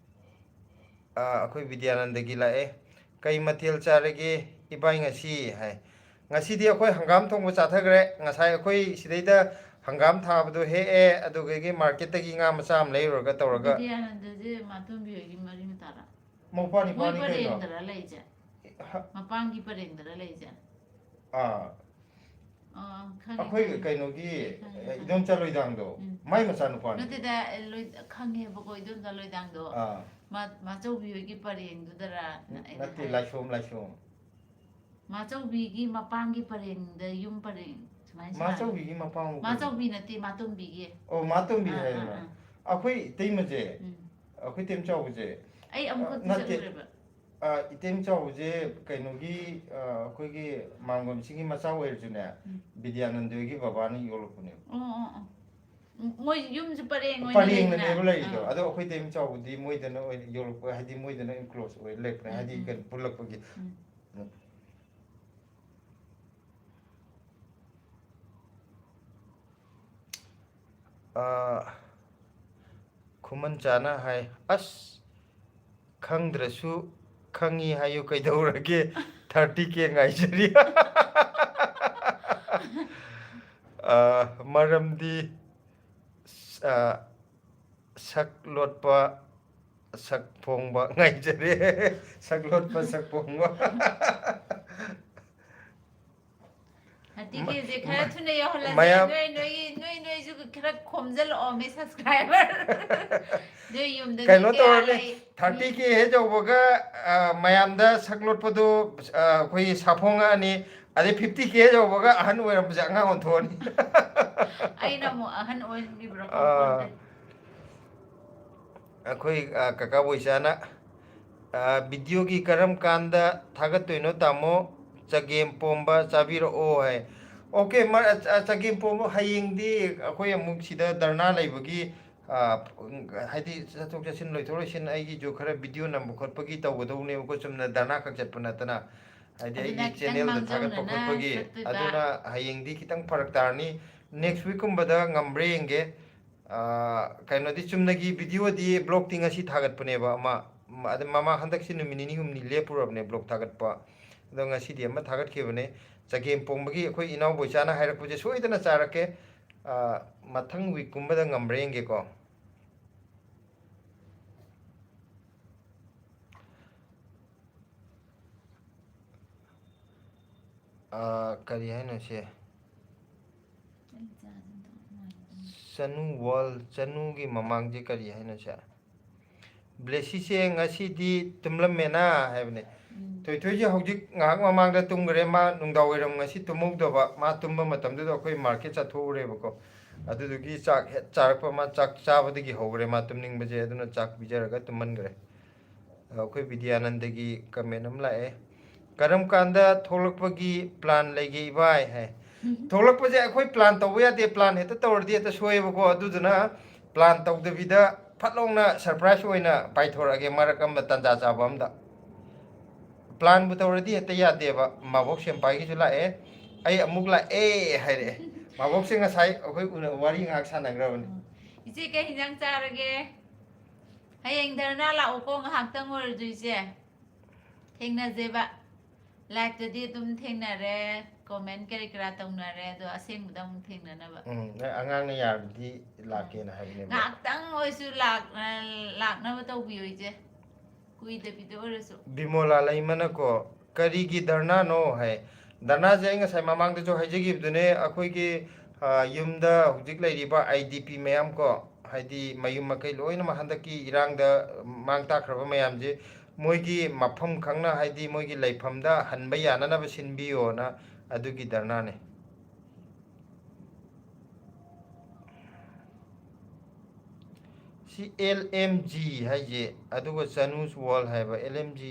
ꯑꯥ, ꯑꯩꯈꯣꯏ ꯕꯤꯗ꯭ꯌꯥꯅꯟꯗꯒꯤ ꯂꯥꯛꯑꯦ꯫ "ꯀꯩ ꯃꯊꯦꯜ ꯆꯥꯔꯒꯦ ꯏꯕꯥꯏ ꯉꯁꯤ?" ꯍꯥꯏ꯫ ꯉꯁꯤꯗꯤ ꯑꯩꯈꯣꯏ ꯍꯪꯒꯥꯝ ꯊꯣꯡꯕ ꯆꯥꯊꯈ꯭ꯔꯦ꯫ ꯉꯁꯥꯏ ꯑꯩꯈꯣꯏ ꯁꯤꯗꯩꯗ ꯍꯪꯒꯥꯝ ꯊꯥꯕꯗꯣ ꯍꯦꯛꯑꯦ, ꯑꯗꯨꯗꯒꯤ ꯃꯥꯔꯀꯦꯠꯇꯒꯤ ꯉꯥ ꯃꯆꯥ ꯑꯃ ꯂꯩꯔꯨꯔꯒ ꯇꯧꯔꯒ꯫ ꯕꯤꯗ꯭ꯌꯥꯅꯟꯗꯁꯦ ꯃꯥꯇꯣꯝꯕꯤ ꯍꯣꯏꯒꯤ ꯃꯔꯤ ꯃꯇꯥꯔꯥ? ꯃꯧꯄꯥ ꯃꯣꯏ ꯅꯤꯄꯥꯅꯤ ꯀꯩꯅꯣ꯫ ꯄꯔꯦꯡꯗꯔ ꯂꯩꯁꯦ? ꯍ-, ꯃꯄꯥꯝꯒꯤ ꯄꯔꯦꯡꯗꯔ ꯂꯩꯁꯦ? ꯑꯥ꯫ ꯑꯥ, ꯈꯪꯉꯦ, ꯑꯩꯈꯣꯏ ꯈꯪꯉꯦ꯫ ꯀꯩꯅꯣꯒꯤ, ꯈꯪꯉꯦ, ꯑꯦ, ꯈꯪꯉꯦ꯫ ꯏꯗꯣꯝꯆꯥ ꯂꯣꯏꯗꯥꯡꯗꯣ, ꯎꯝ꯫ ꯃꯥꯏ ꯃꯆꯥꯅꯨꯄꯥꯅꯤ꯫ ꯅꯠꯇꯦꯗ, ꯑꯦ, ꯂꯣꯏ-, ꯈꯪꯉꯦꯕꯀꯣ, ꯏꯗꯣꯝꯆꯥ ꯂꯣꯏꯗꯥꯡꯗꯣ꯫ ꯑꯥ꯫ ꯃꯥ-, ꯃꯥꯆꯧꯕꯤ ꯍꯣꯏꯒꯤ ꯄꯔꯦꯡꯗꯨꯗꯔ ꯎꯝ, ꯑꯩꯅ ꯅꯠꯇꯦ, ꯍꯥꯏ-, ꯂꯥꯏꯁꯣꯝ, ꯂꯥꯏꯁꯣꯝ꯫ ꯃꯥꯆꯧꯕꯤꯒꯤ ꯃꯄꯥꯝꯒꯤ ꯄꯔꯦꯡꯗ ꯌꯨꯝ ꯄꯔꯦꯡ ꯁꯨꯃꯥꯏꯅ ꯁꯥꯏ꯫ ꯃꯥꯆꯧꯕꯤꯒꯤ ꯃꯄꯥꯝꯒꯤ ꯃꯥꯆꯧꯕꯤ ꯅꯠꯇꯦ, ꯃꯥꯇꯣꯝꯕꯤꯒꯤ꯫ ꯑꯣ, ꯃꯥꯇꯣꯝꯕꯤ ꯑꯥ, ꯍꯥꯏꯔꯦ ꯑꯥ, ꯃꯥ꯫ ꯑꯥ꯫ ꯑꯩꯈꯣꯏ ꯏꯇꯩꯃꯁꯦ, ꯎꯝ꯫ ꯑꯩꯈꯣꯏ ꯏꯇꯩꯃ ꯆꯥꯎꯕꯁꯦ, ꯑꯩ ꯑꯃꯨꯛꯈꯛꯇꯤ ꯅꯠꯇꯦ꯫ ꯆꯠꯂꯨꯔꯦꯕ꯫ ꯑ, ꯏꯇꯩꯃ ꯆꯥꯎꯕꯁꯦ ꯀꯩꯅꯣꯒꯤ, ꯑ, ꯑꯩꯈꯣꯏꯒꯤ ꯃꯥꯡꯒꯣꯟꯁꯤꯒꯤ ꯃꯆꯥ ꯑꯣꯏꯔꯁꯨꯅꯦ, ꯎꯝ꯫ ꯕꯤꯗ꯭ꯌꯥꯅꯟꯗ ꯍꯣꯏꯒꯤ ꯕꯕꯥꯅ ꯌꯣꯜꯂꯛꯄꯅꯦꯕ꯫ ꯑꯣ, ꯑꯣ, ꯑꯣ꯫ ꯎꯝ, ꯃꯣꯏ ꯌꯨꯝꯁꯨ ꯄꯔꯦꯡ ꯑꯣꯏꯅ ꯄꯔꯦꯡꯅꯅꯦꯕ ꯂꯩꯗꯅ꯫ ꯂꯩꯔꯤꯗꯣ꯫ ꯑꯥ꯫ ꯑꯗꯣ ꯑꯩꯈꯣꯏ ꯏꯇꯩꯃ ꯆꯥꯎꯕꯗꯤ ꯃꯣꯏꯗꯅ ꯑꯣꯏꯅ ꯌꯣꯜꯂꯛꯄ, ꯍꯥꯏꯗꯤ ꯃꯣꯏꯗꯅ ꯑꯣꯏꯅ close ꯑꯣꯏ ꯂꯩꯔꯛꯄꯅꯦ, ꯎꯝ, ꯍꯥꯏꯗꯤ ꯎꯝ꯫ ꯀꯩꯅꯣ ꯄꯨꯜꯂꯛꯄꯒꯤ꯫ ꯎꯝ꯫ ꯎꯝ꯫ ꯑꯥ, ꯈꯨꯃꯟ ꯆꯥꯅ ꯍꯥꯏ, "ꯑꯁ, ꯈꯪꯗ꯭ꯔꯁꯨ ꯈꯪꯉꯤ ꯍꯥꯏꯌꯨ, ꯀꯩꯗꯧꯔꯒꯦ? Thirty K ꯉꯥꯏꯖꯔꯤ꯫" ꯑꯥ, ꯃꯔꯝꯗꯤ, ꯑꯥ, ꯁꯛ ꯂꯣꯠꯄ ꯁꯛ ꯐꯣꯡꯕ ꯉꯥꯏꯖꯔꯦ꯫ ꯁꯛ ꯂꯣꯠꯄ, ꯁꯛ ꯐꯣꯡꯕ꯫ ꯍꯟꯗꯛꯀꯤꯁꯦ ꯈꯔ ꯊꯨꯅ ꯌꯧꯍꯜꯂꯁꯦ꯫ ꯃꯌꯥꯝ- ꯅꯣꯏ ꯅꯣꯏꯒꯤ ꯅꯣꯏ ꯅꯣꯏꯁꯨ ꯈꯔ ꯈꯣꯝꯖꯤꯜꯂꯛꯑꯣꯃꯦ subscriber꯫ ꯅꯣꯏ ꯌꯨꯝꯗ ꯃꯤ ꯀꯩꯅꯣ ꯀꯌꯥ ꯇꯧꯔꯅꯤ, ꯂꯩ? ꯊꯥꯔꯇꯤ ꯀꯦ ꯍꯦꯛ ꯌꯧꯕꯒ, ꯑ, ꯃꯌꯥꯝꯗ ꯁꯛ ꯂꯣꯠꯄꯗꯨ, ꯑ, ꯑꯩꯈꯣꯏꯒꯤ ꯁꯥꯐꯣꯡꯉꯛꯑꯅꯤ꯫ ꯑꯗꯩ ꯐꯤꯐꯇꯤ ꯀꯦ ꯌꯧꯕꯒ ꯑꯍꯟ ꯑꯣꯏꯔꯝꯕꯁꯦ ꯑꯉꯥꯡ ꯑꯣꯟꯊꯣꯛꯑꯅꯤ꯫ ꯑꯩꯅ ꯑꯃꯨꯛ ꯑꯍꯟ ꯑꯣꯏꯍꯟꯕꯤꯕ꯭ꯔꯣ? ꯑꯥ꯫ ꯑꯩꯈꯣꯏ, ꯑ, ꯀꯀꯥ ꯕꯣꯏꯆꯥꯅ, ꯑ, "ꯚꯤꯗꯤꯑꯣꯒꯤ ꯀꯔꯝ ꯀꯥꯟꯗ ꯊꯥꯒꯠꯇꯣꯏꯅꯣ ꯇꯥꯃꯣ? ꯆꯒꯦꯝ ꯄꯣꯝꯕ ꯆꯥꯕꯤꯔꯛꯑꯣ" ꯍꯥꯏ꯫ ꯑꯣꯀꯦ, ꯃ-, ꯑ, ꯆꯒꯦꯝ ꯄꯣꯝꯕ ꯍꯌꯦꯡꯗꯤ ꯑꯩꯈꯣꯏ ꯑꯃꯨꯛ ꯁꯤꯗ ꯙꯔꯅꯥ ꯂꯩꯕꯒꯤ, ꯑ, ꯍꯥꯏꯗꯤ ꯆꯠꯊꯣꯛ ꯆꯠꯁꯤꯟ, ꯂꯣꯏꯊꯣꯛ ꯂꯣꯏꯁꯤꯟ, ꯑꯩꯒꯤꯁꯨ ꯈꯔ ꯚꯤꯗꯤꯑꯣ ꯅꯝꯕ ꯈꯣꯠꯄꯒꯤ ꯇꯧꯒꯗꯧꯕꯅꯦꯕꯀꯣ, ꯆꯨꯝꯅ ꯙꯔꯅꯥ ꯈꯛ ꯆꯠꯄ ꯅꯠꯇꯅ꯫ ꯍꯥꯏꯗꯤ ꯑꯗꯨꯅ ꯑꯩꯒꯤ ꯈꯤꯇꯪ ꯆꯦꯅꯦꯜꯗ ꯊꯥꯒꯠꯄ ꯃꯥꯡꯖꯧꯅꯅ ꯈꯣꯠꯄꯒꯤ꯫ ꯆꯠꯇꯣꯏꯕ꯫ ꯑꯗꯨꯅ ꯍꯌꯦꯡꯗꯤ ꯈꯤꯇꯪ ꯐꯔꯛ ꯇꯥꯔꯅꯤ꯫ ꯅꯦꯛꯁ ꯋꯤꯛꯀꯨꯝꯕꯗ ꯉꯝꯕ꯭ꯔꯥ ꯌꯦꯡꯒꯦ꯫ ꯑ, ꯀꯩꯅꯣꯗꯤ ꯆꯨꯝꯅꯒꯤ ꯚꯤꯗꯤꯑꯣꯗꯤ, ꯕ꯭ꯂꯣꯛꯇꯤ ꯉꯁꯤ ꯊꯥꯒꯠꯄꯅꯦꯕ ꯑꯃ꯫ ꯃ-, ꯑꯗ ꯃꯃꯥꯡ ꯍꯟꯗꯛꯁꯤ ꯅꯨꯃꯤꯠ ꯅꯤꯅꯤ ꯍꯨꯝꯅꯤ ꯂꯦꯞꯄꯨꯔꯕꯅꯦ ꯕ꯭ꯂꯣꯛ ꯊꯥꯒꯠꯄ꯫ ꯑꯗꯣ ꯉꯁꯤꯗꯤ ꯑꯃ ꯊꯥꯒꯠꯈꯤꯕꯅꯦ꯫ ꯆꯒꯦꯝ ꯄꯣꯝꯕꯒꯤ ꯑꯩꯈꯣꯏ ꯏꯅꯥꯎꯕꯣꯏꯆꯥꯅ ꯍꯥꯏꯔꯛꯄꯁꯦ ꯁꯣꯏꯗꯅ ꯆꯥꯔꯛꯀꯦ꯫ ꯑ, ꯃꯊꯪ ꯋꯤꯛꯀꯨꯝꯕꯗ ꯉꯝꯕ꯭ꯔꯥ ꯌꯦꯡꯒꯦꯀꯣ꯫ ꯑ, ꯀꯔꯤ ꯍꯥꯏꯅꯣ ꯁꯦ? ꯆꯅꯨ ꯋꯥꯔꯜ, ꯆꯅꯨꯒꯤ ꯃꯃꯥꯡꯁꯦ ꯀꯔꯤ ꯍꯥꯏꯅꯣ ꯁꯦ? ꯕ꯭ꯂꯦꯁꯤꯁꯦ ꯉꯁꯤꯗꯤ ꯇꯨꯝꯂꯝꯃꯦꯅ ꯍꯥꯏꯕꯅꯦ꯫ ꯎꯝ꯫ ꯊꯣꯏꯊꯣꯏꯁꯦ ꯍꯧꯖꯤꯛ ꯉꯥꯏꯍꯥꯛ ꯃꯃꯥꯡꯗ ꯇꯨꯝꯈ꯭ꯔꯦ꯫ ꯃꯥ ꯅꯨꯡꯗꯥꯡ ꯋꯥꯏꯔꯝ ꯉꯁꯤ ꯇꯨꯝꯍꯧꯗꯕ꯫ ꯃꯥ ꯇꯨꯝꯕ ꯃꯇꯝꯗꯨꯗ ꯑꯩꯈꯣꯏ ꯃꯥꯔꯀꯦꯠ ꯆꯠꯊꯣꯛꯎꯔꯦꯕꯀꯣ꯫ ꯑꯗꯨꯗꯨꯒꯤ ꯆꯥꯛ ꯍꯦꯛ ꯆꯥꯔꯛꯄ, ꯃꯥ ꯆꯥꯛ ꯆꯥꯕꯗꯒꯤ ꯍꯧꯈ꯭ꯔꯦ ꯃꯥ ꯇꯨꯝꯅꯤꯡꯕꯁꯦ꯫ ꯑꯗꯨꯅ ꯆꯥꯛ ꯄꯤꯖꯔꯒ ꯇꯨꯝꯍꯟꯈ꯭ꯔꯦ꯫ ꯑꯩꯈꯣꯏ ꯕꯤꯗ꯭ꯌꯥꯅꯟꯗꯒꯤ ꯀꯃꯦꯟ ꯑꯃ ꯂꯥꯛꯑꯦ, "ꯀꯔꯝ ꯀꯥꯟꯗ ꯊꯣꯛꯂꯛꯄꯒꯤ ꯄ꯭ꯂꯥꯟ ꯂꯩꯒꯦ ꯏꯕꯥꯏ?" ꯍꯥꯏ꯫ ꯊꯣꯛꯂꯛꯄꯁꯦ ꯑꯩꯈꯣꯏ ꯄ꯭ꯂꯥꯟ ꯇꯧꯕ ꯌꯥꯗꯦ, ꯄ꯭ꯂꯥꯟ ꯍꯦꯛꯇ ꯇꯧꯔꯗꯤ ꯍꯦꯛꯇ ꯁꯣꯏꯑꯦꯕꯀꯣ꯫ ꯑꯗꯨꯗꯨꯅ ꯄ꯭ꯂꯥꯟ ꯇꯧꯗꯕꯤꯗ ꯐꯠ ꯂꯥꯎꯅ ꯁꯔꯄ꯭ꯔꯥꯏꯁ ꯑꯣꯏꯅ ꯄꯥꯏꯊꯣꯔꯛꯑꯒꯦ ꯃꯔꯛ ꯑꯃ ꯇꯟꯖꯥ ꯆꯥꯕ ꯑꯝꯗ꯫ ꯄ꯭ꯂꯥꯟꯕꯨ ꯇꯧꯔꯗꯤ ꯍꯦꯛꯇ ꯌꯥꯗꯦꯕ꯫ ꯃꯥꯕꯣꯛ ꯁꯦꯝꯄꯥꯏꯒꯤꯁꯨ ꯂꯥꯛꯑꯦ, "ꯑꯩ ꯑꯃꯨꯛ ꯂꯥꯛꯑꯦ" ꯍꯥꯏꯔꯛꯑꯦ꯫ ꯃꯥꯕꯣꯛꯁꯦ ꯉꯁꯥꯏ ꯑꯩꯈꯣꯏ ꯎꯅ ꯋꯥꯔꯤ ꯉꯥꯏꯍꯥꯛ ꯁꯥꯟꯅꯈ꯭ꯔꯕꯅꯤ꯫ ꯏꯆꯦ, ꯀꯩ ꯍꯤꯟꯖꯥꯡ ꯆꯥꯔꯒꯦ? ꯍꯌꯦꯡ ꯙꯔꯅꯥ ꯂꯥꯛꯎꯀꯣ, ꯉꯥꯏꯍꯥꯛꯇꯪ ꯑꯣꯏꯔꯁꯨ ꯏꯆꯦ꯫ ꯊꯦꯡꯅꯁꯦꯕ꯫ ꯂꯥꯏꯞꯇꯗꯤ ꯑꯗꯨꯝ ꯊꯦꯡꯅꯔꯦ꯫ ꯀꯣꯃꯦꯟ ꯀꯔꯤ ꯀꯔꯥ ꯇꯧꯅꯔꯦ, ꯑꯗꯣ ꯑꯁꯦꯡꯕꯗ ꯑꯃꯨꯛ ꯊꯦꯡꯅꯅꯕ꯫ ꯎꯝ, ꯑꯉꯥꯡꯅ ꯌꯥꯔꯗꯤ ꯂꯥꯛꯀꯦꯅ ꯍꯥꯏꯕꯅꯦꯕ꯫ ꯉꯥꯏꯍꯥꯛꯇꯪ ꯑꯣꯏꯁꯨ ꯂꯥꯛ-, ꯂꯥꯛꯅꯕ ꯇꯧꯕꯤꯌꯣ ꯏꯆꯦ, ꯀꯨꯏꯗꯕꯤꯗ ꯑꯣꯏꯔꯁꯨ꯫ ꯕꯤꯃꯣꯂꯥ ꯂꯩꯃꯅꯀꯣ, "ꯀꯔꯤꯒꯤ ꯙꯔꯅꯥꯅꯣ?" ꯍꯥꯏ꯫ ꯙꯔꯅꯥꯁꯦ ꯑꯩ ꯉꯁꯥꯏ ꯃꯃꯥꯡꯗꯁꯨ ꯍꯥꯏꯖꯈꯤꯕꯗꯨꯅꯦ, ꯑꯩꯈꯣꯏꯒꯤ, ꯑ, ꯌꯨꯝꯗ ꯍꯧꯖꯤꯛ ꯂꯩꯔꯤꯕ ꯑꯥꯏ ꯗꯤ ꯄꯤ ꯃꯌꯥꯝ ꯀꯣ, ꯍꯥꯏꯗꯤ ꯃꯌꯨꯝ ꯃꯀꯩ ꯂꯣꯏꯅꯃꯛ ꯍꯟꯗꯛꯀꯤ ꯏꯔꯥꯡꯗ ꯃꯥꯡ ꯇꯥꯛꯈ꯭ꯔꯕ ꯃꯌꯥꯝꯁꯦ, ꯃꯣꯏꯒꯤ ꯃꯐꯝ ꯈꯪꯅ, ꯍꯥꯏꯗꯤ ꯃꯣꯏꯒꯤ ꯂꯩꯐꯝꯗ ꯍꯟꯕ ꯌꯥꯅꯅꯕ ꯁꯤꯟꯕꯤꯌꯣꯅ ꯑꯗꯨꯒꯤ ꯙꯔꯅꯥꯅꯦ꯫ ꯁꯤ ꯑꯦꯜ ꯑꯦꯝ ꯖꯤ ꯍꯥꯏꯁꯦ, ꯑꯗꯨꯒ ꯆꯅꯨꯁ ꯋꯥꯔꯜ ꯍꯥꯏꯕ ꯑꯦꯜ ꯑꯦꯝ ꯖꯤ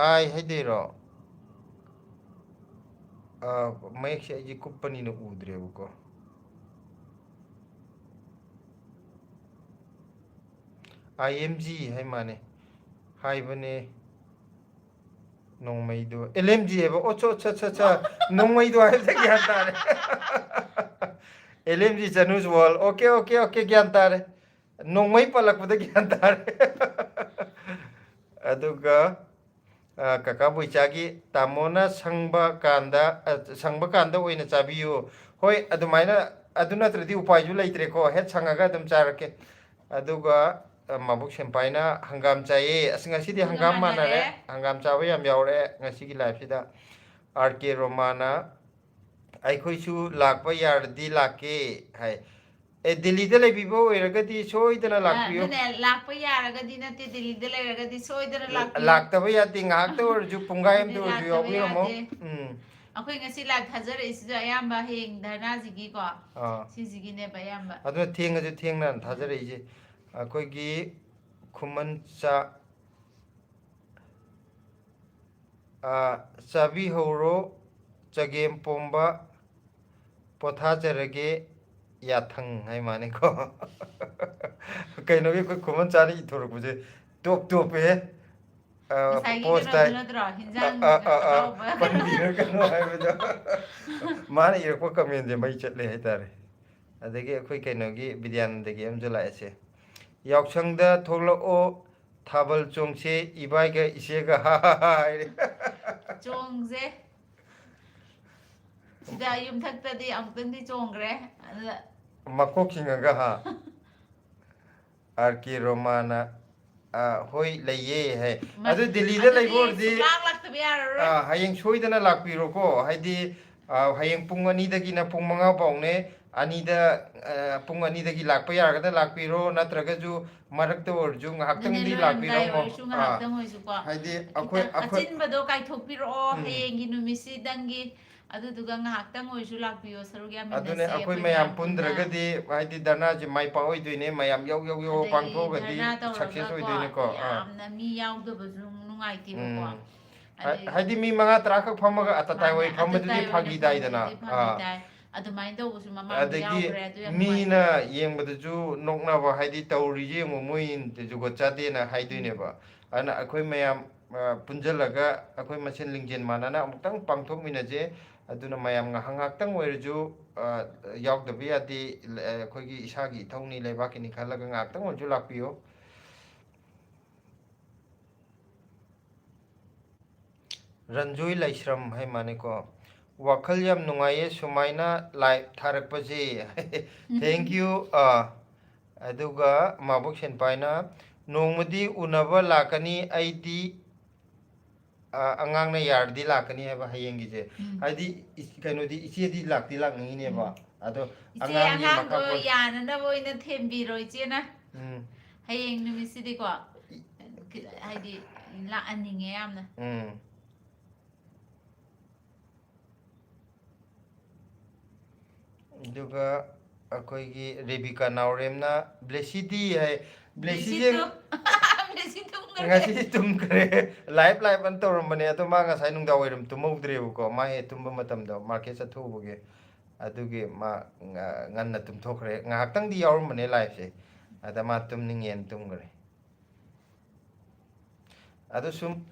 ꯑꯥꯏ ꯍꯥꯏꯗꯣꯏꯔꯣ? ꯑ, ꯃꯌꯦꯛꯁꯦ ꯑꯩꯁꯦ ꯀꯨꯞꯄꯅꯤꯅ ꯎꯗ꯭ꯔꯦꯕꯀꯣ꯫ ꯑꯥꯏ ꯑꯦꯝ ꯖꯤ ꯍꯥꯏ ꯃꯥꯅꯦ, ꯍꯥꯏꯕꯅꯦ꯫ ꯅꯣꯡꯃꯩꯗꯣ ꯑꯦꯜ ꯑꯦꯝ ꯖꯤ ꯍꯥꯏꯕ꯫ ꯑꯣ, ꯆꯣ, ꯆꯣ, ꯆꯣ, ꯆꯣ꯫ ꯅꯣꯡꯃꯩꯗꯣ ꯍꯥꯏꯕꯗ ꯒ꯭ꯌꯥꯟ ꯇꯥꯔꯦ꯫ ꯑꯦꯜ ꯑꯦꯝ ꯖꯤ ꯆꯅꯨꯁ ꯋꯥꯔꯜ꯫ ꯑꯣꯀꯦ, ꯑꯣꯀꯦ, ꯑꯣꯀꯦ, ꯒ꯭ꯌꯥꯟ ꯇꯥꯔꯦ꯫ ꯅꯣꯡꯃꯩ ꯄꯜꯂꯛꯄꯗ ꯒ꯭ꯌꯥꯟ ꯇꯥꯔꯦ꯫ ꯑꯗꯨꯒ, ꯑ, ꯀꯀꯥ ꯕꯣꯏꯆꯥꯒꯤ "ꯇꯥꯃꯣꯅ ꯁꯪꯕ ꯀꯥꯟꯗ, ꯑ, ꯁꯪꯕ ꯀꯥꯟꯗ ꯑꯣꯏꯅ ꯆꯥꯕꯤꯌꯨ"꯫ ꯍꯣꯏ, ꯑꯗꯨꯃꯥꯏꯅ, ꯑꯗꯨ ꯅꯠꯇ꯭ꯔꯗꯤ ꯎꯄꯥꯏꯁꯨ ꯂꯩꯇ꯭ꯔꯦꯀꯣ꯫ ꯍꯦꯛ ꯁꯪꯉꯒ ꯑꯗꯨꯝ ꯆꯥꯔꯛꯀꯦ꯫ ꯑꯗꯨꯒ, ꯑ, ꯃꯕꯨꯛ ꯁꯦꯝꯄꯥꯏꯅ ꯍꯪꯒꯥꯝ ꯆꯥꯏꯌꯦ꯫ ꯑꯁ, ꯉꯁꯤꯗꯤ ꯍꯪꯒꯥꯝ ꯍꯪꯒꯥꯝ ꯃꯥꯟꯅꯔꯦ꯫ ꯃꯥꯟꯅꯔꯦ꯫ ꯍꯪꯒꯥꯝ ꯆꯥꯕ ꯌꯥꯝ ꯌꯥꯎꯔꯦ ꯉꯁꯤꯒꯤ ꯂꯥꯏꯐꯁꯤꯗ꯫ ꯑꯥꯔ ꯀꯦ ꯔꯣꯃꯥꯅ, "ꯑꯩꯈꯣꯏꯁꯨ ꯂꯥꯛꯄ ꯌꯥꯔꯗꯤ ꯂꯥꯛꯀꯦ" ꯍꯥꯏ꯫ ꯑꯦ, ꯗꯤꯜꯂꯤꯗ ꯂꯩꯕꯤꯕ ꯑꯣꯏꯔꯒꯗꯤ ꯁꯣꯏꯗꯅ ꯑ, ꯂꯥꯛꯄꯤꯌꯨ꯫ ꯑꯗꯨꯅꯦ, ꯂꯥꯛꯄ ꯌꯥꯔꯒꯗꯤ ꯅꯠꯇꯦ, ꯗꯤꯜꯂꯤꯗ ꯂꯩꯔꯒꯗꯤ ꯁꯣꯏꯗꯅ ꯂꯥꯛꯄꯤꯌꯨ꯫ ꯂꯥꯛꯇꯕ ꯌꯥꯗꯦ, ꯉꯥꯏꯍꯥꯛꯇ ꯑꯣꯏꯔꯁꯨ, ꯄꯨꯡꯈꯥꯏ ꯑꯃꯇ ꯑꯣꯏꯔꯁꯨ ꯂꯥꯛꯇꯕ ꯌꯥꯎꯕꯤꯔꯝꯃꯣ꯫ ꯌꯥꯗꯦ꯫ ꯎꯝ꯫ ꯑꯩꯈꯣꯏ ꯉꯁꯤ ꯂꯥꯏꯚ ꯊꯥꯖꯔꯛꯏꯁꯤꯁꯨ ꯑꯌꯥꯝꯕ ꯍꯌꯦꯡ ꯙꯔꯅꯥꯁꯤꯒꯤꯀꯣ, ꯑꯥ꯫ ꯁꯤꯁꯤꯒꯤꯅꯦꯕ ꯑꯌꯥꯝꯕ꯫ ꯑꯗꯨꯅ ꯊꯦꯡꯉꯁꯨ ꯊꯦꯡꯅ ꯊꯥꯖꯔꯛꯏꯁꯦ꯫ ꯑꯩꯈꯣꯏꯒꯤ ꯈꯨꯃꯟꯆꯥ, ꯑꯥ, "ꯆꯥꯕꯤꯍꯧꯔꯣ ꯆꯒꯦꯝ ꯄꯣꯝꯕ, ꯄꯣꯊꯥꯖꯔꯒꯦ ꯌꯥꯊꯪ" ꯍꯥꯏ ꯃꯥꯅꯤꯀꯣ꯫ ꯀꯩꯅꯣꯒꯤ ꯑꯩꯈꯣꯏ ꯈꯨꯃꯟꯆꯥꯅ ꯏꯊꯣꯔꯛꯄꯁꯦ ꯇꯣꯞ ꯇꯣꯞꯄꯦ꯫ ꯑꯥ, ꯉꯁꯥꯏꯒꯤ post ꯀꯩꯅꯣꯗꯨ ꯇꯥꯏ꯫ ꯅꯠꯇ꯭ꯔꯣ? ꯍꯤꯟꯖꯥꯡ ꯑꯥ, ꯑꯥ, ꯑꯥ, ꯑꯥ, ꯑꯍꯥꯎꯕ꯫ ꯄꯟꯕꯤꯔꯒꯅꯨ ꯍꯥꯏꯕꯗꯣ꯫ ꯃꯥꯅ ꯏꯔꯛꯄ commentꯁꯦ ꯃꯩ ꯆꯠꯂꯦ ꯍꯥꯏꯇꯥꯔꯦ꯫ ꯑꯗꯒꯤ ꯑꯩꯈꯣꯏ ꯀꯩꯅꯣꯒꯤ ꯕꯤꯗ꯭ꯌꯥꯅꯟꯗꯒꯤ ꯑꯃꯁꯨ ꯂꯥꯛꯑꯦꯁꯦ꯫ "ꯌꯥꯎꯁꯪꯗ ꯊꯣꯛꯂꯛꯑꯣ, ꯊꯥꯕꯜ ꯆꯣꯡꯁꯦ, ꯏꯕꯥꯏꯒ ꯏꯆꯦꯒ", ꯍꯥꯏꯔꯦ꯫ ꯆꯣꯡꯁꯦ꯫ ꯁꯤꯗ ꯌꯨꯝꯊꯛꯇꯗꯤ ꯑꯃꯨꯛꯇꯪꯗꯤ ꯆꯣꯡꯈ꯭ꯔꯦ꯫ ꯑꯗꯨꯗ ꯃꯀꯣꯛ ꯆꯤꯡꯉꯒ, ꯍꯥ? ꯑꯥꯔ ꯀꯦ ꯔꯣꯃꯥꯅ, ꯑ, "ꯍꯣꯏ, ꯂꯩꯌꯦ" ꯍꯥꯏ꯫ ꯑꯗꯨ ꯗꯤꯜꯂꯤꯗ ꯂꯩꯕ ꯑꯣꯏꯔꯗꯤ, ꯁꯨꯡꯂꯥꯛ ꯂꯥꯛꯇꯕ ꯌꯥꯔꯔꯣꯏ꯫ ꯑ, ꯍꯌꯦꯡ ꯁꯣꯏꯗꯅ ꯂꯥꯛꯄꯤꯔꯣꯀꯣ꯫ ꯍꯥꯏꯗꯤ, ꯑ, ꯍꯌꯦꯡ ꯄꯨꯡ ꯑꯅꯤꯗꯒꯤꯅ ꯄꯨꯡ ꯃꯉꯥ ꯐꯥꯎꯅꯦ꯫ ꯑꯅꯤꯗ, ꯑ, ꯄꯨꯡ ꯑꯅꯤꯗꯒꯤ ꯂꯥꯛꯄ ꯌꯥꯔꯒꯅ ꯂꯥꯛꯄꯤꯔꯣ, ꯅꯠꯇ꯭ꯔꯒꯁꯨ ꯃꯔꯛꯇ ꯑꯣꯏꯔꯁꯨ ꯑꯗꯨꯅꯦ, ꯉꯥꯏꯍꯥꯛꯇꯪꯗꯤ ꯂꯣꯏꯔꯝꯗꯥꯏ ꯂꯥꯛꯄꯤꯔꯝꯃꯣ꯫ ꯑꯣꯏꯔꯁꯨ ꯉꯥꯏꯍꯥꯛꯇꯪ ꯑꯣꯏꯔꯁꯨꯀꯣ꯫ ꯍꯥꯏꯗꯤ ꯑꯩꯈꯣꯏ, ꯈꯤꯇꯪ ꯑꯩꯈꯣꯏ ꯑꯆꯤꯟꯕꯗꯣ ꯀꯥꯏꯊꯣꯛꯄꯤꯔꯛꯑꯣ ꯎꯝ꯫ ꯍꯌꯦꯡꯒꯤ ꯅꯨꯃꯤꯠꯁꯤꯗꯪꯒꯤ꯫ ꯑꯗꯨꯗꯨꯒ ꯉꯥꯏꯍꯥꯛꯇꯪ ꯑꯣꯏꯔꯁꯨ ꯂꯥꯛꯄꯤꯌꯣ, ꯁꯔꯨꯛ ꯌꯥꯃꯤꯟꯅꯁꯦ꯫ ꯑꯗꯨꯅꯦ, ꯑꯩꯈꯣꯏ ꯑꯩꯈꯣꯏ ꯃꯌꯥꯝ ꯃꯌꯥꯝ ꯄꯨꯟꯅ꯫ ꯄꯨꯟꯗ꯭ꯔꯒꯗꯤ, ꯍꯥꯏꯗꯤ, ꯙꯔꯅꯥꯁꯦ ꯃꯥꯏ ꯄꯥꯛꯑꯣꯏꯗꯣꯏꯅꯦ꯫ ꯃꯌꯥꯝ ꯌꯧ ꯌꯧ ꯌꯧ ꯑꯗꯒꯤ ꯄꯥꯡꯊꯣꯛꯑꯒꯗꯤ ꯙꯔꯅꯥ ꯁꯛꯁꯦꯁ ꯇꯧꯔꯒꯀꯣ, ꯑꯣꯏꯗꯣꯏꯅꯤꯀꯣ꯫ ꯑꯥ꯫ ꯌꯥꯝꯅ ꯃꯤ ꯌꯥꯎꯗꯕꯁꯨ ꯅꯨꯡꯉꯥꯏꯇꯦꯕꯀꯣ꯫ ꯎꯝ꯫ ꯍꯥꯏ-, ꯍꯥꯏꯗꯤ ꯃꯤ ꯃꯉꯥ ꯇꯔꯥ ꯈꯛ ꯐꯝꯃꯒ ꯑꯇꯇꯥꯏ ꯍꯣꯏ ꯐꯝꯕꯗꯨꯗꯤ ꯐꯥꯒꯤ ꯇꯥꯏꯗꯅ꯫ ꯐꯥꯒꯤ ꯇꯥꯏ꯫ ꯑꯗꯨꯃꯥꯏꯅ ꯇꯧꯕꯁꯨ ꯃꯃꯥꯡꯗ ꯑꯗꯒꯤ ꯌꯥꯎꯈ꯭ꯔꯦ, ꯑꯗꯨ ꯌꯥꯝ ꯃꯤꯅ ꯅꯨꯡꯉꯥꯏꯇꯦ꯫ ꯌꯦꯡꯕꯗꯁꯨ ꯅꯣꯛꯅꯕ, ꯍꯥꯏꯗꯤ, "ꯇꯧꯔꯤꯁꯦ ꯌꯦꯡꯉꯣ, ꯃꯣꯏ ꯖꯨꯒꯣꯠ ꯆꯥꯗꯦꯅ" ꯍꯥꯏꯗꯣꯏꯅꯦꯕ꯫ ꯑꯗꯨꯅ ꯑꯩꯈꯣꯏ ꯃꯌꯥꯝ, ꯑ, ꯄꯨꯟꯖꯜꯂꯒ ꯑꯩꯈꯣꯏ ꯃꯁꯦꯟ ꯂꯤꯡꯖꯦꯜ ꯃꯥꯟꯅꯅ ꯑꯃꯨꯛꯇꯪ ꯄꯥꯡꯊꯣꯛꯃꯤꯟꯅꯁꯦ꯫ ꯑꯗꯨꯅ ꯃꯌꯥꯝ ꯉꯥꯏꯍꯥꯛ, ꯉꯥꯏꯍꯥꯛꯇꯪ ꯑꯣꯏꯔꯁꯨ, ꯑ, ꯌꯥꯎꯗꯕ ꯌꯥꯗꯦ꯫ ꯑ, ꯑꯩꯈꯣꯏꯒꯤ ꯏꯁꯥꯒꯤ ꯏꯊꯧꯅꯤ, ꯂꯩꯕꯥꯛꯀꯤꯅꯤ ꯈꯜꯂꯒ ꯉꯥꯏꯍꯥꯛꯇꯪ ꯑꯣꯏꯔꯁꯨ ꯂꯥꯛꯄꯤꯌꯨ꯫ ꯔꯟꯖꯣꯏ ꯂꯥꯏꯁ꯭ꯔꯝ ꯍꯥꯏ ꯃꯥꯅꯦꯀꯣ꯫ "ꯋꯥꯈꯜ ꯌꯥꯝ ꯅꯨꯡꯉꯥꯏꯌꯦ ꯁꯨꯃꯥꯏꯅ ꯂꯥꯏꯚ ꯊꯥꯔꯛꯄꯁꯦ"꯫ Thank you꯫ ꯑꯥ, ꯑꯗꯨꯒ ꯃꯥꯕꯣꯛ ꯁꯦꯟꯄꯥꯏꯅ, "ꯅꯣꯡꯃꯗꯤ ꯎꯅꯕ ꯂꯥꯛꯀꯅꯤ ꯑꯩꯗꯤ, ꯑꯥ, ꯑꯉꯥꯡꯅ ꯌꯥꯔꯗꯤ ꯂꯥꯛꯀꯅꯤ" ꯍꯥꯏꯕ ꯍꯌꯦꯡꯒꯤꯁꯦ꯫ ꯎꯝ꯫ ꯍꯥꯏꯗꯤ, ꯏꯁ-, ꯀꯩꯅꯣꯗꯤ, ꯏꯆꯦꯗꯤ ꯂꯥꯛꯇꯤ ꯂꯥꯛꯅꯤꯡꯉꯤꯅꯦꯕ꯫ ꯎꯝ꯫ ꯑꯗꯣ ꯏꯆꯦ ꯑꯉꯥꯡꯒꯤ ꯑꯉꯥꯡꯗꯣ ꯃꯈꯥ ꯄꯣꯟ- ꯌꯥꯅꯅꯕ ꯑꯣꯏꯅ ꯊꯦꯝꯕꯤꯔꯣ ꯏꯆꯦꯅ꯫ ꯎꯝ꯫ ꯍꯌꯦꯡ ꯅꯨꯃꯤꯠꯁꯤꯗꯤꯀꯣ, ꯍꯥꯏꯗꯤ, ꯂꯥꯛꯍꯟꯅꯤꯡꯉꯦ ꯌꯥꯝꯅ꯫ ꯎꯝ꯫ ꯑꯗꯨꯒ ꯑꯩꯈꯣꯏꯒꯤ ꯔꯦꯕꯤꯀꯥ ꯅꯥꯎꯔꯦꯝꯅ, "ꯕ꯭ꯂꯦꯁꯤꯗꯤ" ꯍꯥꯏ꯫ ꯕ꯭ꯂꯦꯁꯤꯁꯦ ꯕ꯭ꯂꯦꯁꯤ ꯇꯨꯝ-, ꯕ꯭ꯂꯦꯁꯤ ꯇꯨꯝꯈ꯭ꯔꯦ꯫ ꯉꯁꯤꯗꯤ ꯇꯨꯝꯈ꯭ꯔꯦ꯫ ꯂꯥꯏꯚ, ꯂꯥꯏꯚ ꯑꯅ ꯇꯧꯔꯝꯕꯅꯦ, ꯑꯗꯣ ꯃꯥ ꯉꯁꯥꯏ ꯅꯨꯡꯗꯥꯡ ꯋꯥꯏꯔꯝ ꯇꯨꯝꯍꯧꯗ꯭ꯔꯦꯕꯀꯣ꯫ ꯃꯥ ꯍꯦꯛ ꯇꯨꯝꯕ ꯃꯇꯝꯗꯣ ꯃꯥꯔꯀꯦꯠ ꯆꯠꯊꯣꯛꯎꯕꯒꯤ꯫ ꯑꯗꯨꯒꯤ ꯃꯥ ꯉ-, ꯉꯟꯅ ꯇꯨꯝꯊꯣꯛꯈ꯭ꯔꯦ꯫ ꯉꯥꯏꯍꯥꯛꯇꯪꯗꯤ ꯌꯥꯎꯔꯝꯕꯅꯦ ꯂꯥꯏꯚꯁꯦ, ꯑꯗ ꯃꯥ ꯇꯨꯝꯅꯤꯡꯉꯦꯅ ꯇꯨꯝꯈ꯭ꯔꯦ꯫ ꯑꯗꯣ ꯁꯨꯝ,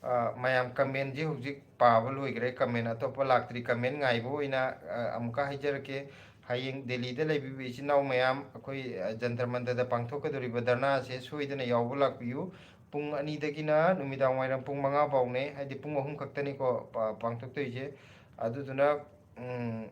ꯑ, ꯃꯌꯥꯝ ꯀꯃꯦꯟꯁꯤ ꯍꯧꯖꯤꯛ ꯄꯥꯕ ꯂꯣꯏꯈ꯭ꯔꯦ, ꯀꯃꯦꯟ ꯑꯇꯣꯞꯄ ꯂꯥꯛꯇ꯭ꯔꯤ꯫ ꯀꯃꯦꯟ ꯉꯥꯏꯕ ꯑꯣꯏꯅ, ꯑ, ꯑꯃꯨꯛꯀ ꯍꯥꯏꯖꯔꯛꯀꯦ꯫ ꯍꯌꯦꯡ ꯗꯦꯜꯂꯤꯗ ꯂꯩꯕꯤꯕ ꯏꯆꯤꯟ ꯏꯅꯥꯎ ꯃꯌꯥꯝ, ꯑꯩꯈꯣꯏ, ꯑ, ꯖꯟꯇꯔ ꯃꯟꯇꯔꯗ ꯄꯥꯡꯊꯣꯛꯀꯗꯧꯔꯤꯕ ꯙꯔꯅꯥꯁꯦ ꯁꯣꯏꯗꯅ ꯌꯥꯎꯕ ꯂꯥꯛꯄꯤꯌꯨ꯫ ꯄꯨꯡ ꯑꯅꯤꯗꯒꯤꯅ ꯅꯨꯃꯤꯗꯥꯡ ꯋꯥꯏꯔꯝ ꯄꯨꯡ ꯃꯉꯥ ꯐꯥꯎꯅꯦ, ꯍꯥꯏꯗꯤ ꯄꯨꯡ ꯑꯍꯨꯝ ꯈꯛꯇꯅꯤꯀꯣ ꯄ-, ꯄꯥꯡꯊꯣꯛꯇꯣꯏꯁꯦ꯫ ꯑꯗꯨꯗꯨꯅ ꯎꯝ,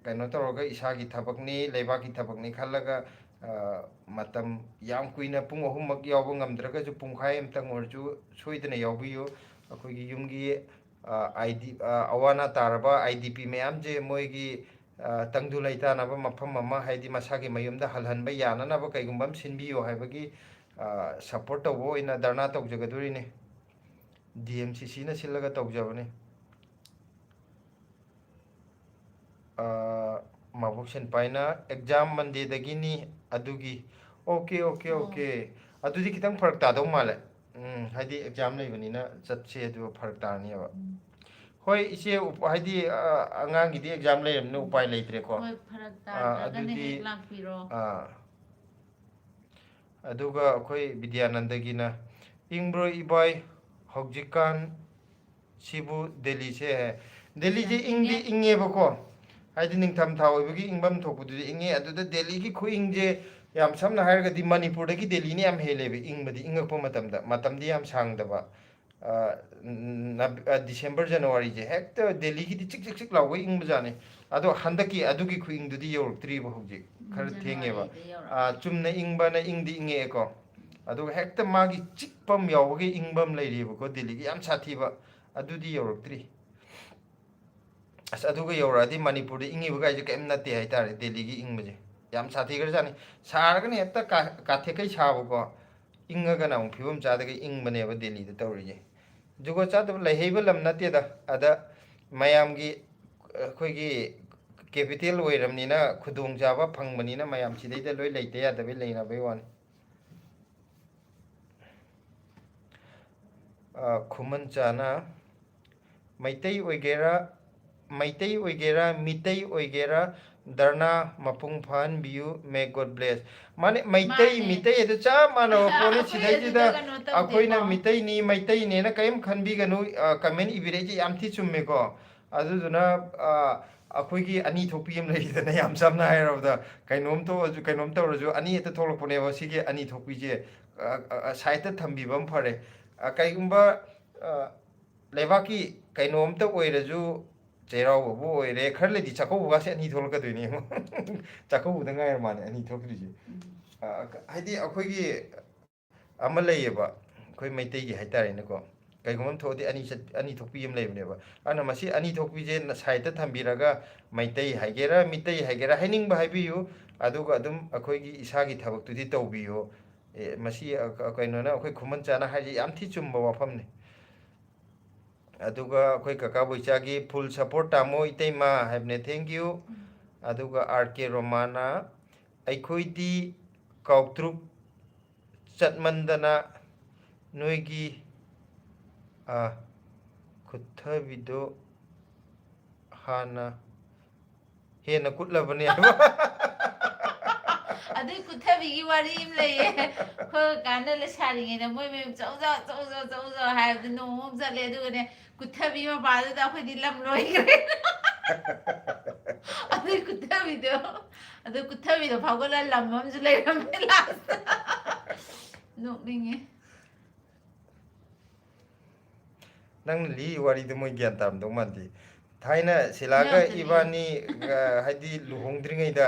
ꯀꯩꯅꯣ ꯇꯧꯔꯒ ꯏꯁꯥꯒꯤ ꯊꯕꯛꯅꯤ, ꯂꯩꯕꯥꯛꯀꯤ ꯊꯕꯛꯅꯤ ꯈꯜꯂꯒ, ꯑ, ꯃꯇꯝ ꯌꯥꯝ ꯀꯨꯏꯅ ꯄꯨꯡ ꯑꯍꯨꯝꯃꯛ ꯌꯥꯎꯕ ꯉꯝꯗ꯭ꯔꯒꯁꯨ ꯄꯨꯡꯈꯥꯏ ꯑꯃꯇꯪ ꯑꯣꯏꯔꯁꯨ ꯁꯣꯏꯗꯅ ꯌꯥꯎꯕꯤꯌꯨ꯫ ꯑꯩꯈꯣꯏꯒꯤ ꯌꯨꯝꯒꯤ, ꯑ, ID, ꯑ, ꯑꯋꯥ ꯑꯅꯥ ꯇꯥꯔꯕ IDP ꯃꯌꯥꯝꯁꯦ ꯃꯣꯏꯒꯤ, ꯑ, ꯇꯪꯗꯨ ꯂꯩꯇꯥꯅꯕ ꯃꯐꯝ ꯑꯃ, ꯍꯥꯏꯗꯤ ꯃꯁꯥꯒꯤ ꯃꯌꯨꯝꯗ ꯍꯜꯍꯟꯕ ꯌꯥꯅꯅꯕ ꯀꯩꯒꯨꯝꯕ ꯑꯃ ꯁꯤꯟꯕꯤꯌꯣ ꯍꯥꯏꯕꯒꯤ, ꯑ, support ꯇꯧꯕ ꯑꯣꯏꯅ ꯙꯔꯅꯥ ꯇꯧꯖꯒꯗꯣꯔꯤꯅꯤ꯫ DMCCꯅ ꯁꯤꯜꯂꯒ ꯇꯧꯖꯕꯅꯤ꯫ ꯑ, ꯃꯕꯣꯛ ꯁꯦꯟꯄꯥꯏꯅ exam Mondayꯗꯒꯤꯅꯤ ꯑꯗꯨꯒꯤ꯫ OK, OK, ꯑꯣ꯫ OK꯫ ꯑꯗꯨꯗꯤ ꯈꯤꯇꯪ ꯐꯔꯛ ꯇꯥꯗꯧ ꯃꯥꯜꯂꯦ꯫ ꯎꯝ, ꯍꯥꯏꯗꯤ exam ꯂꯩꯕꯅꯤꯅ ꯆꯠꯁꯦ ꯑꯗꯨ ꯐꯔꯛ ꯇꯥꯔꯅꯤꯕ꯫ ꯎꯝ꯫ ꯍꯣꯏ, ꯏꯆꯦ, ꯎꯞ-, ꯍꯥꯏꯗꯤ, ꯑ, ꯑꯉꯥꯡꯒꯤꯗꯤ exam ꯂꯩꯔꯕꯅꯤꯅ ꯎꯄꯥꯏ ꯂꯩꯇ꯭ꯔꯦꯀꯣ꯫ ꯍꯣꯏ, ꯐꯔꯛ ꯑ, ꯇꯥꯗ꯭ꯔꯒꯅ ꯑꯗꯨꯗꯤ, ꯍꯦꯛ ꯂꯥꯛꯄꯤꯔꯣ꯫ ꯑ, ꯑꯗꯨꯒ ꯑꯩꯈꯣꯏ ꯕꯤꯗ꯭ꯌꯥꯅꯟꯗꯒꯤꯅ, "ꯏꯪꯕ꯭ꯔꯣ ꯏꯕꯥꯏ? ꯍꯧꯖꯤꯛꯀꯥꯟ ꯁꯤꯕꯨ ꯗꯦꯜꯂꯤꯁꯦ?" ꯗꯦꯜꯂꯤꯁꯦ ꯌꯥꯝ ꯏꯪꯗꯤ ꯏꯪꯉꯦ꯫ ꯏꯪꯉꯦꯕꯀꯣ, ꯍꯥꯏꯗꯤ ꯅꯤꯡꯊꯝꯊꯥ ꯑꯣꯏꯕꯒꯤ ꯏꯪꯐꯝ ꯊꯣꯛꯄꯗꯨꯗꯤ ꯏꯪꯉꯦ꯫ ꯑꯗꯨꯗ ꯗꯦꯜꯂꯤꯒꯤ ꯈꯨꯏꯪꯁꯦ, ꯌꯥꯝ ꯁꯝꯅ ꯍꯥꯏꯔꯒꯗꯤ ꯃꯅꯤꯄꯨꯔꯗꯒꯤ ꯗꯦꯜꯂꯤꯅ ꯌꯥꯝ ꯍꯦꯜꯂꯦꯕ ꯏꯪꯕꯗꯤ, ꯏꯪꯉꯛꯄ ꯃꯇꯝꯗ, ꯃꯇꯝꯗꯤ ꯌꯥꯝ ꯁꯥꯡꯗꯕ꯫ ꯑ, ꯅ-, ꯑ, December, Januaryꯁꯦ ꯍꯦꯛꯇ ꯗꯦꯜꯂꯤꯒꯤꯗꯤ ꯆꯤꯛ ꯆꯤꯛ ꯆꯤꯛ ꯂꯥꯎꯕ ꯏꯪꯕꯖꯥꯠꯅꯤ꯫ ꯑꯗꯣ ꯍꯟꯗꯛꯀꯤ ꯑꯗꯨꯒꯤ ꯈꯨꯏꯪꯗꯨꯗꯤ ꯌꯧꯔꯛꯇ꯭ꯔꯤꯕ ꯍꯧꯖꯤꯛ, ꯎꯝ, ꯈꯔ ꯊꯦꯡꯉꯦꯕ꯫ Januaryꯗ ꯌꯧꯔꯛꯑꯦ꯫ ꯑ, ꯆꯨꯝꯅ ꯏꯪꯕꯅ ꯏꯪꯗꯤ ꯏꯪꯉꯛꯑꯦꯀꯣ, ꯑꯗꯨꯒ ꯍꯦꯛꯇ ꯃꯥꯒꯤ ꯆꯤꯛꯄ ꯑꯃ ꯌꯥꯎꯕꯒꯤ ꯏꯪꯕ ꯑꯃ ꯂꯩꯔꯤꯕꯀꯣ ꯗꯦꯜꯂꯤꯒꯤ, ꯌꯥꯝ ꯁꯥꯊꯤꯕ, ꯑꯗꯨꯗꯤ ꯌꯧꯔꯛꯇ꯭ꯔꯤ꯫ ꯑꯁ, ꯑꯗꯨꯒ ꯌꯧꯔꯛꯑꯗꯤ ꯃꯅꯤꯄꯨꯔꯗ ꯏꯪꯉꯤꯕ ꯀꯥꯏꯁꯦ ꯀꯩꯝ ꯅꯠꯇꯦ ꯍꯥꯏꯇꯥꯔꯦ, ꯗꯦꯜꯂꯤꯒꯤ ꯏꯪꯕꯁꯦ ꯌꯥꯝ ꯁꯥꯊꯤꯈ꯭ꯔꯖꯥꯠꯅꯤ꯫ ꯁꯥꯔꯒꯅ ꯍꯦꯛꯇ ꯀꯥ-, ꯀꯥꯊꯦꯛꯀꯩ ꯁꯥꯕꯀꯣ, ꯏꯪꯉꯒꯅ ꯑꯃꯨꯛ ꯐꯤꯕꯝ ꯆꯥꯗꯒꯩ ꯏꯪꯕꯅꯦꯕ ꯗꯦꯜꯂꯤꯗ ꯇꯧꯔꯤꯁꯦ꯫ ꯖꯨꯒꯣꯠ ꯆꯥꯗꯕ ꯂꯩꯍꯩꯕ ꯂꯝ ꯅꯠꯇꯦꯗ꯫ ꯑꯗ ꯃꯌꯥꯝꯒꯤ, ꯑꯩꯈꯣꯏꯒꯤ capital ꯑꯣꯏꯔꯕꯅꯤꯅ, ꯈꯨꯗꯣꯡꯆꯥꯕ ꯐꯪꯕꯅꯤꯅ ꯃꯌꯥꯝ ꯁꯤꯗꯩꯗ ꯂꯣꯏ ꯂꯩꯇ ꯌꯥꯗꯕꯩ ꯂꯩꯅꯕꯩ ꯋꯥꯅꯤ꯫ ꯑ, ꯈꯨꯃꯟ ꯆꯥꯅ, "ꯃꯩꯇꯩ ꯑꯣꯏꯒꯦꯔꯥ, ꯃꯩꯇꯩ ꯑꯣꯏꯒꯦꯔꯥ, ꯃꯤꯇꯩ ꯑꯣꯏꯒꯦꯔꯥ, ꯙꯔꯅꯥ ꯃꯄꯨꯡ ꯐꯥꯍꯟꯕꯤꯌꯨ, may God bless"꯫ ꯃꯥꯅꯦ, ꯃꯩꯇꯩ, ꯃꯥꯅꯦ꯫ ꯃꯤꯇꯩ ꯑꯗꯨ ꯆꯞ ꯃꯥꯟꯅꯕ ꯄꯣꯠꯅꯤ꯫ ꯑꯩꯈꯣꯏ ꯁꯤꯗꯩꯁꯤꯗ ꯑꯗꯨꯗ ꯀꯩꯅꯣ ꯇꯧꯗꯦꯀꯣ꯫ ꯑꯩꯈꯣꯏꯅ ꯃꯤꯇꯩꯅꯤ, ꯃꯩꯇꯩꯅꯦꯅ ꯀꯔꯤꯝ ꯈꯟꯕꯤꯒꯅꯨ꯫ ꯑ, comment ꯏꯕꯤꯔꯛꯏꯁꯦ ꯌꯥꯝ ꯊꯤ ꯆꯨꯝꯃꯦꯀꯣ꯫ ꯑꯗꯨꯗꯨꯅ, ꯑ, ꯑꯩꯈꯣꯏꯒꯤ ꯑꯅꯤ ꯊꯣꯛꯄꯤ ꯑꯃ ꯂꯩꯔꯤꯗꯅ, ꯌꯥꯝ ꯁꯝꯅ ꯍꯥꯏꯔꯕꯗ, ꯀꯩꯅꯣꯝ ꯊꯣꯛꯑꯁꯨ, ꯀꯩꯅꯣꯝ ꯇꯧꯔꯁꯨ, ꯑꯅꯤ ꯍꯦꯛꯇ ꯊꯣꯛꯂꯛꯄꯅꯦꯕ꯫ ꯁꯤꯒꯤ ꯑꯅꯤ ꯊꯣꯛꯄꯤꯁꯦ, ꯑ, ꯑ, sideꯇ ꯊꯝꯕꯤꯕ ꯑꯃ ꯐꯔꯦ꯫ ꯑ, ꯀꯩꯒꯨꯝꯕ, ꯑ, ꯂꯩꯕꯥꯛꯀꯤ ꯀꯩꯅꯣꯝꯇ ꯑꯣꯏꯔꯁꯨ, ꯆꯩꯔꯥꯎꯕꯕꯨ ꯑꯣꯏꯔꯦ, ꯈꯔ ꯂꯩꯗꯤ ꯆꯥꯛꯀꯧꯕꯒꯁꯦ ꯑꯅꯤ ꯊꯣꯛꯂꯛꯀꯗꯣꯏꯅꯦ ꯌꯦꯡꯉꯣ꯫ ꯆꯥꯛꯀꯧꯕꯗ ꯉꯥꯏꯔ ꯃꯥꯜꯂꯦ ꯑꯅꯤ ꯊꯣꯛꯇ꯭ꯔꯤꯁꯦ꯫ ꯎꯝ꯫ ꯑ, ꯍꯥꯏꯗꯤ ꯑꯩꯈꯣꯏꯒꯤ ꯑꯃ ꯂꯩꯌꯦꯕ, ꯑꯩꯈꯣꯏ ꯃꯩꯇꯩꯒꯤ ꯍꯥꯏꯇꯥꯔꯦꯅꯦꯀꯣ꯫ ꯀꯩꯒꯨꯝꯕ ꯑꯃ ꯊꯣꯛꯑꯗꯤ ꯑꯅꯤ ꯆꯠ-, ꯑꯅꯤ ꯊꯣꯛꯄꯤ ꯑꯃ ꯂꯩꯕꯅꯦꯕ꯫ ꯑꯗꯨꯅ ꯃꯁꯤ ꯑꯅꯤ ꯊꯣꯛꯄꯤꯁꯦ ꯅ-, side ꯇ ꯊꯝꯕꯤꯔꯒ, ꯃꯩꯇꯩ ꯍꯥꯏꯒꯦꯔꯥ, ꯃꯤꯇꯩ ꯍꯥꯏꯒꯦꯔꯥ, ꯍꯥꯏꯅꯤꯡꯕ ꯍꯥꯏꯕꯤꯌꯨ꯫ ꯑꯗꯨꯒ ꯑꯗꯨꯝ ꯑꯩꯈꯣꯏꯒꯤ ꯏꯁꯥꯒꯤ ꯊꯕꯛꯇꯨꯗꯤ ꯇꯧꯕꯤꯌꯨ꯫ ꯑꯦ, ꯃꯁꯤ, ꯑ, ꯀ-, ꯀꯩꯅꯣꯅ, ꯑꯩꯈꯣꯏ ꯈꯨꯃꯟꯆꯥꯅ ꯍꯥꯏꯁꯦ ꯌꯥꯝ ꯊꯤ ꯆꯨꯝꯕ ꯋꯥꯐꯝꯅꯤ꯫ ꯑꯗꯨꯒ ꯑꯩꯈꯣꯏ ꯀꯀꯥ ꯕꯣꯏꯆꯥꯒꯤ full support ꯇꯥꯃꯣ ꯏꯇꯩꯃ ꯍꯥꯏꯕꯅꯦ, thank you꯫ ꯎꯝ꯫ ꯑꯗꯨꯒ ꯑꯥꯔ ꯀꯦ ꯔꯣꯃꯥꯅ, "ꯑꯩꯈꯣꯏꯗꯤ ꯀꯥꯎꯇ꯭ꯔꯨꯛ ꯆꯠꯃꯟꯗꯅ ꯅꯣꯏꯒꯤ, ꯑ, ꯀꯨꯠꯊꯕꯤꯗꯣ ꯍꯥꯟꯅ ꯍꯦꯟꯅ ꯀꯨꯠꯂꯕꯅꯦ" ꯍꯥꯏꯕ꯫ ꯑꯗꯨꯏ ꯀꯨꯠꯊꯕꯤꯒꯤ ꯋꯥꯔꯤ ꯑꯃ ꯂꯩꯌꯦ꯫ ꯑꯩꯈꯣꯏ ꯀꯥꯟꯗ ꯂꯩꯁꯥꯔꯤꯉꯩꯗ ꯃꯣꯏ ꯃꯌꯥꯝ "ꯆꯧꯖꯥꯎ, ꯆꯧꯖꯥꯎ, ꯆꯧꯖꯥꯎ" ꯍꯥꯏꯕꯗ ꯅꯣꯡꯃ ꯑꯃ ꯆꯠꯂꯦ, ꯑꯗꯨꯒꯅꯦ ꯀꯨꯠꯊꯕꯤ ꯃꯄꯥꯗꯨꯗ ꯑꯩꯈꯣꯏꯗꯤ ꯂꯝ ꯂꯣꯏꯈ꯭ꯔꯦ꯫ ꯑꯗꯨꯏ ꯀꯨꯠꯊꯕꯤꯗꯣ, ꯑꯗꯨ ꯀꯨꯠꯊꯕꯤꯗꯣ ꯐꯥꯎꯒꯠꯂ ꯂꯝ ꯑꯃꯁꯨ ꯂꯩꯔꯝꯃꯦ last꯫ ꯅꯣꯛꯅꯤꯡꯉꯦ꯫ ꯅꯪꯅ ꯂꯤ ꯋꯥꯔꯤꯗꯣ ꯃꯣꯏ ꯒ꯭ꯌꯥꯟ ꯇꯥꯔꯝꯗꯧ ꯃꯥꯟꯗꯦ꯫ ꯊꯥꯏꯅ ꯁꯤꯂꯥꯒ ꯌꯥꯝ ꯆꯨꯝꯃꯦ꯫ ꯏꯕꯥꯅꯤ, ꯑ, ꯍꯥꯏꯗꯤ ꯂꯨꯍꯣꯡꯗ꯭ꯔꯤꯉꯩꯗ,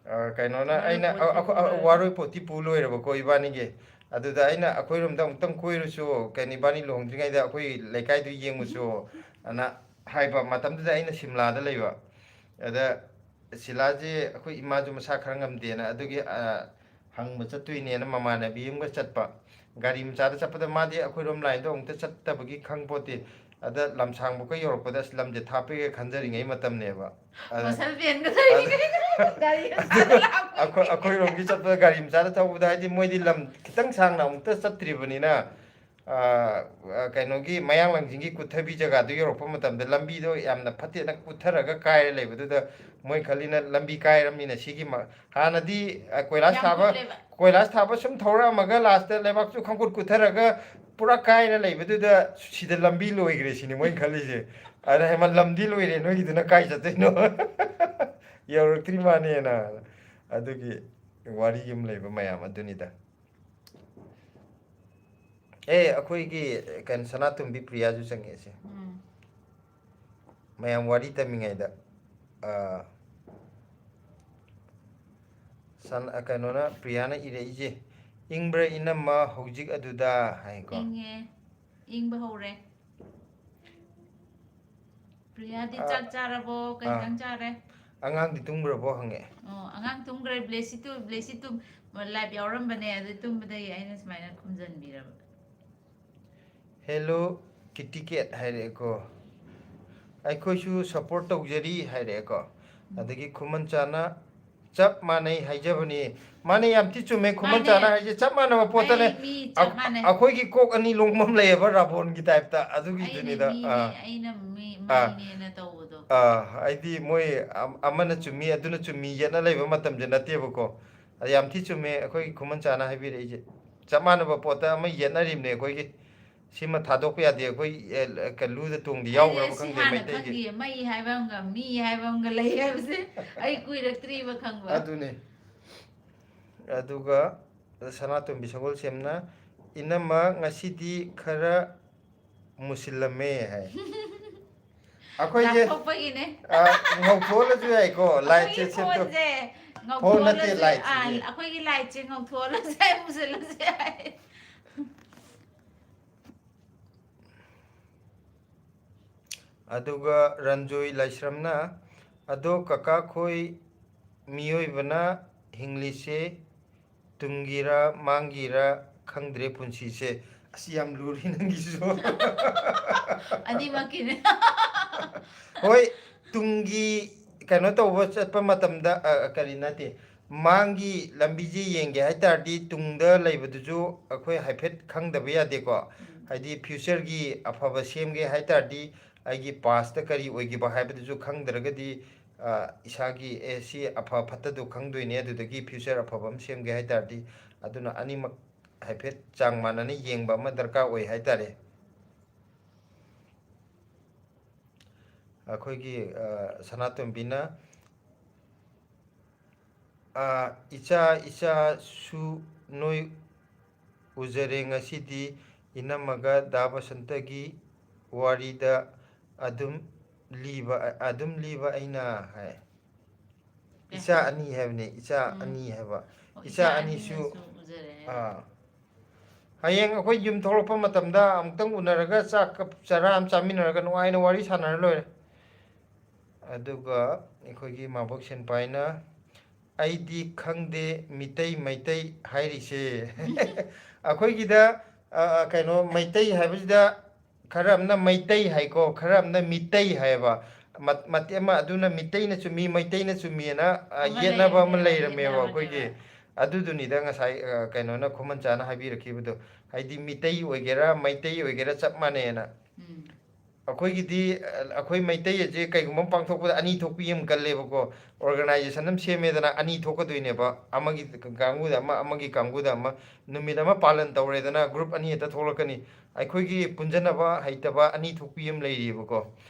ꯑ, ꯀꯩꯅꯣꯅ ꯋꯥꯔꯣꯏ ꯑꯩꯅ, ꯄꯣꯠꯇꯤ ꯑ, ꯑꯩꯈꯣꯏ, ꯄꯨꯔꯣꯏ꯫ ꯋꯥꯔꯣꯏ ꯄꯣꯠꯇꯤ ꯄꯨ ꯂꯣꯏꯔꯕꯀꯣ ꯏꯕꯥꯅꯤꯒꯤ꯫ ꯑꯗꯨꯗ ꯑꯩꯅ, "ꯑꯩꯈꯣꯏꯔꯣꯝꯗ ꯑꯃꯨꯛꯇꯪ ꯀꯣꯏꯔꯨꯁꯨ, ꯀꯩꯅꯣ, ꯏꯕꯥꯅꯤ ꯂꯨꯍꯣꯡꯗ꯭ꯔꯤꯉꯩꯗ ꯑꯩꯈꯣꯏ ꯂꯩꯀꯥꯏꯗꯨ ꯌꯦꯡꯉꯨꯁꯨ" ꯑꯅ ꯍꯥꯏꯕ ꯃꯇꯝꯗꯨꯗ ꯑꯩꯅ ꯁꯤꯝꯂꯥꯗ ꯂꯩꯕ꯫ ꯑꯗ ꯁꯤꯂꯥꯁꯦ ꯑꯩꯈꯣꯏ ꯏꯃꯥꯁꯨ ꯃꯁꯥ ꯈꯔ ꯉꯝꯗꯦꯅ, ꯑꯗꯨꯒꯤ, ꯑ, ꯍꯪꯕ ꯆꯠꯇꯣꯏꯅꯦꯅ ꯃꯃꯥꯟꯅꯕꯤ ꯑꯃꯒ ꯆꯠꯄ꯫ ꯒꯥꯔꯤ ꯃꯆꯥꯗ ꯆꯠꯄꯗ ꯃꯥꯗꯤ ꯑꯩꯈꯣꯏꯔꯣꯝ line ꯗꯣ ꯑꯃꯨꯛꯇ ꯆꯠꯇꯕꯒꯤ ꯈꯪꯄꯣꯠꯇꯦ꯫ ꯑꯗ ꯂꯝꯁꯥꯡꯕꯨꯛꯀ ꯌꯧꯔꯛꯄꯗ, "ꯑꯁ, ꯂꯝꯁꯦ ꯊꯥꯞꯄꯦꯒ" ꯈꯟꯖꯔꯤꯉꯩ ꯃꯇꯝꯅꯦꯕ꯫ ꯑꯗ, muscle pain ꯒ ꯇꯧꯔꯤꯉꯩ꯫ ꯑꯗ, ꯒꯥꯔꯤ ꯃꯆꯥꯗ ꯑꯗ ꯂꯥꯛꯄ꯫ ꯑꯩꯈꯣꯏ, ꯑꯩꯈꯣꯏꯔꯣꯝꯒꯤ ꯆꯠꯄꯗ ꯒꯥꯔꯤ ꯃꯆꯥꯗ ꯊꯧꯕꯗ, ꯍꯥꯏꯗꯤ ꯃꯣꯏꯗꯤ ꯂꯝ ꯈꯤꯇꯪ ꯁꯥꯡꯅ ꯑꯃꯨꯛꯇ ꯆꯠꯇ꯭ꯔꯤꯕꯅꯤꯅ, ꯑ, ꯑ, ꯀꯩꯅꯣꯒꯤ ꯃꯌꯥꯡ ꯂꯥꯡꯖꯤꯡꯒꯤ ꯀꯨꯠꯊꯕꯤ ꯖꯒꯥꯗꯨ ꯌꯧꯔꯛꯄ ꯃꯇꯝꯗ ꯂꯝꯕꯤꯗꯣ ꯌꯥꯝꯅ ꯐꯠꯇꯦꯅ ꯀꯨꯠꯊꯔꯒ ꯀꯥꯏꯔ ꯂꯩꯕꯗꯨꯗ ꯃꯣꯏ ꯈꯜꯂꯤꯅ ꯂꯝꯕꯤ ꯀꯥꯏꯔꯝꯅꯤꯅ ꯁꯤꯒꯤ ꯃ-, ꯍꯥꯟꯅꯗꯤ, ꯑ, ꯀꯣꯏꯂꯥꯁ ꯌꯥꯝ ꯊꯥꯕ, ꯀꯨꯠꯂꯦꯕ꯫ ꯀꯣꯏꯂꯥꯁ ꯊꯥꯕ ꯁꯨꯝ ꯊꯧꯔꯛꯑꯝꯃꯒ last ꯇ ꯂꯩꯕꯥꯛꯁꯨ ꯈꯪꯀꯨꯠ ꯀꯨꯠꯊꯔꯒ ꯄꯨꯔꯥ ꯀꯥꯏꯔ ꯂꯩꯕꯗꯨꯗ ꯁꯤꯗ ꯂꯝꯕꯤ ꯂꯣꯏꯈ꯭ꯔꯦ ꯁꯤꯅꯤ ꯃꯣꯏꯅ ꯈꯜꯂꯤꯁꯦ꯫ ꯑꯗ ꯍꯦꯃꯟ ꯂꯝꯗꯤ ꯂꯣꯏꯔꯦ, ꯅꯣꯏꯒꯤꯗꯨꯅ ꯀꯥꯏ ꯆꯠꯇꯣꯏꯅꯣ? ꯌꯧꯔꯛꯇ꯭ꯔꯤ ꯃꯥꯅꯦꯅ꯫ ꯑꯗꯨꯒꯤ ꯋꯥꯔꯤ ꯑꯃ ꯂꯩꯕ ꯃꯌꯥꯝ ꯑꯗꯨꯅꯤꯗ꯫ ꯑꯦ, ꯑꯩꯈꯣꯏꯒꯤ ꯀꯩꯅꯣ, ꯁꯅꯥꯇꯣꯝꯕꯤ ꯄ꯭ꯔꯤꯌꯥꯁꯨ ꯆꯪꯉꯛꯑꯦꯁꯦ꯫ ꯎꯝ꯫ ꯃꯌꯥꯝ ꯋꯥꯔꯤ ꯇꯝꯃꯤꯉꯩꯗ, ꯑ, ꯁꯟ-, ꯑ, ꯀꯩꯅꯣꯅ, ꯄ꯭ꯔꯤꯌꯥꯅ ꯏꯔꯛꯏꯁꯦ, "ꯏꯪꯕ꯭ꯔꯥ ꯏꯅꯝꯃ ꯍꯧꯖꯤꯛ ꯑꯗꯨꯗ?" ꯍꯥꯏꯀꯣ꯫ ꯏꯪꯉꯦ, ꯏꯪꯕ ꯍꯧꯔꯦ꯫ ꯄ꯭ꯔꯤꯌꯥꯗꯤ ꯑ, ꯆꯥꯛ ꯆꯥꯔꯕꯣ? ꯀꯩ ꯑ, ꯏꯟꯖꯥꯡ ꯆꯥꯔꯦ? "ꯑꯉꯥꯡꯗꯤ ꯇꯨꯝꯈ꯭ꯔꯕꯣ?" ꯍꯪꯉꯛꯑꯦ꯫ ꯑꯣ, ꯑꯉꯥꯡ ꯇꯨꯝꯈ꯭ꯔꯦ꯫ ꯕ꯭ꯂꯦꯁꯤ ꯇꯨ-, ꯕ꯭ꯂꯦꯁꯤ ꯇꯨꯝ-, ꯂꯥꯏꯞ ꯌꯥꯎꯔꯝꯕꯅꯦ, ꯑꯗꯨ ꯇꯨꯝꯕꯗꯒꯤ ꯑꯩꯅ ꯁꯨꯃꯥꯏꯅ ꯈꯨꯝꯖꯟꯕꯤꯔꯕ꯫ "Hello, Kitty Cat" ꯍꯥꯏꯔꯛꯑꯦꯀꯣ꯫ "ꯑꯩꯈꯣꯏꯁꯨ ꯁꯞꯄꯣꯔꯠ ꯇꯧꯖꯔꯤ" ꯍꯥꯏꯔꯛꯑꯦꯀꯣ꯫ ꯑꯗꯒꯤ ꯈꯨꯃꯟ ꯆꯥꯅ, "ꯆꯞ ꯃꯥꯟꯅꯩ ꯍꯥꯏꯖꯕꯅꯤ"꯫ ꯃꯥꯅꯦ, ꯌꯥꯝ ꯊꯤ ꯆꯨꯝꯃꯦ꯫ ꯈꯨꯃꯟ ꯃꯥꯅꯦ꯫ ꯆꯥꯅ ꯍꯥꯏꯁꯦ ꯆꯞ ꯃꯥꯟꯅꯕ ꯄꯣꯠꯇꯅꯦ꯫ ꯑꯩ ꯃꯤ ꯆꯞ ꯑꯩꯈ-, ꯃꯥꯟꯅꯩ꯫ ꯑꯩꯈꯣꯏꯒꯤ ꯀꯣꯛ ꯑꯅꯤ ꯂꯣꯡꯐꯝ ꯂꯩꯌꯦꯕ, ꯔꯥꯕꯣꯟꯒꯤ ꯇꯥꯏꯞꯇ, ꯑꯩꯅ ꯑꯗꯨꯒꯤꯗꯨꯅꯤꯗ꯫ ꯃꯤꯅꯦ, ꯑꯥ꯫ ꯑꯩꯅ ꯃꯤ-, ꯑꯥ꯫ ꯃꯤꯅꯦꯅ ꯇꯧꯕꯗꯣ꯫ ꯑꯥ, ꯍꯥꯏꯗꯤ ꯃꯣꯏ ꯑꯝ-, ꯑꯃꯅ ꯆꯨꯝꯃꯤ, ꯑꯗꯨꯅ ꯆꯨꯝꯃꯤ ꯌꯦꯠꯅ ꯂꯩꯕ ꯃꯇꯝꯁꯦ ꯅꯠꯇꯦꯕꯀꯣ꯫ ꯑꯗ ꯌꯥꯝ ꯊꯤ ꯆꯨꯝꯃꯦ ꯑꯩꯈꯣꯏꯒꯤ ꯈꯨꯃꯟ ꯆꯥꯅ ꯍꯥꯏꯕꯤꯔꯛꯏꯁꯦ꯫ ꯆꯞ ꯃꯥꯟꯅꯕ ꯄꯣꯠꯇ ꯑꯃ ꯌꯦꯠꯅꯔꯤꯕꯅꯦ ꯑꯩꯈꯣꯏꯒꯤ꯫ ꯁꯤꯃ ꯊꯥꯗꯣꯛꯄ ꯌꯥꯗꯦ꯫ ꯑꯩꯈꯣꯏ, ꯑꯦ, ꯀ-, ꯂꯨꯗ ꯇꯣꯡꯗꯤ ꯑꯩꯗꯤ ꯌꯥꯎꯈ꯭ꯔꯕ ꯁꯤ ꯈꯪꯗꯦ ꯍꯥꯟꯅ ꯃꯩꯇꯩꯒꯤ꯫ ꯈꯪꯗꯤꯌꯦ, ꯃꯩ ꯍꯥꯏꯕ ꯑꯃꯒ ꯃꯤ ꯍꯥꯏꯕ ꯑꯃꯒ ꯂꯩ ꯍꯥꯏꯕꯁꯦ ꯑꯩ ꯀꯨꯏꯔꯛꯇ꯭ꯔꯤꯕ ꯈꯪꯕ꯫ ꯑꯗꯨꯅꯦ꯫ ꯑꯗꯨꯒ ꯁꯅꯥꯇꯣꯝꯕꯤ ꯁꯒꯣꯜꯁꯦꯝꯅ, "ꯏꯅꯝꯃ ꯉꯁꯤꯗꯤ ꯈꯔ ꯃꯨꯁꯤꯜꯂꯝꯃꯦ" ꯍꯥꯏ꯫ ꯑꯩꯈꯣꯏꯁꯦ, ꯂꯥꯞꯊꯣꯛꯄꯒꯤꯅꯦ꯫ ꯑ, ꯉꯧꯊꯣꯛꯍꯜꯂꯁꯨ ꯌꯥꯏꯀꯣ, ꯂꯥꯏꯠꯁꯦ ꯑꯩꯈꯣꯏꯒꯤ ꯁꯦꯝꯗꯣꯛ-, ꯐꯣꯟꯁꯦ ꯐꯣꯟ ꯅꯠꯇꯦ, ꯉꯧꯊꯣꯛꯍꯜꯂꯁꯨ, ꯂꯥꯏꯠꯁꯦ꯫ ꯑꯥ, ꯑꯩꯈꯣꯏꯒꯤ ꯂꯥꯏꯠꯁꯦ ꯉꯧꯊꯣꯛꯍꯜꯂꯁꯨ ꯌꯥꯏ, ꯃꯨꯁꯤꯜꯂꯁꯨ ꯌꯥꯏ꯫ ꯑꯗꯨꯒ ꯔꯟꯖꯣꯏ ꯂꯥꯏꯁ꯭ꯔꯝꯅ, "ꯑꯗꯣ ꯀꯀꯥ ꯈꯣꯏ ꯃꯤꯑꯣꯏꯕꯅ ꯍꯤꯡꯂꯤꯁꯦ ꯇꯨꯡꯒꯤꯔ ꯃꯥꯡꯒꯤꯔ ꯈꯪꯗ꯭ꯔꯦ ꯄꯨꯟꯁꯤꯁꯦ"꯫ ꯑꯁ, ꯌꯥꯝ ꯂꯨꯔꯤ ꯅꯪꯒꯤꯁꯨ꯫ ꯑꯅꯤꯃꯛꯀꯤꯅꯦ꯫ ꯍꯣꯏ, ꯇꯨꯡꯒꯤ ꯀꯩꯅꯣ ꯇꯧꯕ ꯆꯠꯄ ꯃꯇꯝꯗ, ꯑ, ꯀꯔꯤ ꯅꯠꯇꯦ, ꯃꯥꯡꯒꯤ ꯂꯝꯕꯤꯁꯦ ꯌꯦꯡꯒꯦ ꯍꯥꯏ ꯇꯥꯔꯗꯤ ꯇꯨꯡꯗ ꯂꯩꯕꯗꯨꯁꯨ ꯑꯩꯈꯣꯏ ꯍꯥꯏꯐꯦꯠ ꯈꯪꯗꯕ ꯌꯥꯗꯦꯀꯣ꯫ ꯎꯝ꯫ ꯍꯥꯏꯗꯤ future ꯒꯤ ꯑꯐꯕ ꯁꯦꯝꯒꯦ ꯍꯥꯏ ꯇꯥꯔꯗꯤ ꯑꯩꯒꯤ past ꯇ ꯀꯔꯤ ꯑꯣꯏꯈꯤꯕ ꯍꯥꯏꯕꯗꯨꯁꯨ ꯈꯪꯗ꯭ꯔꯒꯗꯤ, ꯑ, ꯏꯁꯥꯒꯤ, ꯑꯦ, ꯁꯤ ꯑꯐ ꯐꯠꯇꯗꯨ ꯈꯪꯗꯣꯏꯅꯦ꯫ ꯑꯗꯨꯗꯒꯤ future ꯑꯐꯕ ꯑꯃ ꯁꯦꯝꯒꯦ ꯍꯥꯏ ꯇꯥꯔꯗꯤ, ꯑꯗꯨꯅ ꯑꯅꯤꯃꯛ ꯍꯥꯏꯐꯦꯠ ꯆꯥꯡ ꯃꯥꯟꯅꯅ ꯌꯦꯡꯕ ꯑꯃ ꯗꯔꯀꯥꯔ ꯑꯣꯏ ꯍꯥꯏ ꯇꯥꯔꯦ꯫ ꯑꯩꯈꯣꯏꯒꯤ, ꯑ, ꯁꯅꯥꯇꯣꯝꯕꯤꯅ, ꯑ, "ꯏꯆꯥ, ꯏꯆꯥꯁꯨ ꯅꯣꯏ ꯎꯖꯔꯦ ꯉꯁꯤꯗꯤ, ꯏꯅꯝꯃꯒ ꯗꯥ ꯕꯁꯟꯇꯒꯤ ꯋꯥꯔꯤꯗ ꯑꯗꯨꯝ ꯂꯤꯕ ꯑꯗꯨꯝ ꯂꯤꯕ ꯑꯩꯅ ꯍꯥꯏ꯫ ꯏꯆꯥ ꯑꯅꯤ ꯍꯥꯏꯕꯅꯦ, ꯏꯆꯥ ꯎꯝ꯫ ꯑꯅꯤ ꯍꯥꯏꯕ꯫ ꯑꯣ, ꯏꯆꯥ ꯏꯆꯥ ꯑꯅꯤꯁꯨ ꯑꯅꯤꯅꯁꯨ ꯎꯖꯔꯦ ꯍꯥꯏꯕ꯫ ꯑꯥ꯫ ꯍꯌꯦꯡ ꯑꯩꯈꯣꯏ ꯌꯨꯝ ꯊꯣꯛꯂꯛꯄ ꯃꯇꯝꯗ ꯑꯃꯨꯛꯇꯪ ꯎꯅꯔꯒ ꯆꯥꯛ ꯆꯔꯥ ꯑꯃ ꯆꯥꯃꯤꯟꯅꯔꯒ ꯅꯨꯡꯉꯥꯏꯅ ꯋꯥꯔꯤ ꯁꯥꯟꯅꯔ ꯂꯣꯏꯔꯦ꯫ ꯑꯗꯨꯒ ꯑꯩꯈꯣꯏꯒꯤ ꯃꯥꯕꯣꯛ ꯁꯦꯟꯄꯥꯏꯅ, "ꯑꯩꯗꯤ ꯈꯪꯗꯦ ꯃꯤꯇꯩ ꯃꯩꯇꯩ ꯍꯥꯏꯔꯤꯁꯦ"꯫ ꯑꯩꯈꯣꯏꯒꯤꯗ, ꯑ, ꯀꯩꯅꯣ, ꯃꯩꯇꯩ ꯍꯥꯏꯕꯁꯤꯗ ꯈꯔ ꯑꯃꯅ ꯃꯩꯇꯩ ꯍꯥꯏꯀꯣ, ꯈꯔ ꯑꯃꯅ ꯃꯤꯇꯩ ꯍꯥꯏꯌꯦꯕ꯫ ꯃꯠ-, ꯃꯇꯦꯛ ꯑꯃ ꯑꯗꯨꯅ ꯃꯤꯇꯩꯅ ꯆꯨꯝꯃꯤ, ꯃꯩꯇꯩꯅ ꯆꯨꯝꯃꯤꯅ, ꯑ, ꯑꯃ ꯌꯦꯠꯅꯕ ꯑꯃ ꯂꯩꯔꯝꯃꯦꯕ, ꯂꯩꯔꯝꯃꯦꯕ ꯌꯦꯠꯅꯕꯅꯦꯕ꯫ ꯑꯩꯈꯣꯏꯒꯤ꯫ ꯑꯗꯨꯗꯨꯅꯤꯗ ꯉꯁꯥꯏ, ꯑ, ꯀꯩꯅꯣꯅ, ꯈꯨꯃꯟꯆꯥꯅ ꯍꯥꯏꯕꯤꯔꯛꯈꯤꯕꯗꯣ꯫ ꯍꯥꯏꯗꯤ ꯃꯤꯇꯩ ꯑꯣꯏꯒꯦꯔꯥ, ꯃꯩꯇꯩ ꯑꯣꯏꯒꯦꯔꯥ ꯆꯞ ꯃꯥꯟꯅꯩꯅ꯫ ꯎꯝ꯫ ꯑꯩꯈꯣꯏꯒꯤꯗꯤ, ꯑ, ꯑꯩꯈꯣꯏ ꯃꯩꯇꯩ ꯑꯁꯦ ꯀꯩꯒꯨꯝꯕ ꯑꯃ ꯄꯥꯡꯊꯣꯛꯄꯗ ꯑꯅꯤ ꯊꯣꯛꯄꯤ ꯑꯃ ꯀꯜꯂꯦꯕꯀꯣ꯫ Organization ꯑꯃ ꯁꯦꯝꯃꯦꯗꯅ, ꯑꯅꯤ ꯊꯣꯛꯀꯗꯣꯏꯅꯦꯕ꯫ ꯑꯃꯒꯤ ꯀꯥꯡꯕꯨꯗ ꯑꯃ, ꯑꯃꯒꯤ ꯀꯥꯡꯕꯨꯗ ꯑꯃ꯫ ꯅꯨꯃꯤꯠ ꯑꯃ ꯄꯥꯂꯟ ꯇꯧꯔꯦꯗꯅ, group ꯑꯅꯤ ꯍꯦꯛꯇ ꯊꯣꯛꯂꯛꯀꯅꯤ꯫ ꯑꯩꯈꯣꯏꯒꯤ ꯄꯨꯟꯖꯟꯅꯕ ꯍꯩꯇꯕ ꯑꯅꯤ ꯊꯣꯛꯄꯤ ꯑꯃ ꯂꯩꯔꯤꯕꯀꯣ꯫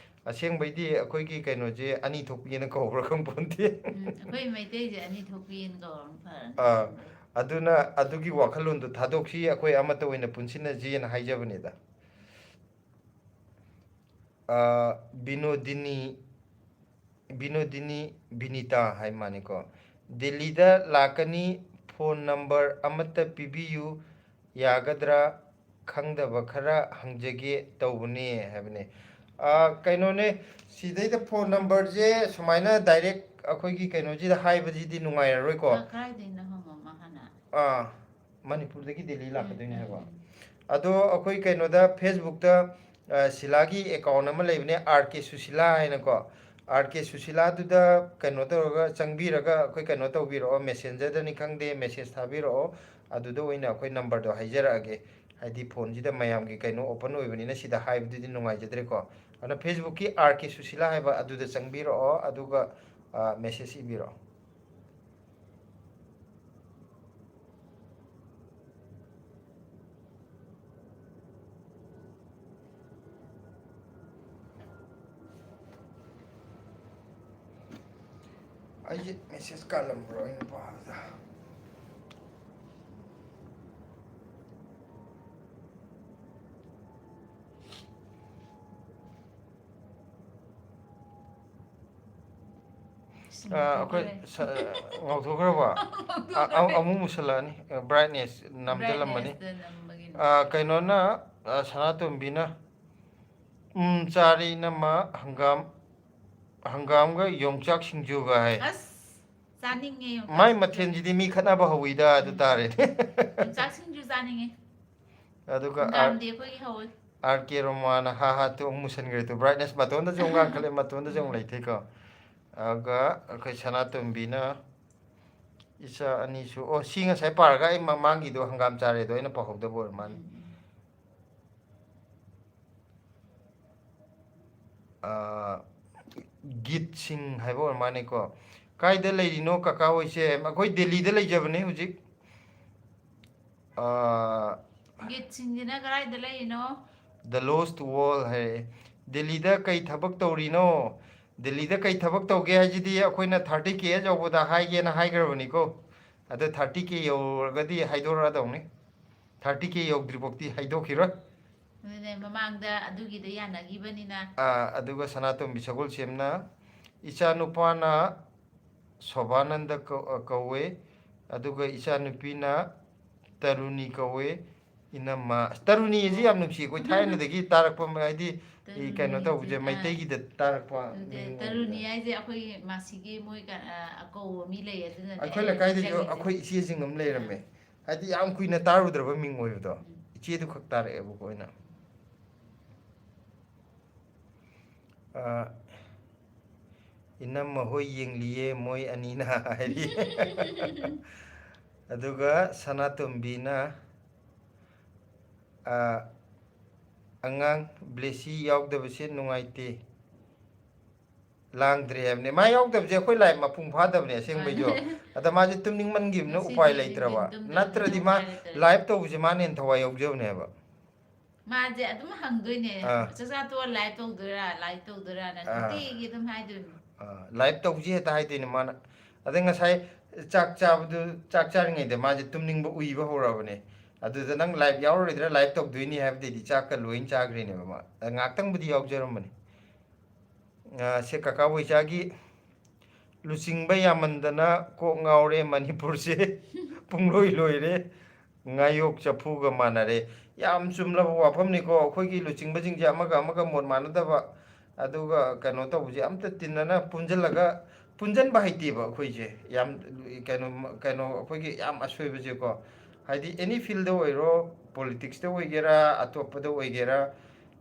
ꯑꯁꯦꯡꯕꯩꯗꯤ ꯑꯩꯈꯣꯏꯒꯤ ꯀꯩꯅꯣꯁꯦ ꯑꯅꯤ ꯊꯣꯛꯄꯤꯅ ꯀꯧꯕ꯭ꯔꯥ ꯈꯪꯄꯣꯟꯇꯦ꯫ ꯎꯝ, ꯑꯩꯈꯣꯏ ꯃꯩꯇꯩꯁꯦ ꯑꯅꯤ ꯊꯣꯛꯄꯤꯅ ꯀꯧꯔꯝ ꯐꯔꯅꯤ꯫ ꯑꯥ, ꯑꯗꯨꯅ ꯑꯗꯨꯒꯤ ꯋꯥꯈꯜꯂꯣꯟꯗꯣ ꯊꯥꯗꯣꯛꯁꯤ, ꯑꯩꯈꯣꯏ ꯑꯃꯠꯇ ꯑꯣꯏꯅ ꯄꯨꯟꯁꯤꯟꯅꯁꯤꯅ ꯍꯥꯏꯖꯕꯅꯤꯗ꯫ ꯑꯥ, ꯕꯤꯅꯣꯗꯤꯅꯤ, ꯕꯤꯅꯣꯗꯤꯅꯤ ꯕꯤꯅꯤꯇꯥ ꯍꯥꯏ ꯃꯥꯅꯤꯀꯣ꯫ "ꯗꯦꯜꯂꯤꯗ ꯂꯥꯛꯀꯅꯤ, phone number ꯑꯃꯠꯇ ꯄꯤꯕꯤꯌꯨ ꯌꯥꯒꯗ꯭ꯔꯥ? ꯈꯪꯗꯕ ꯈꯔ ꯍꯪꯖꯒꯦ ꯇꯧꯕꯅꯦ" ꯍꯥꯏꯕꯅꯦ꯫ ꯑꯥ, ꯀꯩꯅꯣꯅꯦ, ꯁꯤꯗꯩꯗ phone numberꯁꯦ ꯁꯨꯃꯥꯏꯅ direct ꯑꯩꯈꯣꯏꯒꯤ ꯀꯩꯅꯣꯁꯤꯗ ꯍꯥꯏꯕꯁꯤꯗꯤ ꯅꯨꯡꯉꯥꯏꯔꯔꯣꯏꯀꯣ꯫ ꯀ-, ꯀꯥꯏꯗꯩꯅꯣ ꯍꯪꯉꯝꯃꯣ ꯍꯥꯟꯅ? ꯑꯥ, ꯃꯅꯤꯄꯨꯔꯗꯒꯤ ꯗꯦꯜꯂꯤ ꯂꯥꯛꯀꯗꯣꯏꯅꯦ ꯍꯥꯏꯕ꯫ ꯎꯝ, ꯎꯝ, ꯎꯝ꯫ ꯑꯗꯣ ꯑꯩꯈꯣꯏ ꯀꯩꯅꯣꯗ Facebookꯇ, ꯑ, ꯁꯤꯂꯥꯒꯤ account ꯑꯃ ꯂꯩꯕꯅꯦ, ꯑꯥꯔ ꯀꯦ ꯁꯨꯁꯤꯂꯥ ꯍꯥꯏꯅꯀꯣ꯫ ꯑꯥꯔ ꯀꯦ ꯁꯨꯁꯤꯂꯥꯗꯨꯗ ꯀꯩꯅꯣ ꯇꯧꯔꯒ ꯆꯪꯕꯤꯔꯒ ꯑꯩꯈꯣꯏ ꯀꯩꯅꯣ ꯇꯧꯕꯤꯔꯛꯑꯣ, Messengerꯗꯅꯤ ꯈꯪꯗꯦ, message ꯊꯥꯕꯤꯔꯛꯑꯣ꯫ ꯑꯗꯨꯗ ꯑꯣꯏꯅ ꯑꯩꯈꯣꯏ numberꯗꯣ ꯍꯥꯏꯖꯔꯛꯑꯒꯦ꯫ ꯍꯥꯏꯗꯤ phoneꯁꯤꯗ ꯃꯌꯥꯝꯒꯤ ꯀꯩꯅꯣ open ꯑꯣꯏꯕꯅꯤꯅ ꯁꯤꯗ ꯍꯥꯏꯕꯗꯨꯗꯤ ꯅꯨꯡꯉꯥꯏꯖꯗ꯭ꯔꯦꯀꯣ꯫ ꯑꯗꯨꯅ Facebookꯀꯤ ꯑꯥꯔ ꯀꯦ ꯁꯨꯁꯤꯂꯥ ꯍꯥꯏꯕ ꯑꯗꯨꯗ ꯆꯪꯕꯤꯔꯛꯑꯣ, ꯑꯗꯨꯒ, ꯑ, message ꯏꯕꯤꯔꯛꯑꯣ꯫ ꯑꯩꯁꯦ message ꯀꯥꯜꯂꯝꯕ꯭ꯔꯣ ꯑꯩꯅ ꯄꯥꯕꯗ? ꯑ, ꯑꯩꯈꯣꯏ ꯁ-, ꯉꯧꯊꯣꯛꯈ꯭ꯔꯕꯣ? ꯑ, ꯑ, ꯑꯃꯨꯛ ꯃꯨꯁꯜꯂꯛꯑꯅꯤ꯫ ꯕ꯭ꯔꯥꯏꯠꯅꯦꯁ ꯅꯝꯁꯤꯜꯂꯝꯃꯅꯤ꯫ ꯕ꯭ꯔꯥꯏꯠꯅꯦꯁꯇ ꯅꯝꯕꯒꯤꯅꯤ꯫ ꯑ, ꯀꯩꯅꯣꯅ, ꯑ, ꯁꯅꯥꯇꯣꯝꯕꯤꯅ, "ꯎꯝ, ꯆꯥꯔꯦ ꯏꯅꯝꯃ, ꯍꯪꯒꯥꯝ, ꯍꯪꯒꯥꯝꯒ ꯌꯣꯡꯆꯥꯛ ꯁꯤꯡꯖꯨꯒ" ꯍꯥꯏ꯫ ꯑꯁ, ꯆꯥꯅꯤꯡꯉꯦ ꯌꯣꯡꯆꯥꯛ ꯃꯥꯏ ꯁꯤꯡꯖꯨ꯫ ꯃꯊꯦꯜꯁꯤꯗꯤ ꯃꯤ ꯈꯠꯅꯕ ꯍꯧꯋꯤꯗ, ꯑꯗꯨ ꯎꯝ꯫ ꯇꯥꯔꯦꯅꯦ꯫ ꯌꯣꯡꯆꯥꯛ ꯁꯤꯡꯖꯨ ꯆꯥꯅꯤꯡꯉꯦ꯫ ꯑꯗꯨꯒ ꯑꯥꯔ-, ꯍꯪꯒꯥꯝꯗꯤ ꯑꯩꯈꯣꯏꯒꯤ ꯍꯧꯋꯤ꯫ ꯑꯥꯔ ꯀꯦ ꯔꯣꯃꯥꯅ ꯍꯥ ꯍꯥ ꯇꯨ ꯑꯃꯨꯛ ꯃꯨꯁꯟꯈ꯭ꯔꯦ ꯇꯨ꯫ ꯕ꯭ꯔꯥꯏꯠꯅꯦꯁ ꯃꯇꯣꯟꯗꯁꯨ ꯑꯃꯨꯛ ꯉꯥꯡꯈꯠꯂꯦ, ꯃꯇꯣꯟꯗꯁꯨ ꯑꯃꯨꯛ ꯎꯝ꯫ ꯂꯩꯊꯩꯀꯣ꯫ ꯑꯗꯨꯒ ꯑꯩꯈꯣꯏ ꯁꯅꯥꯇꯣꯝꯕꯤꯅ ꯏꯆꯥ ꯑꯅꯤꯁꯨ, ꯑꯣ, ꯁꯤ ꯉꯁꯥꯏ ꯄꯥꯔꯒ ꯑꯩ ꯃꯃꯥꯡꯒꯤꯗꯣ ꯍꯪꯒꯥꯝ ꯆꯥꯔꯦꯗꯣ ꯑꯩꯅ ꯄꯥꯍꯧꯗꯕ ꯑꯣꯏꯔ ꯃꯥꯜꯂꯦ꯫ ꯎꯝ, ꯎꯝ꯫ ꯑꯥ, ꯒꯤꯠ ꯁꯤꯡ ꯍꯥꯏꯕ ꯑꯣꯏꯔ ꯃꯥꯜꯂꯦꯀꯣ꯫ "ꯀꯥꯏꯗ ꯂꯩꯔꯤꯅꯣ ꯀꯀꯥ ꯍꯣꯏꯁꯦ?" ꯑꯩꯈꯣꯏ ꯗꯦꯜꯂꯤꯗ ꯂꯩꯖꯕꯅꯦ ꯍꯧꯖꯤꯛ꯫ ꯑꯥ, ꯒꯤꯠ ꯁꯤꯡꯁꯤꯅ ꯀꯗꯥꯏꯗ ꯂꯩꯔꯤꯅꯣ? The Lost World ꯍꯥꯏꯔꯛꯑꯦ꯫ "ꯗꯦꯜꯂꯤꯗ ꯀꯩ ꯊꯕꯛ ꯇꯧꯔꯤꯅꯣ?" ꯗꯦꯜꯂꯤꯗ ꯀꯩ ꯊꯕꯛ ꯇꯧꯒꯦ ꯍꯥꯏꯁꯤꯗꯤ ꯑꯩꯈꯣꯏꯅ ꯊꯥꯔꯇꯤ ꯀꯦ ꯌꯧꯕꯗ ꯍꯥꯏꯒꯦꯅ ꯍꯥꯏꯈ꯭ꯔꯕꯅꯤꯀꯣ꯫ ꯑꯗꯣ ꯊꯥꯔꯇꯤ ꯀꯦ ꯌꯧꯔꯒꯗꯤ ꯍꯥꯏꯗꯣꯔꯛꯑꯗꯧꯅꯤ꯫ ꯊꯥꯔꯇꯤ ꯀꯦ ꯌꯧꯗ꯭ꯔꯤꯐꯥꯎꯗꯤ ꯍꯥꯏꯗꯣꯛꯈꯤꯔꯣꯏ꯫ ꯑꯗꯨꯅꯦ, ꯃꯃꯥꯡꯗ ꯑꯗꯨꯒꯤꯗ ꯌꯥꯅꯈꯤꯕꯅꯤꯅ꯫ ꯑꯥ, ꯑꯗꯨꯒ ꯁꯅꯥꯇꯣꯝꯕꯤ ꯁꯒꯣꯜꯁꯦꯝꯅ, "ꯏꯆꯥꯅꯨꯄꯥꯅ ꯁꯣꯚꯥꯅꯟꯗ ꯀꯧ-, ꯀꯧꯋꯦ, ꯑꯗꯨꯒ ꯏꯆꯥꯅꯨꯄꯤꯅ ꯇꯔꯨꯅꯤ ꯀꯧꯋꯦ, ꯏꯅꯝꯃ꯫" ꯑꯁ, ꯇꯔꯨꯅꯤ ꯑꯁꯤ ꯌꯥꯝ ꯅꯨꯡꯁꯤ, ꯑꯩꯈꯣꯏ ꯊꯥꯏꯅꯗꯒꯤ ꯇꯥꯔꯛꯄ, ꯍꯥꯏꯗꯤ, ꯇꯔꯨꯅꯤ ꯀꯩꯅꯣ ꯇꯧꯕꯁꯦ, ꯍꯥꯏꯁꯦ, ꯑꯥ, ꯃꯩꯇꯩꯒꯤꯗ ꯇꯥꯔꯛꯄ ꯅꯠꯇꯦ, ꯃꯤꯡ ꯇꯔꯨꯅꯤ ꯑꯣꯏꯕꯗꯣ꯫ ꯍꯥꯏꯁꯦ ꯑꯩꯈꯣꯏ ꯃꯥꯁꯤꯒꯤ ꯃꯣꯏ ꯀ-, ꯑ, ꯑꯀꯧꯕ ꯃꯤ ꯂꯩ, ꯑꯗꯨꯅꯅꯦ ꯑꯩꯈꯣꯏ ꯑꯩꯅ ꯂꯩꯀꯥꯏꯗꯁꯨ ꯅꯤꯡꯁꯤꯡꯉꯤꯁꯦ꯫ ꯑꯩꯈꯣꯏ ꯏꯆꯦꯁꯤꯡ ꯑꯃ ꯂꯩꯔꯝꯃꯦ꯫ ꯑꯥ꯫ ꯍꯥꯏꯗꯤ, ꯌꯥꯝ ꯀꯨꯏꯅ ꯇꯥꯔꯨꯗ꯭ꯔꯕ ꯃꯤꯡ ꯑꯣꯏꯕꯗꯣ꯫ ꯎꯝ꯫ ꯏꯆꯦꯗꯨ ꯈꯛ ꯇꯥꯔꯛꯑꯦꯕꯀꯣ ꯑꯩꯅ꯫ ꯑ, "ꯏꯅꯝꯃ ꯍꯣꯏ ꯌꯦꯡꯂꯤꯌꯦ ꯃꯣꯏ ꯑꯅꯤꯅ" ꯍꯥꯏꯔꯤ꯫ ꯑꯗꯨꯒ ꯁꯅꯥꯇꯣꯝꯕꯤꯅ, ꯑ, "ꯑꯉꯥꯡ ꯕ꯭ꯂꯦꯁꯤ ꯌꯥꯎꯗꯕꯁꯦ ꯅꯨꯡꯉꯥꯏꯇꯦ, ꯂꯥꯡꯗ꯭ꯔꯦ" ꯍꯥꯏꯕꯅꯦ꯫ ꯃꯥ ꯌꯥꯎꯗꯕꯁꯦ ꯑꯩꯈꯣꯏ ꯂꯥꯏꯐ ꯃꯄꯨꯡ ꯐꯥꯗꯕꯅꯦ ꯑꯁꯦꯡꯕꯩꯁꯨ꯫ ꯃꯥꯅꯦ꯫ ꯑꯗ ꯃꯥꯁꯦ ꯇꯨꯝꯅꯤꯡꯃꯟꯈꯤꯕꯅ ꯉꯁꯤꯗꯤ ꯎꯄꯥꯏ ꯂꯩꯇ꯭ꯔꯕ꯫ ꯇꯨꯝꯅꯤꯡꯕꯅ ꯅꯠꯇ꯭ꯔꯗꯤ ꯃꯥ ꯎꯄꯥꯏ ꯂꯩꯇꯔꯦ꯫ ꯂꯥꯏꯐ ꯇꯧꯕꯁꯦ ꯃꯥꯅ ꯍꯦꯟꯅ ꯊꯋꯥꯏ ꯌꯥꯎꯖꯕꯅꯦꯕ꯫ ꯃꯥꯁꯦ ꯑꯗꯨꯝ ꯍꯪꯗꯣꯏꯅꯦ꯫ ꯑꯥ꯫ "ꯆꯥꯛꯆꯥ ꯇꯣꯛꯑ ꯂꯥꯏꯚ ꯇꯧꯗꯣꯏꯔꯥ, ꯂꯥꯏꯚ ꯇꯧꯗꯣꯏꯔꯥꯅ?" ꯑꯥ꯫ ꯅꯨꯡꯇꯤꯒꯤ ꯑꯗꯨꯝ ꯍꯥꯏꯗꯣꯏꯅꯦ꯫ ꯑꯥ, ꯂꯥꯏꯚ ꯇꯧꯁꯤ ꯍꯦꯛꯇ ꯍꯥꯏꯗꯣꯏꯅꯦ ꯃꯥꯅ꯫ ꯑꯗꯩ ꯉꯁꯥꯏ ꯆꯥꯛ ꯆꯥꯕꯗꯨ, ꯆꯥꯛ ꯆꯥꯔꯤꯉꯩꯗ ꯃꯥꯁꯦ ꯇꯨꯝꯅꯤꯡꯕ ꯎꯏꯕ ꯍꯧꯔꯛꯑꯕꯅꯦ꯫ ꯑꯗꯨꯗ "ꯅꯪ ꯂꯥꯏꯚ ꯌꯥꯎꯔꯔꯣꯏꯗ꯭ꯔꯥ? ꯂꯥꯏꯚ ꯇꯧꯗꯣꯏꯅꯤ" ꯍꯥꯏꯕꯗꯩꯗꯤ ꯆꯥꯛꯀ ꯂꯣꯏꯅ ꯆꯥꯈ꯭ꯔꯤꯅꯦꯕ ꯃꯥ꯫ ꯑꯗ ꯉꯥꯏꯍꯥꯛꯇꯪꯕꯨꯗꯤ ꯌꯥꯎꯖꯔꯝꯕꯅꯦ꯫ ꯑ, ꯁꯦ ꯀꯀꯥ ꯕꯣꯏꯆꯥꯒꯤ ꯂꯨꯆꯤꯡꯕ ꯌꯥꯝꯃꯟꯗꯅ ꯀꯣꯛ ꯉꯥꯎꯔꯦ ꯃꯅꯤꯄꯨꯔꯁꯦ꯫ ꯄꯨꯡꯂꯣꯏ ꯂꯣꯏꯔꯦ꯫ ꯉꯥꯌꯣꯛ ꯆꯐꯨꯒ ꯃꯥꯟꯅꯔꯦ꯫ ꯌꯥꯝ ꯆꯨꯝꯂꯕ ꯋꯥꯐꯝꯅꯤꯀꯣ꯫ ꯑꯩꯈꯣꯏꯒꯤ ꯂꯨꯆꯤꯡꯕꯁꯤꯡꯁꯦ ꯑꯃꯒ ꯑꯃꯒ ꯃꯣꯠ ꯃꯥꯟꯅꯗꯕ, ꯑꯗꯨꯒ ꯀꯩꯅꯣ ꯇꯧꯕꯁꯦ, ꯑꯝꯇ ꯇꯤꯟꯅꯅ ꯄꯨꯟꯁꯤꯜꯂꯒ ꯄꯨꯟꯁꯤꯟꯕ ꯍꯩꯇꯦꯕ ꯑꯩꯈꯣꯏꯁꯦ꯫ ꯌꯥꯝ ꯀꯩꯅꯣ, ꯀꯩꯅꯣ, ꯑꯩꯈꯣꯏꯒꯤ ꯌꯥꯝ ꯑꯁꯣꯏꯕꯁꯦꯀꯣ꯫ ꯍꯥꯏꯗꯤ ꯑꯦꯅꯤ ꯐꯤꯜꯗ ꯑꯣꯏꯔꯣ, ꯄꯣꯂꯤꯇꯤꯛꯁꯇ ꯑꯣꯏꯒꯦꯔꯥ, ꯑꯇꯣꯞꯄꯗ ꯑꯣꯏꯒꯦꯔꯥ,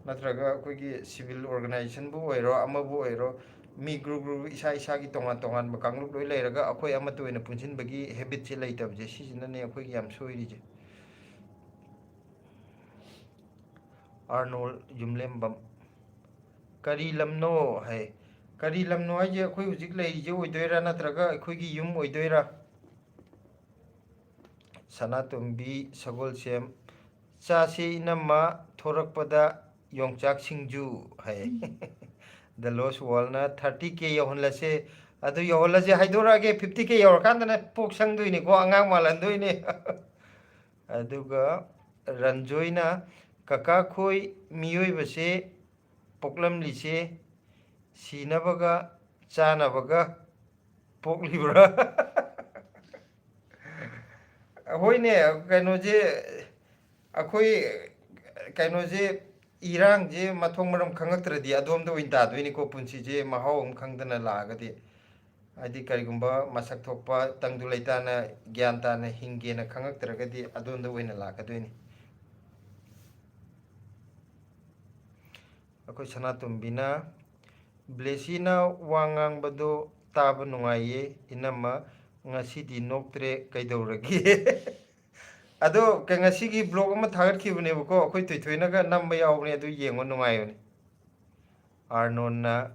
ꯅꯠꯇ꯭ꯔꯒ ꯑꯩꯈꯣꯏꯒꯤ ꯁꯤꯚꯤꯜ ꯑꯣꯔꯒꯅꯥꯏꯖꯦꯁꯟꯕꯨ ꯑꯣꯏꯔꯣ, ꯑꯃꯕꯨ ꯑꯣꯏꯔꯣ, ꯃꯤ ꯒ꯭ꯔꯨꯞ ꯒ꯭ꯔꯨꯞ ꯏꯁꯥ ꯏꯁꯥꯒꯤ ꯇꯣꯉꯥꯟ ꯇꯣꯉꯥꯟꯕ ꯀꯥꯡꯂꯨꯞ ꯂꯣꯏ ꯂꯩꯔꯒ ꯑꯩꯈꯣꯏ ꯑꯃꯠꯇ ꯑꯣꯏꯅ ꯄꯨꯟꯁꯤꯟꯕꯒꯤ ꯍꯦꯕꯤꯠꯁꯦ ꯂꯩꯇꯕꯁꯦ, ꯁꯤꯁꯤꯅꯅꯦ ꯑꯩꯈꯣꯏꯒꯤ ꯌꯥꯝ ꯁꯣꯏꯔꯤꯁꯦ꯫ ꯑꯥꯔꯅꯣꯜ ꯌꯨꯝꯂꯦꯝꯕꯝ꯫ ꯀꯔꯤ ꯂꯝꯅꯣ ꯍꯥꯏ꯫ ꯀꯔꯤ ꯂꯝꯅꯣ ꯍꯥꯏꯁꯦ ꯑꯩꯈꯣꯏ ꯍꯧꯖꯤꯛ ꯂꯩꯔꯤꯁꯦ ꯑꯣꯏꯗꯣꯏꯔꯥ, ꯅꯠꯇ꯭ꯔꯒ ꯑꯩꯈꯣꯏꯒꯤ ꯌꯨꯝ ꯑꯣꯏꯗꯣꯏꯔꯥ? ꯁꯅꯥꯇꯣꯝꯕꯤ ꯁꯒꯣꯜꯁꯦꯝ, "ꯆꯥꯁꯦ ꯏꯅꯝꯃ, ꯊꯣꯔꯛꯄꯗ ꯌꯣꯡꯆꯥꯛ ꯁꯤꯡꯖꯨ" ꯍꯥꯏ꯫ ꯗ ꯂꯣꯁ ꯋꯥꯔꯜꯅ, "ꯊꯥꯔꯇꯤ ꯀꯦ ꯌꯧꯍꯜꯂꯁꯦ꯫ ꯑꯗꯨ ꯌꯧꯍꯜꯂꯁꯦ ꯍꯥꯏꯗꯣꯔꯛꯑꯒꯦ, ꯐꯤꯐꯇꯤ ꯀꯦ ꯌꯧꯔꯀꯥꯟꯗꯅ ꯄꯣꯛ ꯁꯪꯗꯣꯏꯅꯤꯀꯣ, ꯑꯉꯥꯡ ꯃꯥꯜꯍꯟꯗꯣꯏꯅꯤ"꯫ ꯑꯗꯨꯒ ꯔꯟꯖꯣꯏꯅ, "ꯀꯀꯥ ꯈꯣꯏ ꯃꯤꯑꯣꯏꯕꯁꯦ ꯄꯣꯛꯂꯝꯂꯤꯁꯦ ꯁꯤꯅꯕꯒ ꯆꯥꯅꯕꯒ ꯄꯣꯛꯂꯤꯕ꯭ꯔꯥ?" ꯍꯣꯏꯅꯦ, ꯀꯩꯅꯣꯁꯦ, ꯑꯩꯈꯣꯏ ꯀꯩꯅꯣꯁꯦ, ꯏꯔꯥꯡꯁꯦ ꯃꯊꯣꯡ ꯃꯔꯝ ꯈꯪꯉꯛꯇ꯭ꯔꯗꯤ ꯑꯗꯣꯝꯗ ꯑꯣꯏꯅ ꯇꯥꯗꯣꯏꯅꯤꯀꯣ, ꯄꯨꯟꯁꯤꯁꯦ ꯃꯍꯥꯎ ꯑꯃ ꯈꯪꯗꯅ ꯂꯥꯛꯑꯒꯗꯤ꯫ ꯍꯥꯏꯗꯤ ꯀꯔꯤꯒꯨꯝꯕ ꯃꯁꯛ ꯊꯣꯛꯄ ꯇꯪꯗꯨ ꯂꯩꯇꯥꯅ ꯒ꯭ꯌꯥꯟ ꯇꯥꯅ ꯍꯤꯡꯒꯦꯅ ꯈꯪꯉꯛꯇ꯭ꯔꯒꯗꯤ ꯑꯗꯣꯝꯗ ꯑꯣꯏꯅ ꯂꯥꯛꯀꯗꯣꯏꯅꯤ꯫ ꯑꯩꯈꯣꯏ ꯁꯅꯥꯇꯣꯝꯕꯤꯅ, "ꯕ꯭ꯂꯦꯁꯤꯅ ꯋꯥ ꯉꯥꯡꯕꯗꯣ ꯇꯥꯕ ꯅꯨꯡꯉꯥꯏꯌꯦ ꯏꯅꯝꯃ, ꯉꯁꯤꯗꯤ ꯅꯣꯛꯇ꯭ꯔꯦ ꯀꯩꯗꯧꯔꯒꯦ?" ꯑꯗꯣ ꯀ-, ꯉꯁꯤꯒꯤ ꯕ꯭ꯂꯣꯛ ꯑꯃ ꯊꯥꯒꯠꯈꯤꯕꯅꯦꯕꯀꯣ, ꯑꯩꯈꯣꯏ ꯊꯣꯏꯊꯣꯏꯅꯒ ꯅꯝꯕ ꯌꯥꯎꯕꯅꯦ, ꯑꯗꯨ ꯌꯦꯡꯉꯣ, ꯅꯨꯡꯉꯥꯏꯕꯅꯦ꯫ ꯑꯥꯔꯅꯣꯟꯅ,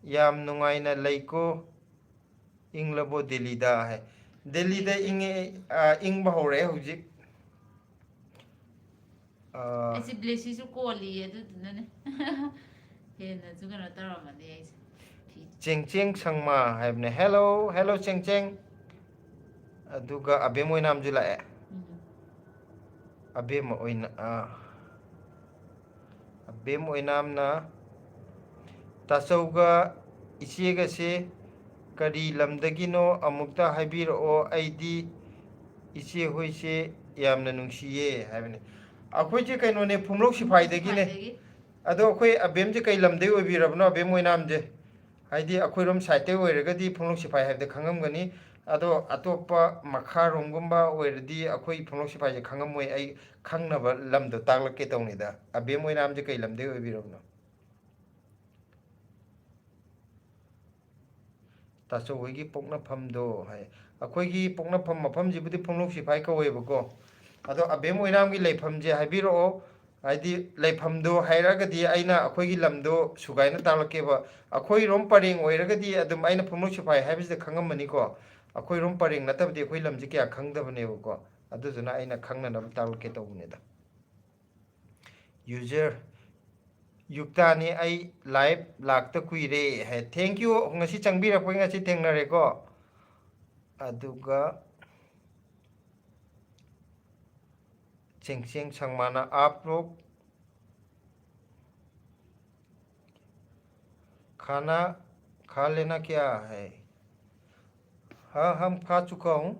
"ꯌꯥꯝ ꯅꯨꯡꯉꯥꯏꯅ ꯂꯩꯀꯣ, ꯏꯪꯂꯕꯣ ꯗꯦꯜꯂꯤꯗ?" ꯍꯥꯏ꯫ ꯗꯦꯜꯂꯤꯗ ꯏꯪꯉꯦ, ꯑ, ꯏꯪꯕ ꯍꯧꯔꯛꯑꯦ ꯍꯧꯖꯤꯛ꯫ ꯑ, ꯑꯩꯁꯦ ꯕ꯭ꯂꯦꯁꯤꯁꯨ ꯀꯣꯜꯂꯤꯌꯦ, ꯑꯗꯨꯗꯨꯅꯅꯦ꯫ ꯍꯦꯟꯅꯁꯨ ꯀꯩꯅꯣ ꯇꯧꯔꯝꯃꯅꯤ ꯑꯩꯁꯦ꯫ ꯐꯤ ꯆꯦꯡ ꯆꯦꯡ ꯁꯪꯃꯥ ꯍꯥꯏꯕꯅꯦ꯫ Hello, hello, ꯆꯦꯡ ꯆꯦꯡ꯫ ꯑꯗꯨꯒ ꯑꯕꯦꯝ ꯑꯣꯏꯅꯥꯝꯁꯨ ꯂꯥꯛꯑꯦ꯫ ꯎꯝ꯫ ꯑꯕꯦꯝ ꯑꯣꯏꯅ-, ꯑ, ꯑꯕꯦꯝ ꯑꯣꯏꯅꯥꯝꯅ, "ꯇꯥꯆꯧꯒ ꯏꯆꯦꯒꯁꯦ ꯀꯔꯤ ꯂꯝꯗꯒꯤꯅꯣ ꯑꯃꯨꯛꯇ ꯍꯥꯏꯕꯤꯔꯛꯑꯣ, ꯑꯩꯗꯤ ꯏꯆꯦ ꯍꯣꯏꯁꯦ ꯌꯥꯝꯅ ꯅꯨꯡꯁꯤꯌꯦ ꯍꯥꯏꯕꯅꯤ꯫ ꯑꯩꯈꯣꯏꯁꯦ ꯀꯩꯅꯣꯅꯦ, ꯐꯨꯝꯂꯧ ꯁꯤꯐꯥꯏꯗꯒꯤꯅꯦ꯫ ꯁꯤꯐꯥꯏꯗꯒꯤ꯫ ꯑꯗꯣ ꯑꯩꯈꯣꯏ ꯑꯕꯦꯝꯁꯦ ꯀꯩ ꯂꯝꯗꯩ ꯑꯣꯏꯕꯤꯔꯕꯅꯣ, ꯑꯕꯦꯝ ꯑꯣꯏꯅꯥꯝꯁꯦ? ꯍꯥꯏꯗꯤ ꯑꯩꯈꯣꯏꯔꯣꯝ ꯁꯥꯏꯠꯇꯩ ꯑꯣꯏꯔꯒꯗꯤ ꯐꯨꯝꯂꯧ ꯁꯤꯐꯥꯏ ꯍꯥꯏꯕꯗ ꯈꯪꯉꯝꯒꯅꯤ꯫ ꯑꯗꯣ ꯑꯇꯣꯞꯄ ꯃꯈꯥꯔꯣꯝꯒꯨꯝꯕ ꯑꯣꯏꯔꯗꯤ ꯑꯩꯈꯣꯏ ꯐꯨꯝꯂꯧ ꯁꯤꯐꯥꯏꯁꯦ ꯈꯪꯉꯝꯃꯣꯏ꯫ ꯑꯩ ꯈꯪꯅꯕ ꯂꯝꯗꯣ ꯇꯥꯛꯂꯛꯀꯦ ꯇꯧꯅꯤꯗ꯫ ꯑꯕꯦꯝ ꯑꯣꯏꯅꯥꯝꯁꯦ ꯀꯩ ꯂꯝꯗꯩ ꯑꯣꯏꯕꯤꯔꯕꯅꯣ? ꯇꯥꯆꯧ ꯍꯣꯏꯒꯤ ꯄꯣꯛꯅꯐꯝꯗꯣ ꯍꯥꯏ꯫ ꯑꯩꯈꯣꯏꯒꯤ ꯄꯣꯛꯅꯐꯝ ꯃꯐꯝꯁꯤꯕꯨꯗꯤ ꯐꯨꯝꯂꯧ ꯁꯤꯐꯥꯏ ꯀꯧꯋꯦꯕꯀꯣ꯫ ꯑꯗꯣ ꯑꯕꯦꯝ ꯑꯣꯏꯅꯥꯝꯒꯤ ꯂꯩꯐꯝꯁꯦ ꯍꯥꯏꯕꯤꯔꯛꯑꯣ꯫ ꯍꯥꯏꯗꯤ ꯂꯩꯐꯝꯗꯣ ꯍꯥꯏꯔꯛꯑꯒꯗꯤ ꯑꯩꯅ ꯑꯩꯈꯣꯏꯒꯤ ꯂꯝꯗꯣ ꯁꯨꯒꯥꯏꯅ ꯇꯥꯛꯂꯛꯀꯦꯕ꯫ ꯑꯩꯈꯣꯏꯔꯣꯝ ꯄꯔꯦꯡ ꯑꯣꯏꯔꯒꯗꯤ ꯑꯗꯨꯝ ꯑꯩꯅ ꯐꯨꯝꯂꯧ ꯁꯤꯐꯥꯏ ꯍꯥꯏꯕꯁꯤꯗ ꯈꯪꯉꯝꯃꯅꯤꯀꯣ꯫ ꯑꯩꯈꯣꯏꯔꯣꯝ ꯄꯔꯦꯡ ꯅꯠꯇꯕꯗꯤ ꯑꯩꯈꯣꯏ ꯂꯝꯁꯦ ꯀꯌꯥ ꯈꯪꯗꯕꯅꯦꯕꯀꯣ꯫ ꯑꯗꯨꯗꯨꯅ ꯑꯩꯅ ꯈꯪꯅꯅꯕ ꯇꯥꯛꯂꯛꯀꯦ ꯇꯧꯕꯅꯤꯗ꯫ ꯌꯨꯖꯔ ꯌꯨꯛꯇꯥꯅꯤ, ꯑꯩ ꯂꯥꯏꯚ ꯂꯥꯛꯇ ꯀꯨꯏꯔꯦ ꯍꯥꯏ꯫ Thank you, ꯉꯁꯤ ꯆꯪꯕꯤꯔꯛꯄꯒꯤ, ꯉꯁꯤ ꯊꯦꯡꯅꯔꯦꯀꯣ꯫ ꯑꯗꯨꯒ ꯆꯦꯡꯆꯦꯡ ꯁꯪꯃꯥꯅ ꯑꯥꯞ ꯂꯣꯛ खाना खा लेना क्या है? हाँ, हम खा चुका हूँ।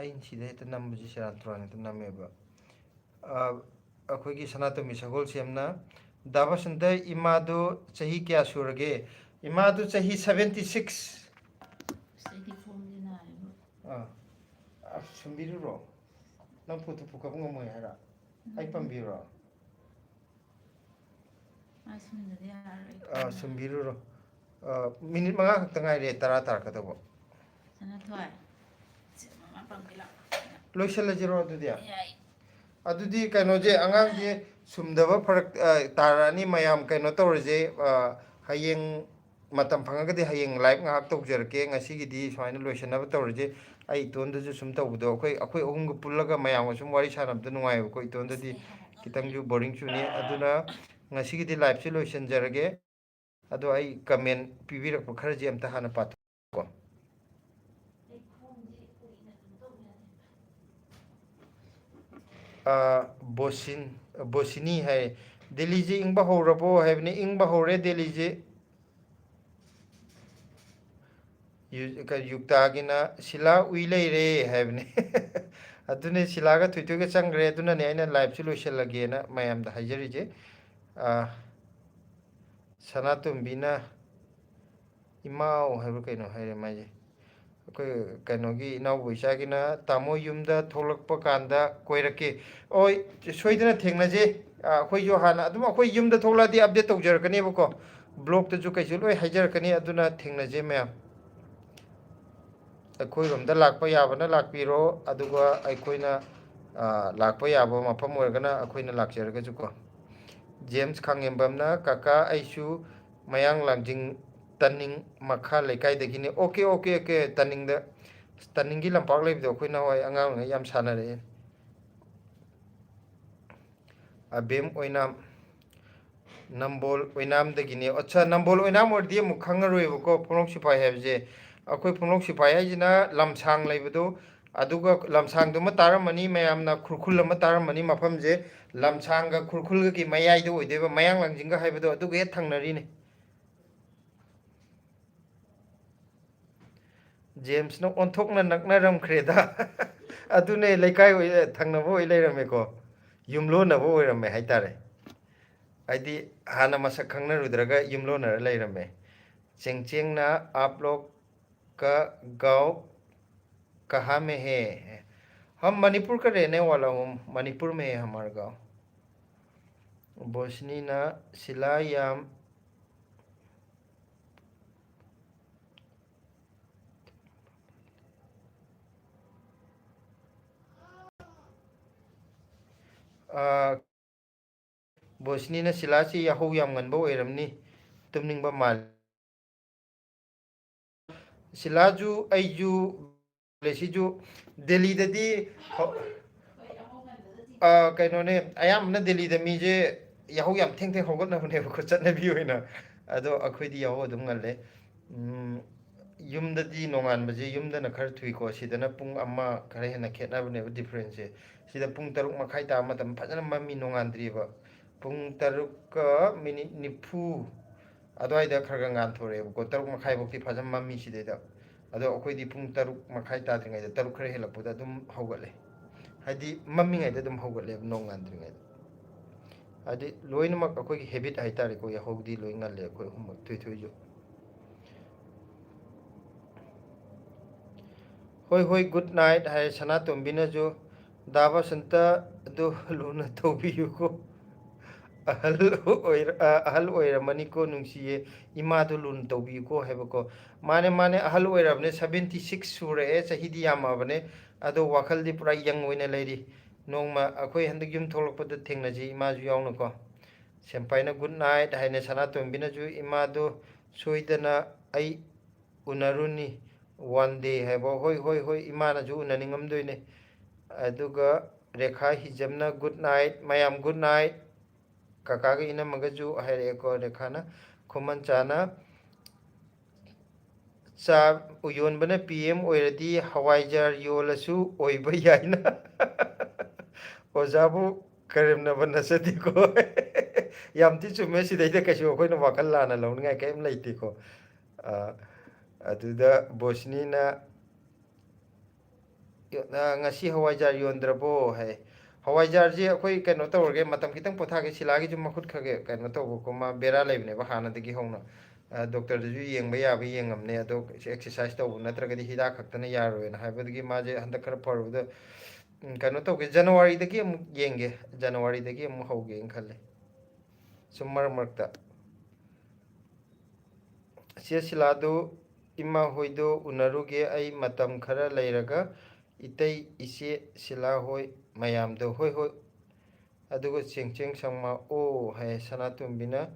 ꯑꯩꯅ ꯁꯤꯗ ꯍꯦꯛꯇ ꯅꯝꯕꯁꯤ ꯁꯦꯔꯥꯟ ꯇꯨꯔꯥꯟ ꯍꯦꯛꯇ ꯅꯝꯃꯦꯕ꯫ ꯑ, ꯑꯩꯈꯣꯏꯒꯤ ꯁꯅꯥꯇꯣꯝꯕꯤ ꯁꯒꯣꯜꯁꯦꯝꯅ, ꯗꯥ ꯕꯁꯟꯇ, ꯏꯃꯥꯗꯨ ꯆꯍꯤ ꯀꯌꯥ ꯁꯨꯔꯒꯦ? ꯏꯃꯥꯗꯨ ꯆꯍꯤ seventy six꯫ ꯑꯁ, ꯑꯩꯗꯤ ꯐꯣꯝꯁꯦ ꯅꯥꯔꯦꯕꯣ꯫ ꯑꯥ, ꯑ, ꯁꯨꯝꯕꯤꯔꯨꯔꯣ꯫ ꯅꯪ ꯄꯣꯠꯇꯨ ꯄꯨꯈꯠꯄ ꯉꯝꯃꯣꯏ ꯍꯥꯏꯔ? ꯑꯩ ꯎꯝ꯫ ꯄꯝꯕꯤꯔꯣ? ꯃꯥ ꯁꯨꯝꯗꯗꯤ ꯌꯥꯔꯔꯣꯏ꯫ ꯑꯥ, ꯁꯨꯝꯕꯤꯔꯨꯔꯣ꯫ ꯑꯥ, ꯃꯤꯅꯤꯠ ꯃꯉꯥ ꯈꯛꯇ ꯉꯥꯏꯔꯦ, ꯇꯔꯥ ꯇꯥꯔꯛꯀꯗꯧꯕ꯫ ꯁꯅꯥꯊꯣꯏ, ꯁꯤ ꯃꯃꯥ ꯄꯥꯡꯕꯤ ꯂꯥꯛꯑꯣ꯫ ꯂꯣꯏꯁꯤꯜꯂꯁꯤꯔꯣ ꯑꯗꯨꯗꯤ? ꯌꯥꯏ꯫ ꯑꯗꯨꯗꯤ ꯀꯩꯅꯣꯁꯦ, ꯑꯉꯥꯡꯁꯦ ꯁꯨꯝꯗꯕ ꯐꯔꯛ, ꯑ, ꯇꯥꯔꯛꯑꯅꯤ꯫ ꯃꯌꯥꯝ ꯀꯩꯅꯣ ꯇꯧꯔꯁꯦ, ꯑ, ꯍꯌꯦꯡ ꯃꯇꯝ ꯐꯪꯉꯒꯗꯤ ꯍꯌꯦꯡ ꯂꯥꯏꯚ ꯉꯥꯏꯍꯥꯛ ꯇꯧꯖꯔꯛꯀꯦ꯫ ꯉꯁꯤꯒꯤꯗꯤ ꯁꯨꯃꯥꯏꯅ ꯂꯣꯏꯁꯤꯟꯅꯕ ꯇꯧꯔꯁꯦ꯫ ꯑꯩ ꯏꯇꯣꯟꯗꯁꯨ ꯁꯨꯝ ꯇꯧꯕꯗꯣ, ꯑꯩꯈꯣꯏ, ꯑꯩꯈꯣꯏ ꯑꯍꯨꯝꯒ ꯄꯨꯜꯂꯒ ꯃꯌꯥꯝꯒ ꯁꯨꯝ ꯋꯥꯔꯤ ꯁꯥꯟꯅꯕꯗ ꯅꯨꯡꯉꯥꯏꯕꯀꯣ꯫ ꯏꯇꯣꯟꯗꯗꯤ ꯈꯤꯇꯪꯁꯨ ꯕꯣꯔꯤꯡ ꯆꯨꯅꯤ꯫ ꯑꯗꯨꯅ ꯉꯁꯤꯒꯤꯗꯤ ꯂꯥꯏꯚꯁꯦ ꯂꯣꯏꯁꯤꯟꯖꯔꯒꯦ꯫ ꯑꯗꯣ ꯑꯩ ꯀꯃꯦꯟ ꯄꯤꯕꯤꯔꯛꯄ ꯈꯔꯁꯦ ꯑꯝꯇ ꯍꯥꯟꯅ ꯄꯥꯊꯣꯛꯀꯣ꯫ ꯑꯥ, ꯕꯣꯁꯤꯟ-, ꯕꯣꯁꯤꯅꯤ ꯍꯥꯏ, "ꯗꯦꯜꯂꯤꯁꯦ ꯏꯪꯕ ꯍꯧꯔꯕꯣ?" ꯍꯥꯏꯕꯅꯤ꯫ ꯏꯪꯕ ꯍꯧꯔꯦ ꯗꯦꯜꯂꯤꯁꯦ꯫ ꯌꯨ-, ꯀ-, ꯌꯨꯛꯇꯥꯒꯤꯅ "ꯁꯤꯂꯥ ꯎꯏ ꯂꯩꯔꯦ" ꯍꯥꯏꯕꯅꯦ꯫ ꯑꯗꯨꯅꯦ, ꯁꯤꯂꯥꯒ ꯊꯣꯏꯊꯣꯏꯒ ꯆꯪꯈ꯭ꯔꯦ꯫ ꯑꯗꯨꯅꯅꯦ ꯑꯩꯅ liveꯁꯨ ꯂꯣꯏꯁꯤꯜꯂꯒꯦꯅ ꯃꯌꯥꯝꯗ ꯍꯥꯏꯖꯔꯤꯁꯦ꯫ ꯑꯥ, ꯁꯅꯥꯇꯣꯝꯕꯤꯅ "ꯏꯃꯥꯎ" ꯍꯥꯏꯕ꯭ꯔꯥ ꯀꯩꯅꯣ ꯍꯥꯏꯔꯦ ꯃꯥꯏꯁꯦ꯫ ꯑꯩꯈꯣꯏ ꯀꯩꯅꯣꯒꯤ ꯏꯅꯥꯎꯕ ꯏꯆꯥꯒꯤꯅ "ꯇꯥꯃꯣ ꯌꯨꯝꯗ ꯊꯣꯛꯂꯛꯄ ꯀꯥꯟꯗ ꯀꯣꯏꯔꯛꯀꯦ"꯫ ꯍꯣꯏ, ꯁꯣꯏꯗꯅ ꯊꯦꯡꯅꯁꯦ꯫ ꯑꯥ, ꯑꯩꯈꯣꯏꯁꯨ ꯍꯥꯟꯅ ꯑꯗꯨꯝ ꯑꯩꯈꯣꯏ ꯌꯨꯝꯗ ꯊꯣꯛꯂꯛꯑꯗꯤ update ꯇꯧꯖꯔꯛꯀꯅꯦꯕꯀꯣ꯫ Blogꯇꯁꯨ ꯀꯩꯁꯨ ꯂꯣꯏ ꯍꯥꯏꯖꯔꯛꯀꯅꯤ꯫ ꯑꯗꯨꯅ ꯊꯦꯡꯅꯁꯦ ꯃꯌꯥꯝ꯫ ꯑꯩꯈꯣꯏꯔꯣꯝꯗ ꯂꯥꯛꯄ ꯌꯥꯕꯅ ꯂꯥꯛꯄꯤꯔꯣ, ꯑꯗꯨꯒ ꯑꯩꯈꯣꯏꯅ, ꯑꯥ, ꯂꯥꯛꯄ ꯌꯥꯕ ꯃꯐꯝ ꯑꯣꯏꯔꯒꯅ ꯑꯩꯈꯣꯏꯅ ꯂꯥꯛꯆꯔꯒꯁꯨꯀꯣ꯫ ꯖꯦꯝꯁ ꯈꯥꯡꯉꯦꯝꯕꯝꯅ, "ꯀꯀꯥ, ꯑꯩꯁꯨ ꯃꯌꯥꯡ ꯂꯥꯡꯖꯤꯡ ꯇꯅꯤꯡ ꯃꯈꯥ ꯂꯩꯀꯥꯏꯗꯒꯤꯅꯤ"꯫ OK, OK, OK꯫ ꯇꯅꯤꯡꯗ, ꯇꯅꯤꯡꯒꯤ ꯂꯝꯄꯥꯛ ꯂꯩꯕꯗꯣ ꯑꯩꯈꯣꯏ ꯅꯍꯥꯟꯋꯥꯏ ꯑꯉꯥꯡ ꯑꯣꯏꯔꯤꯉꯩ ꯌꯥꯝ ꯁꯥꯟꯅꯔꯛꯑꯦ꯫ ꯑꯕꯦꯝ ꯑꯣꯏꯅꯥꯝ, ꯅꯝꯕꯣꯜ ꯑꯣꯏꯅꯥꯝꯗꯒꯤꯅꯦ꯫ ꯑꯠꯆꯥ, ꯅꯝꯕꯣꯜ ꯑꯣꯏꯅꯥꯝ ꯑꯣꯏꯔꯗꯤ ꯑꯃꯨꯛ ꯈꯪꯉꯔꯣꯏꯕꯀꯣ, ꯄꯣꯔꯣꯝ ꯁꯤꯐꯥꯏ ꯍꯥꯏꯕꯁꯦ꯫ ꯑꯩꯈꯣꯏ ꯄꯣꯔꯣꯝ ꯁꯤꯐꯥꯏ ꯍꯥꯏꯁꯤꯅ ꯂꯝꯁꯥꯡ ꯂꯩꯕꯗꯣ, ꯑꯗꯨꯒ ꯂꯝꯁꯥꯡꯗꯨꯃ ꯇꯥꯔꯝꯃꯅꯤ ꯃꯌꯥꯝꯅ, ꯈꯨꯔꯈꯨꯜ ꯑꯃ ꯇꯥꯔꯝꯃꯅꯤ꯫ ꯃꯐꯝꯁꯦ ꯂꯝꯁꯥꯡꯒ ꯈꯨꯔꯈꯨꯜꯒꯒꯤ ꯃꯌꯥꯏꯗ ꯑꯣꯏꯗꯣꯏꯕ, ꯃꯌꯥꯡ ꯂꯥꯡꯖꯤꯡꯒ ꯍꯥꯏꯕꯗꯣ ꯑꯗꯨꯒ ꯍꯦꯛ ꯊꯪꯅꯔꯤꯅꯦ꯫ ꯖꯦꯝꯁꯅ ꯑꯣꯟꯊꯣꯛꯅ ꯅꯛꯅꯔꯝꯈ꯭ꯔꯦꯗ꯫ ꯑꯗꯨꯅꯦ, ꯂꯩꯀꯥꯏ ꯑꯣꯏ-, ꯊꯪꯅꯕ ꯑꯣꯏ ꯂꯩꯔꯝꯃꯦꯀꯣ꯫ ꯌꯨꯝꯂꯣꯟꯅꯕ ꯑꯣꯏꯔꯝꯃꯦ ꯍꯥꯏꯇꯥꯔꯦ꯫ ꯍꯥꯏꯗꯤ, ꯍꯥꯟꯅ ꯃꯁꯛ ꯈꯪꯅꯔꯨꯗ꯭ꯔꯒ ꯌꯨꯝꯂꯣꯟꯅꯔ ꯂꯩꯔꯝꯃꯦ꯫ ꯆꯦꯡꯆꯦꯡꯅ "आप लोग का गाँव कहाँ में है?" हम मणिपुर का रहने वाला हूँ, मणिपुर में है हमारा गाँव। ꯕꯣꯁꯅꯤꯅ ꯁꯤꯂꯥ ꯌꯥꯝ ꯑꯥ, ꯕꯣꯁꯅꯤꯅ ꯁꯤꯂꯥꯁꯤ ꯌꯥꯍꯧ ꯌꯥꯝ ꯉꯟꯕ ꯑꯣꯏꯔꯝꯅꯤ, ꯇꯨꯝꯅꯤꯡꯕ ꯃꯥꯜꯂꯤ꯫ ꯁꯤꯂꯥꯁꯨ ꯑꯩꯁꯨ ꯁꯤꯁꯨ ꯗꯦꯜꯂꯤꯗꯗꯤ ꯍꯧ-, ꯑꯥ, ꯀꯩꯅꯣꯅꯦ, ꯑꯌꯥꯝꯕꯅ ꯗꯦꯜꯂꯤꯗ ꯃꯤꯁꯦ ꯌꯥꯍꯧ ꯌꯥꯝ ꯊꯦꯡ ꯊꯦꯡ ꯍꯧꯒꯠꯅꯕꯅꯦꯕꯀꯣ, ꯆꯠꯅꯕꯤ ꯑꯣꯏꯅ꯫ ꯑꯗꯣ ꯑꯩꯈꯣꯏꯗꯤ ꯌꯥꯍꯧ ꯑꯗꯨꯝ ꯉꯜꯂꯦ꯫ ꯎꯝ, ꯌꯨꯝꯗꯗꯤ ꯅꯣꯡꯉꯥꯟꯕꯁꯦ ꯌꯨꯝꯗꯅ ꯈꯔ ꯊꯨꯏꯀꯣ, ꯁꯤꯗꯅ ꯄꯨꯡ ꯑꯃ ꯈꯔ ꯍꯦꯟꯅ ꯈꯦꯠꯅꯕꯅꯦꯕ differenceꯁꯦ꯫ ꯁꯤꯗ ꯄꯨꯡ ꯇꯔꯨꯛ ꯃꯈꯥꯏ ꯇꯥꯕ ꯃꯇꯝ ꯐꯖꯅ ꯃꯝꯃꯤ, ꯅꯣꯡꯉꯥꯟꯗ꯭ꯔꯤꯕ꯫ ꯄꯨꯡ ꯇꯔꯨꯛꯀ minute ꯅꯤꯐꯨ ꯑꯗꯨꯋꯥꯏꯗ ꯈꯔ ꯈꯔ ꯉꯥꯟꯊꯣꯔꯛꯑꯦꯕꯀꯣ, ꯇꯔꯨꯛ ꯃꯈꯥꯏꯐꯧꯗꯤ ꯐꯖꯅ ꯃꯝꯃꯤ ꯁꯤꯗꯩꯗ꯫ ꯑꯗꯣ ꯑꯩꯈꯣꯏꯗꯤ ꯄꯨꯡ ꯇꯔꯨꯛ ꯃꯈꯥꯏ ꯇꯥꯗ꯭ꯔꯤꯉꯩꯗ, ꯇꯔꯨꯛ ꯈꯔ ꯍꯦꯜꯂꯛꯄꯗ ꯑꯗꯨꯝ ꯍꯧꯒꯠꯂꯦ꯫ ꯍꯥꯏꯗꯤ ꯃꯝꯃꯤꯉꯩꯗ ꯑꯗꯨꯝ ꯍꯧꯒꯠꯂꯦꯕ, ꯅꯣꯡ ꯉꯥꯟꯗ꯭ꯔꯤꯉꯩꯗ꯫ ꯍꯥꯏꯗꯤ ꯂꯣꯏꯅꯃꯛ ꯑꯩꯈꯣꯏꯒꯤ ꯍꯦꯕꯤꯠ ꯍꯥꯏꯇꯥꯔꯦꯀꯣ, ꯌꯥꯍꯧꯗꯤ ꯂꯣꯏ ꯉꯜꯂꯦ ꯑꯩꯈꯣꯏ ꯑꯍꯨꯝꯃꯛ, ꯊꯣꯏꯊꯣꯏꯁꯨ꯫ ꯍꯣꯏ ꯍꯣꯏ, ꯒꯨꯗ ꯅꯥꯏꯠ ꯍꯥꯏꯔꯦ ꯁꯅꯥꯇꯣꯝꯕꯤꯅꯁꯨ꯫ ꯗꯥ ꯕꯁꯟꯇ ꯑꯗꯨ ꯂꯨꯅ ꯇꯧꯕꯤꯌꯨꯀꯣ꯫ ꯑꯍꯜ ꯑꯣꯏꯔ-, ꯑ, ꯑꯍꯜ ꯑꯣꯏꯔꯝꯃꯅꯤꯀꯣ, ꯅꯨꯡꯁꯤꯌꯦ, ꯏꯃꯥꯗꯣ ꯂꯨꯅ ꯇꯧꯕꯤꯌꯨꯀꯣ ꯍꯥꯏꯕꯀꯣ꯫ ꯃꯥꯅꯦ, ꯃꯥꯅꯦ, ꯑꯍꯜ ꯑꯣꯏꯔꯕꯅꯦ, ꯁꯚꯦꯟꯇꯤ ꯁꯤꯛꯁ ꯁꯨꯔꯛꯑꯦ, ꯆꯍꯤꯗꯤ ꯌꯥꯝꯃꯕꯅꯦ, ꯑꯗꯣ ꯋꯥꯈꯜꯗꯤ ꯄꯨꯔꯥ ꯌꯪ ꯑꯣꯏꯅ ꯂꯩꯔꯤ꯫ ꯅꯣꯡꯃ ꯑꯩꯈꯣꯏ ꯍꯟꯗꯛ ꯌꯨꯝ ꯊꯣꯛꯂꯛꯄꯗ ꯊꯦꯡꯅꯁꯤ, ꯏꯃꯥꯁꯨ ꯌꯥꯎꯅꯀꯣ꯫ ꯁꯦꯝꯄꯥꯏꯅ ꯒꯨꯗ ꯅꯥꯏꯠ ꯍꯥꯏꯅ, ꯁꯅꯥꯇꯣꯝꯕꯤꯅꯁꯨ ꯏꯃꯥꯗꯣ ꯁꯣꯏꯗꯅ ꯑꯩ ꯎꯅꯔꯨꯅꯤ ꯋꯥꯟ ꯗꯦ ꯍꯥꯏꯕ꯫ ꯍꯣꯏ, ꯍꯣꯏ, ꯍꯣꯏ, ꯏꯃꯥꯅꯁꯨ ꯎꯅꯅꯤꯡꯉꯝꯗꯣꯏꯅꯦ꯫ ꯑꯗꯨꯒ ꯔꯦꯈꯥ ꯍꯤꯖꯝꯅ ꯒꯨꯗ ꯅꯥꯏꯠ, ꯃꯌꯥꯝ ꯒꯨꯗ ꯅꯥꯏꯠ꯫ ꯀꯀꯥꯒ ꯏꯅꯝꯃꯒꯁꯨ ꯍꯥꯏꯔꯛꯑꯦꯀꯣ ꯔꯦꯈꯥꯅ꯫ ꯈꯨꯃꯟꯆꯥꯅ ꯆꯥ ꯌꯣꯟꯕꯅ ꯄꯤ ꯑꯦꯝ ꯑꯣꯏꯔꯗꯤ ꯍꯋꯥꯏꯖꯥꯔ ꯌꯣꯜꯂꯁꯨ ꯑꯣꯏꯕ ꯌꯥꯏꯅ꯫ ꯑꯣꯖꯥꯕꯨ ꯀꯔꯦꯝꯅꯕ ꯅꯠꯆꯗꯦꯀꯣ꯫ ꯌꯥꯝ ꯊꯤ ꯆꯨꯝꯃꯦ, ꯁꯤꯗꯩꯗ ꯀꯩꯁꯨ ꯑꯩꯈꯣꯏꯅ ꯋꯥꯈꯜ ꯂꯥꯟꯅ ꯂꯧꯅꯤꯡꯉꯥꯏ ꯀꯔꯤꯝ ꯂꯩꯇꯦꯀꯣ꯫ ꯑ, ꯑꯗꯨꯗ ꯕꯣꯁꯅꯤꯅ, "ꯉꯁꯤ ꯍꯋꯥꯏꯖꯥꯔ ꯌꯣꯟꯗ꯭ꯔꯕꯣ?" ꯍꯥꯏ꯫ ꯍꯋꯥꯏꯖꯥꯔꯁꯦ ꯑꯩꯈꯣꯏ ꯀꯩꯅꯣ ꯇꯧꯔꯒꯦ, ꯃꯇꯝ ꯈꯤꯇꯪ ꯄꯣꯊꯥꯒꯦ, ꯁꯤꯂꯥꯒꯤꯁꯨ ꯃꯈꯨꯠ ꯈꯔ ꯈꯔ ꯀꯩꯅꯣ ꯇꯧꯕꯀꯣ, ꯃꯥ ꯕꯦꯔꯥ ꯂꯩꯕꯅꯦꯕ ꯍꯥꯟꯅꯗꯒꯤ ꯍꯧꯅ꯫ ꯑ, ꯗꯣꯛꯇꯔꯗꯁꯨ ꯌꯦꯡꯕ ꯌꯥꯕ ꯌꯦꯡꯉꯝꯅꯦ, ꯑꯗꯣ ꯑꯦꯛꯁꯔꯁꯥꯏꯁ ꯇꯧꯕ ꯅꯠꯇ꯭ꯔꯒꯗꯤ ꯍꯤꯗꯥꯛ ꯈꯛꯇꯅ ꯌꯥꯔꯣꯏꯅ ꯍꯥꯏꯕꯗꯒꯤ ꯃꯥꯁꯦ ꯍꯟꯗꯛ ꯈꯔ ꯐꯔꯨꯕꯗ, ꯎꯝ, ꯀꯩꯅꯣ ꯇꯧꯒꯦ, ꯖꯅꯋꯥꯔꯤꯗꯒꯤ ꯑꯃꯨꯛ ꯌꯦꯡꯒꯦ, ꯖꯅꯋꯥꯔꯤꯗꯒꯤ ꯑꯃꯨꯛ ꯍꯧꯒꯦꯅ ꯈꯜꯂꯦ꯫ ꯁꯨꯝ ꯃꯔꯛ ꯃꯔꯛꯇ꯫ ꯆꯦ ꯁꯤꯂꯥꯗꯨ, ꯏꯃꯥ ꯍꯣꯏꯗꯨ ꯎꯅꯔꯨꯒꯦ ꯑꯩ ꯃꯇꯝ ꯈꯔ ꯂꯩꯔꯒ, ꯏꯇꯩ, ꯏꯆꯦ ꯁꯤꯂꯥ ꯍꯣꯏ ꯃꯌꯥꯝꯗꯣ꯫ ꯍꯣꯏ, ꯍꯣꯏ꯫ ꯑꯗꯨꯒ ꯆꯦꯡꯆꯦꯡ ꯁꯪꯃ, "ꯑꯣ" ꯍꯥꯏ ꯁꯅꯥꯇꯣꯝꯕꯤꯅ,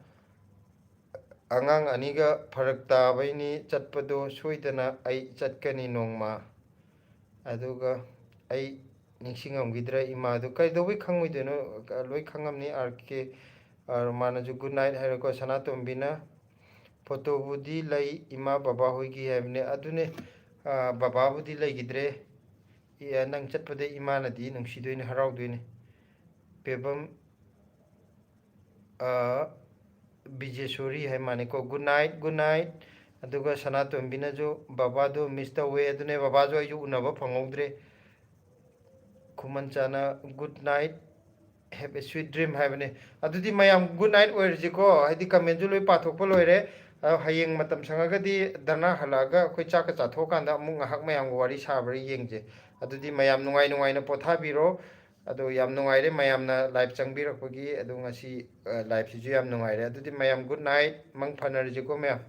"ꯑꯉꯥꯡ ꯑꯅꯤꯒ ꯐꯔꯛ ꯇꯥꯕꯩꯅꯤ ꯆꯠꯄꯗꯣ, ꯁꯣꯏꯗꯅ ꯑꯩ ꯆꯠꯀꯅꯤ ꯅꯣꯡꯃ"꯫ ꯑꯗꯨꯒ ꯑꯩ ꯅꯤꯡꯁꯤꯡꯉꯝꯈꯤꯗ꯭ꯔꯦ ꯏꯃꯥꯗꯨ꯫ ꯀꯩꯗꯧꯕꯩ ꯈꯪꯉꯣꯏꯗꯣꯏꯅꯣ? ꯂꯣꯏ ꯈꯪꯉꯝꯅꯤ꯫ ꯑꯥꯔ ꯀꯦ, ꯑꯥ, ꯃꯥꯅꯁꯨ ꯒꯨꯗ ꯅꯥꯏꯠ ꯍꯥꯏꯔꯦꯀꯣ꯫ ꯁꯅꯥꯇꯣꯝꯕꯤꯅ, "ꯐꯣꯇꯣꯕꯨꯗꯤ ꯂꯩ ꯏꯃꯥ ꯕꯕꯥ ꯍꯣꯏꯒꯤ" ꯍꯥꯏꯕꯅꯦ꯫ ꯑꯗꯨꯅꯦ, ꯑꯥ, ꯕꯕꯥꯕꯨꯗꯤ ꯂꯩꯈꯤꯗ꯭ꯔꯦ꯫ ꯏ-, ꯅꯪ ꯆꯠꯄꯗ ꯏꯃꯥꯅꯗꯤ ꯅꯨꯡꯁꯤꯗꯣꯏꯅꯦ, ꯍꯔꯥꯎꯗꯣꯏꯅꯦ꯫ ꯄꯦꯕꯝ, ꯑꯥ, ꯕꯤꯖꯦꯁꯣꯔꯤ ꯍꯥꯏ ꯃꯥꯅꯦꯀꯣ꯫ Good night, good night. ꯑꯗꯨꯒ ꯁꯅꯥꯇꯣꯝꯕꯤꯅꯁꯨ ꯕꯕꯥꯗꯣ ꯃꯤꯁ ꯇꯧꯋꯦ, ꯑꯗꯨꯅꯦ ꯕꯕꯥꯁꯨ ꯑꯩꯁꯨ ꯎꯅꯕ ꯐꯪꯍꯧꯗ꯭ꯔꯦ꯫ ꯈꯨꯃꯟꯆꯥꯅ "Good night, have a sweet dream" ꯍꯥꯏꯕꯅꯦ꯫ ꯑꯗꯨꯗꯤ ꯃꯌꯥꯝ ꯒꯨꯗ ꯅꯥꯏꯠ ꯑꯣꯏꯔꯁꯤꯀꯣ, ꯍꯥꯏꯗꯤ ꯀꯃꯦꯟꯁꯨ ꯂꯣꯏ ꯄꯥꯊꯣꯛꯄ ꯂꯣꯏꯔꯦ꯫ ꯑ, ꯍꯌꯦꯡ ꯃꯇꯝ ꯁꯪꯉꯒꯗꯤ ꯙꯔꯅꯥ ꯍꯜꯂꯛꯑꯒ ꯑꯩꯈꯣꯏ ꯆꯥꯛꯀ ꯆꯥꯊꯣꯛꯑꯀꯥꯟꯗ ꯑꯃꯨꯛ ꯉꯥꯏꯍꯥꯛ ꯃꯌꯥꯝꯒ ꯋꯥꯔꯤ ꯁꯥꯕ꯭ꯔꯥ ꯌꯦꯡꯁꯦ꯫ ꯑꯗꯨꯗꯤ ꯃꯌꯥꯝ ꯅꯨꯡꯉꯥꯏ ꯅꯨꯡꯉꯥꯏꯅ ꯄꯣꯊꯥꯕꯤꯔꯣ꯫ ꯑꯗꯣ ꯌꯥꯝ ꯅꯨꯡꯉꯥꯏꯔꯦ ꯃꯌꯥꯝꯅ ꯂꯥꯏꯚ ꯆꯪꯕꯤꯔꯛꯄꯒꯤ꯫ ꯑꯗꯣ ꯉꯁꯤ, ꯑ, ꯂꯥꯏꯚꯁꯤꯁꯨ ꯌꯥꯝ ꯅꯨꯡꯉꯥꯏꯔꯦ꯫ ꯑꯗꯨꯗꯤ ꯃꯌꯥꯝ ꯒꯨꯗ ꯅꯥꯏꯠ, ꯃꯪ ꯐꯅꯔꯁꯤꯀꯣ ꯃꯌꯥꯝ꯫